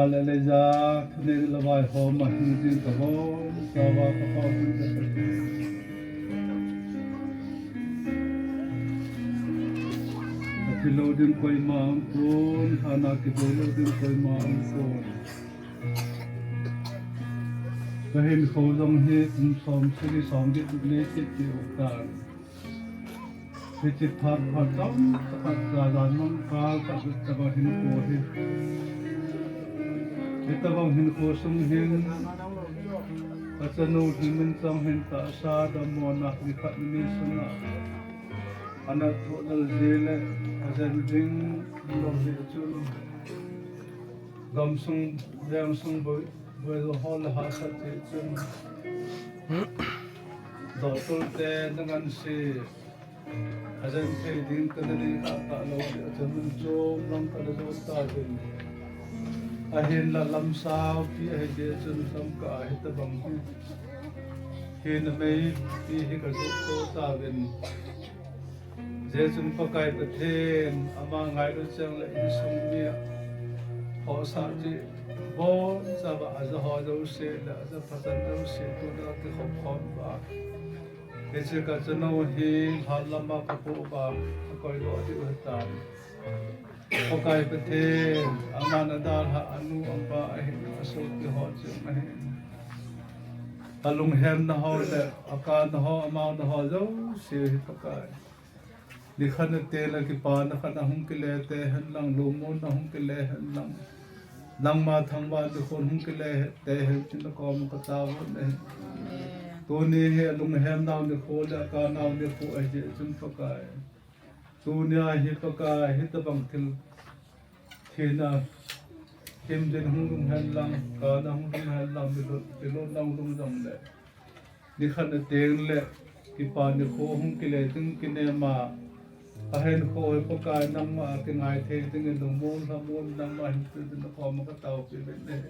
Hallelujah, thunei le vai hom a hing jing ka bol, sava ka pau jing ka bol. Ka thi lo ding koima um pon, hana kibol lo ding koima um pon. Ka hinkho jong hi kum som sagi som get le ti ti u tan. Hiche phat phat tam, tapat sa dan mang ka, ka tabang hinkho hi. Hitabang hinkho sung hin, ka chanu hi min chang hin tahsa, dammo na ni khat ni sunga. Ana tho dal ji le, a jen ding, lo ji chun. Gam sung, veng sung boi, boi lo hol le ha sa ji chun. Doctor te na ngan si. A jen thei ding ka na ni ka ta lo, a jen min chom lang ka na jo ta ding. A hin la lam sao pi a hi de chun sam ka a hi ta bang hi. Hin a mei pi hi ka jo to ta vin. Je chun Pakai Pathen, ama ngailu chang le insung mi a. Ho sa ji, bon sa ba a ja ho jo se le, a ja pha chan jo se tu na ki khop khop ba. Hiche ka chanu hi lhan lama ka pu ba, ka koi lo ding u hitan. Pakai Pathen, aman adalha anu apa ahin, asopi ho cheng ahin. Alunghemna ho le, akana ho, amaona ho jouse hi Pakai. Nikhat niteng le kipana khat ahung kile tei hen lang, lungmonna hung kile hen lang. Nangma thangvahna nikho hung kile tei hen tin nakoma ka taovin ahi. Tuni hi alunghemnau nikho le akanau nikho ahi jeh chun Pakai. Tunia hi Pakai hitabang thil thina himjin hung lhung hen lang, kana hung lhung hen lang, milut, milut lang lhung jong le. Nikhat niteng le, kipa nikho hung kile ding kinem a, ahinkho hi Pakai nangma a kingai thei dingin lungmon lhamon nangma hin pe dingin nakoma ka taopi uvin ahi.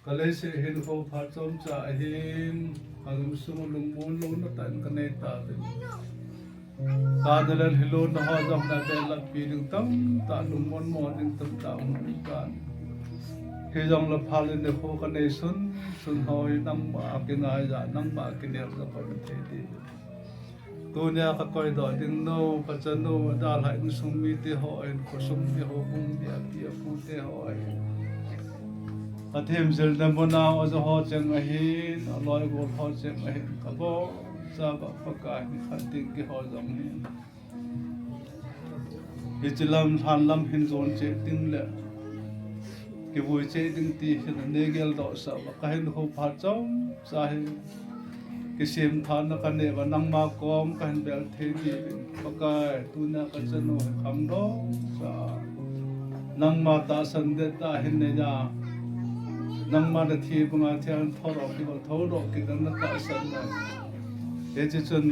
Ka leiset hinkho phat chomcha ahin, ka lungsung lungmon louna tah in ka nei tauvin. Kana le hilou na ho jong na belap pi ding tamtah, lungmon mo ding tamtah um ding tan. Hijongle phat le nikho ka nei sun, sun ho hi nangma a kingai a, nangma a kinem a ka koi thei ding. Tunia ka koidoh ding nou, ka chanu, adalha insung mite ho ahin, khosung te ho, bung te, api apu te ho ahin. Athemjilna muna, aja ho cheng ahin, aloi gol ho cheng ahin, kabonchauva Pakai nikhat ding kihou jong hin. Hiche lam, lhan lam hin jon cheh ding le, kivui cheh ding ti hin nei geldoh sah uva, ka hinkho phat chomcha hi. Kisem tha na ka nei uva, nangma kom ka hin bel thei diuvin. Pakai, tunia ka chanu hi khangdong sa. Nangma tahsan det tah hin nei a. Nangma nathi banga thian thoudoh kit, thoudoh kit na tahsan na. Hiche chun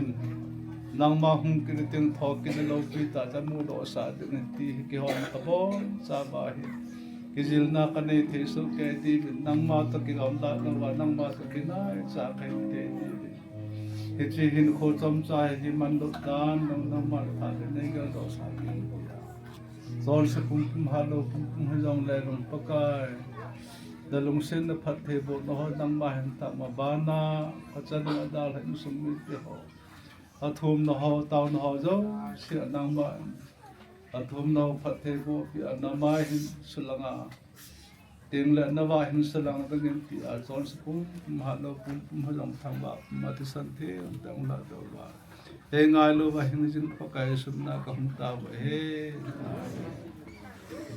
nangma hung kit ding thou kit na loupi tah cha mudoh sah ding ti hi kihou na kabonchauva hi. Kijilna ka nei thei soh kei diuvin, nangma toh kigamlat louva, nangma toh kinaicha ka hi thei diuvin. Hiche hinkho chomcha hi mandoh dan, nang, nangma le phat le nei geldoh sah ding. Chonse pumpum, hatlou pumpum hijongle lung Pakai. Na lungsetna phattheibohna ho nangma hin tah ma bana, ka chanu adalha insung mite ho. Athumna ho, taona ho jouse a nangma. Athumna ho phattheiboh peh a namai hin sulanga. Tengle nava hin sulang dingin peh a chonse pumpum, hatlou pumpum, hajong thangvah pum a thisan theng teng la dou va. Hei ngailu va hing jing Pakai sumna ka hung tao va he.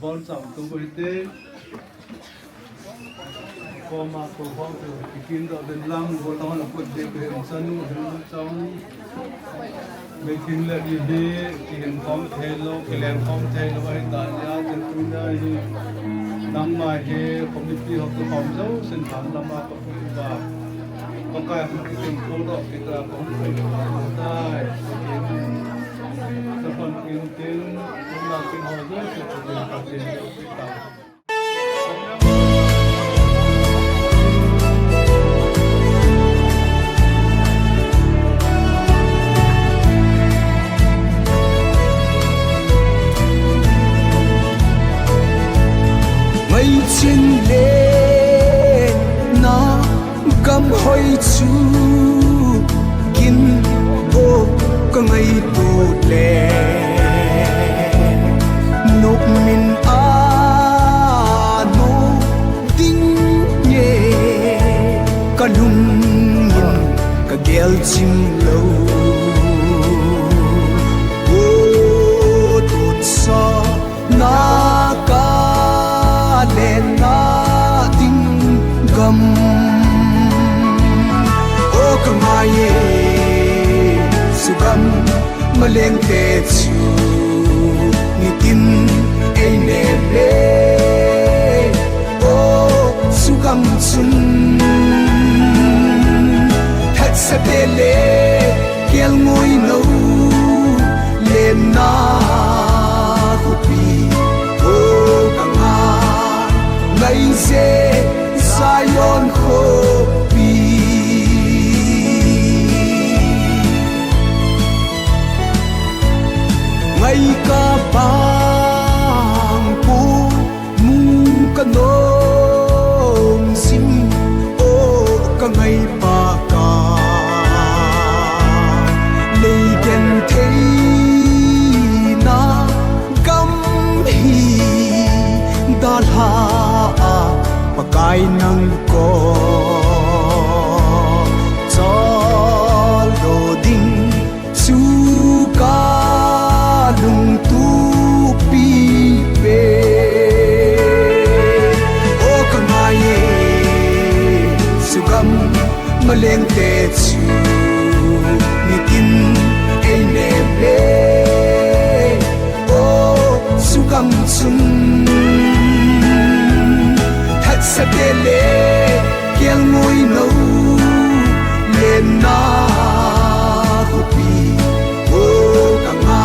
Bon chang tu ko hite. Koma ko hong tu kikin do den lang, bol hong la ko de ko hong chanu hong chang. Meeting le ni hi, kihin khom thei lou, kileng khom thei lou, ahi ta nia, tin tunia hi, nangma hi, committee ho kikhom jousen lhan lama ka pui uva. Pakai hung kitin pui doh kit a, ka hung pui tai. Ka hung pui tin, tuna kin ho jouse, ka tin, ka tin, ka tin. Ngaichang Chin le na gam hoi chu kin o ka ngaito le nop min a no ding ye ka lung in ka gel chim lo. O tut sa na ka le na ding gam. O ka ngai e, sugam maleng te chu nitin ei ne le. O sugam chun thatsa te le kelngoi no le na khopi. O ka nga ngai je Zion khopi. Ngai ka pang pu mu ka nom sim o ka ngai pa ka lei ken thei na gam hi dalha a Pakai nang ko chol do ding chu ka lungtup pi pe. O ka ngai e, sugam maleng te chu nitin ei ne le. O sugam chun thatsa te le kelngoi no le na khopi. O ka nga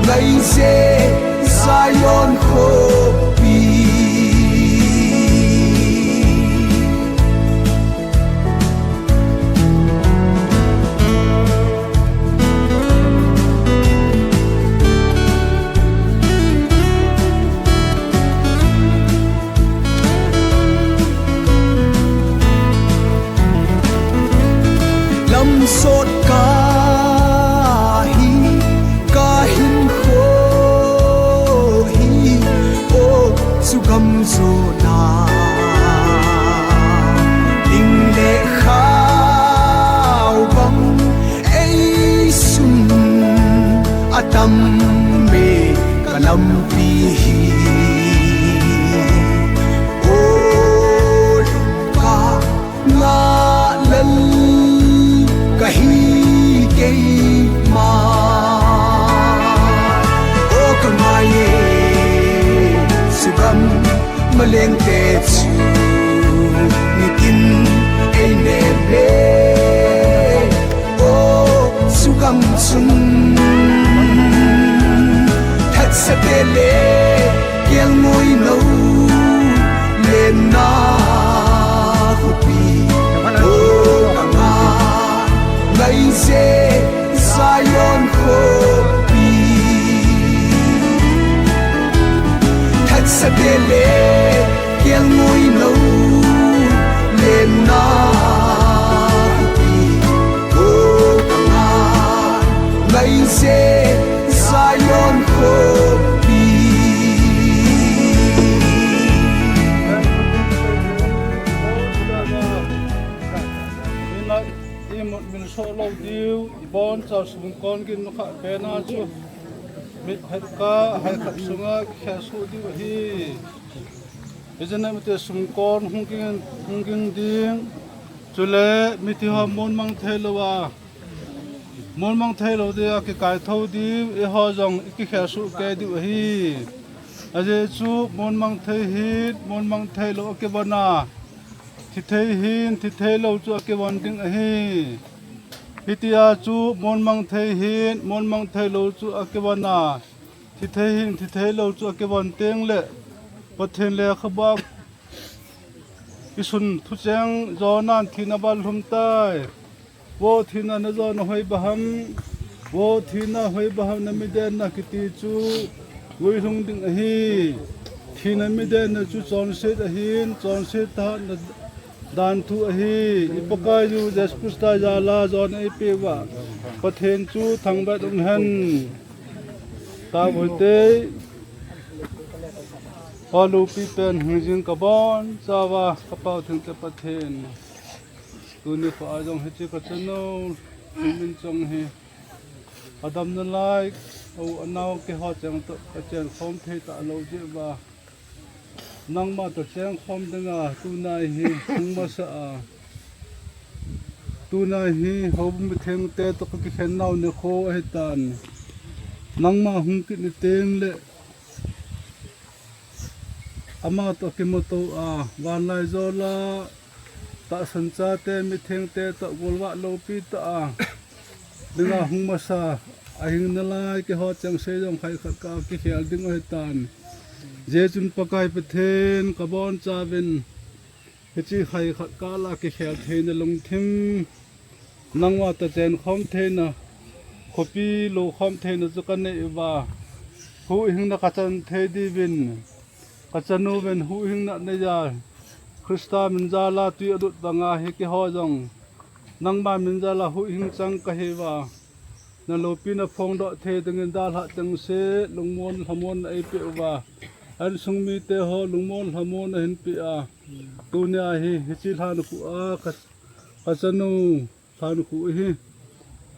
ngai je Zion khopi. Lam sot ka hi, ka hin kho hi, o sugam zo na. Ding le khao bang ei sun a tam me ka lampi hi. O lungka nga lal ka hi keima. O ka ngai e, sugam maleng te chu nitin ei ne le. O sugam chun thatsa te le kelngoi no le na khopi. O ka nga ngai je Zion khopi. Thatsa te le kelngoi no le na khopi. O ka nga ngai je Zion khopi. Ina imut min so lo diu, ibon cha sumkon gin kha pena chu. Mit phet ka hai khat sunga khe su diu hi. Hijeh a mite sumkon hung ging, hung ging ding. Chule mite ho mun mang thei lou a, mun mang thei lou dia kikai tho diu, eiho jong i kikhe su kei diu ahi. Ajeh chu mun mang thei hin, mun mang thei lou a kivon a, thi thei hin, thi thei lou chu a kivon ding ahi. Hitia chu mun mang thei hin, mun mang thei lou chu a kivon a, thi thei hin, thi thei lou chu a kivon teng le, Pathen lekhabu a kisun thucheng jo nan thina bal lhum tai. Vo thina, na jo na hoi ba ham? Vo thina, hoi ba ham na mi den na kiti chu guilhung ding ahi. Thina midenna chu chonset ahin, chonset thahatna dan thu ahi. I Pakaiyu Jesu Christa jala jon eipeuva Pathen chu thangvah in umhen. Tavoi te. Alopi pen hingjing kabonchauva kapao thengte Pathen, tuni kho a jong hiche kachanu Minchong hi adamna lai, u anao keiho cheng toh kachen khom thei talou jeh uva, nangma toh cheng khom dinga tunai hi hung masa a, tunai hi houbung mithengte toh kakikhen nau nikho ahitan. Nangma hung kit ni tengle ama toh kimuto a, vanlaijol a tahsan chate mithengte toh golvah loupi tah a dinga hung masa, ahing nalai keiho chengse jong khaikhat kakikhel ding u ahitan. Jeh chun Pakai Pathen, kabonchauvin hiche khaikhat kah la kikhel theina lungthim, nangma toh chen khom theina, khopi lou khom theina chu kanei uva, huhhingna kachan thei diuvin, kachanuvin huhhingna neiya, Christa min jala tui alut banga hi keiho jong nangma min jala huhhing chang kahiuva, naloupina phongdoh thei dingin dalhah chengse lungmon lhamon eipeh uva, insung miteho lungmon lhamon ahinpeh a, tunia hi hiche lhankhuh a ka, kachanu lhankhuh hi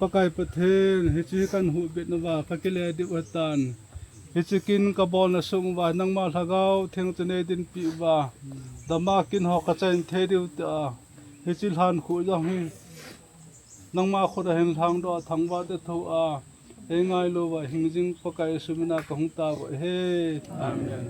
Pakai Pathen, hiche hi kahin huhbit nauva kakile diu ahitan. Hiche kin kabolna sung uva nangma Lhagao Theng chu neidinpi uva, dama kinho kachain thei diu tia, hiche lhankhuh jong hi nangma khut a hin lhangdoh a thangvah te thou a, eingailu uva hingjing Pakai Jesu mina kahung tao ahi. Amen.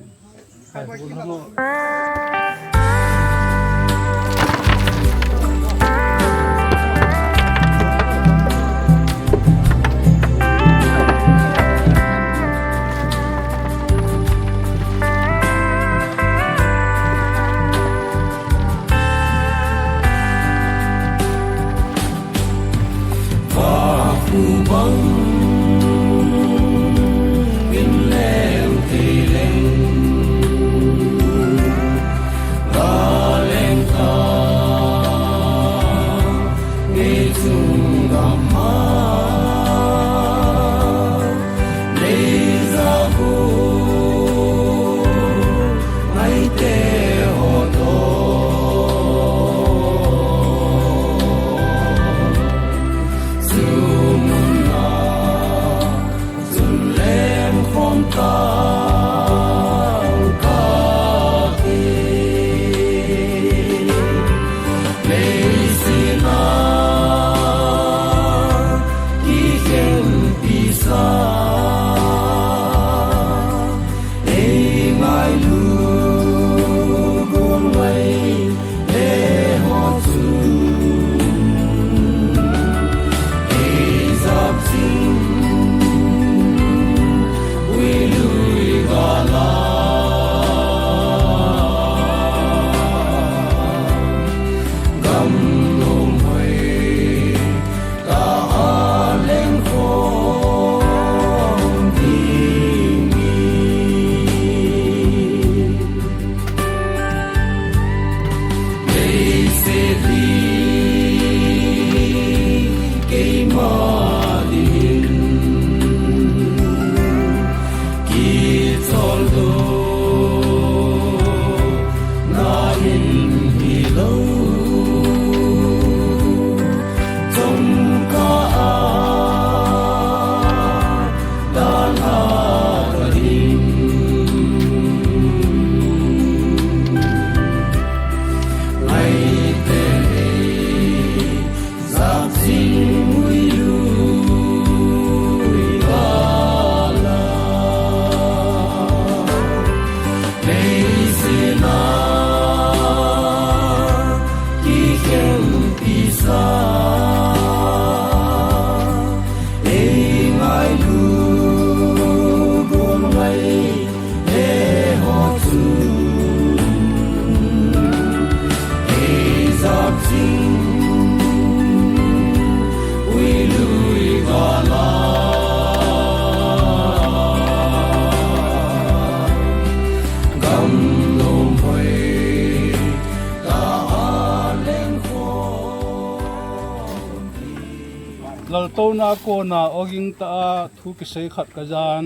Touna kona oging tah a thu kisei khat kajan.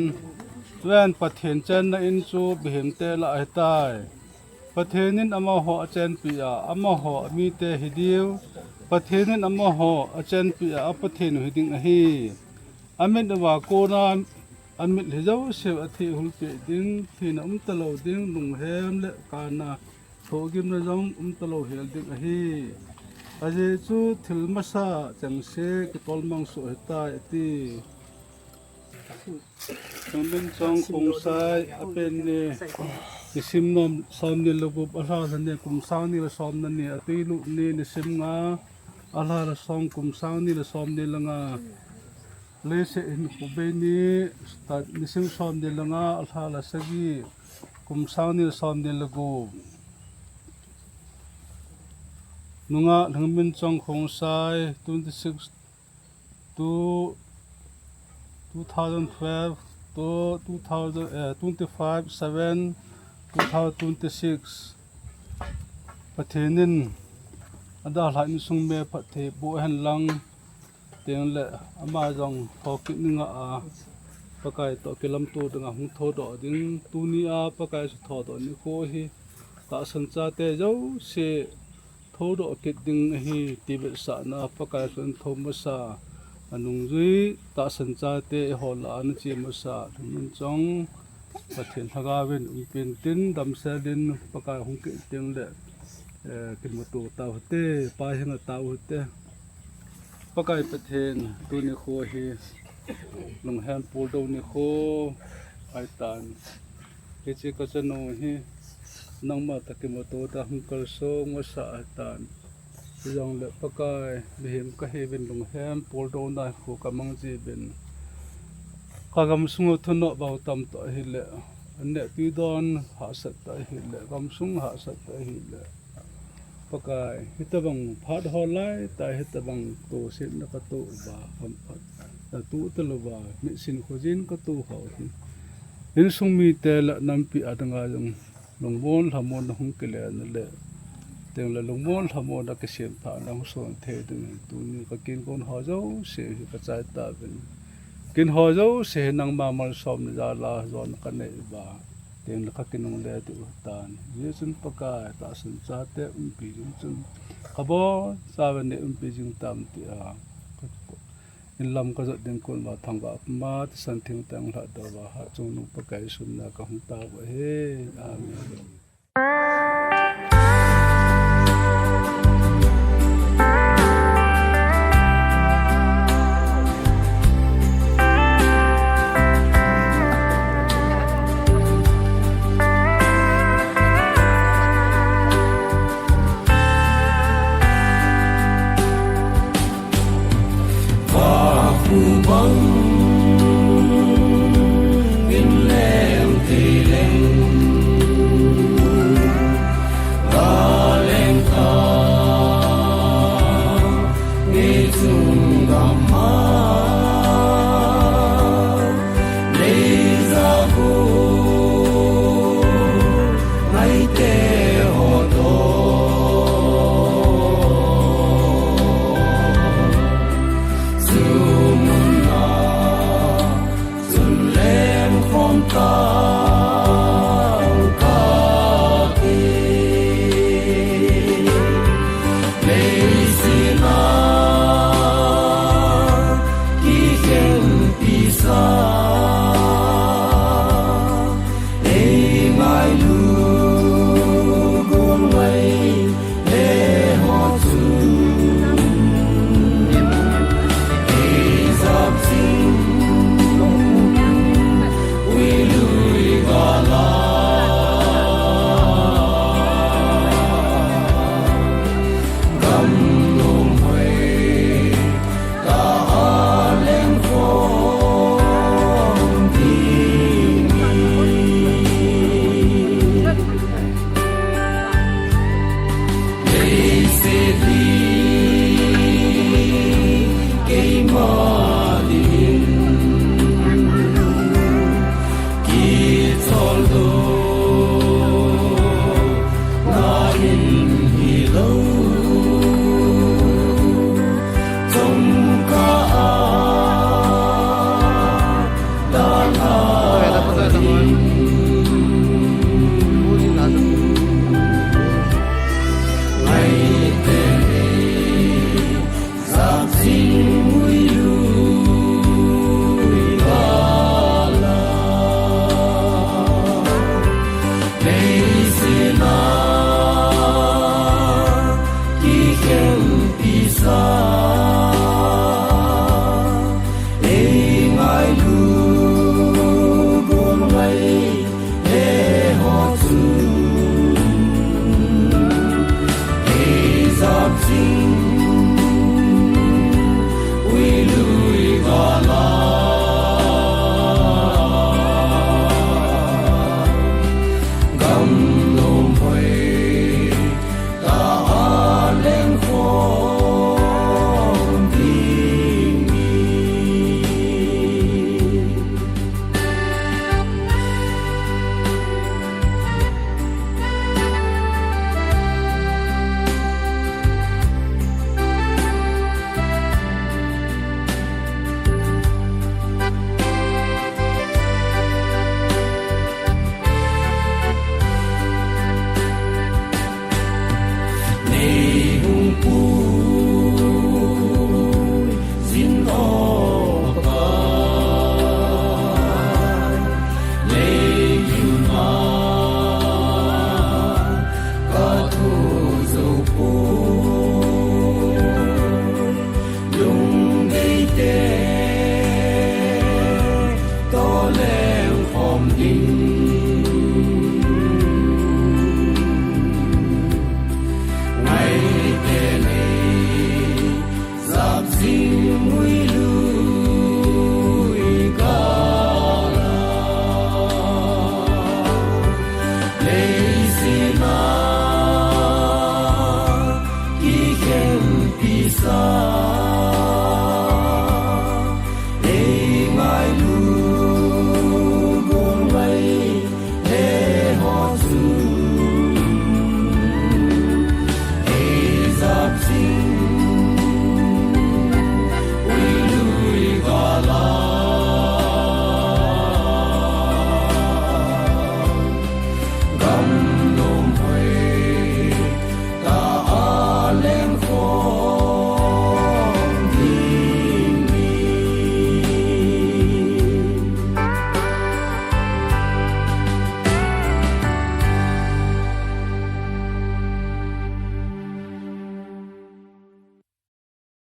Ven Pathen chenna in chu mihem te lah ahitai. Pathen in amaho achenpi a, amaho amite hidiu. Pathen in amaho achenpi a, a Pathen u hiding ahi. Amit uva kona amit hi jouse u athehulpeh ding, thina umtalou ding, lunghem le kana thohgimna jong umtalou hel ding ahi. Ajeh chu thil masa chengse kitolmang soh ahitai ati. Lhangminchong Khongsai, apen ni, nisim nom somni le gup, alha lha ni kum sangni le somni ni, atui lut ni nisim nga, alha lha som kum sangni le somni le nga. Leiset hinkho bei ni, nisim somni le nga, alha lha sagi, kum sangni le somni le gup. Nungah Lhangminchong Khongsai, twenty six two, two thousand twelve to two thousand, eh, twenty five seven two thousand twenty six. Pathen in adalhah insung me phatthei boh hen lang, teng le ama jong thokit ni nga a, Pakai toh kilamto dinga hung thodoh ding, tuni a Pakai chu thodoh nikho hi tahsan chate jouse thodoh kit ding ahi ti vetsahna Pakai chu ahin thou masa, anungjui tahsan chate eiho lah a ana che masa, Lhangminchong Pathen Lhagao in umpi intin, damsel in Pakai hung kit teng le, eh, kimuto tau hite, Pa henga tau hite. Pakai Pathen, tuni kho hi lunghem puldou nikho ahitan. Hiche kachanu hi nangma toh kimuto tah a hung kalsong masa ahitan. Hijongle Pakai, mihem kahiuvin lunghem puldouna kho kamang jiuvin. Kagamsung u thunoh bou tam tah ahile, anneh tui don hahsat tah ahile, gamsung hahsat tah ahile, Pakai, hitobang phat ho laitah a hitobang tosetna katoh uva, hamphatna toh talouva, mitsin khojin katoh hou hi, insung mite le nampi a dinga jong lungmon lhamon na hung kile na le, teng le lungmon lhamon na kisem thah na hung son thei dingin tuni kakinkon ho jouse hi kachai tauvin. Kin ho jouse hi nangma malsomna jal a jona kanei uva, teng le kakinungle diu ahitan. Hijeh chun Pakai, tahsan chate umpi jing chun, kabonchauva nei umpi jing tam tia, inlam kajot ding kon uva thangvah puma thisan thengtah in lhatdoh uva, Hatchungnung Pakai insung na kahung tao u ahi. Amen. Vapu bang in leng thei leng.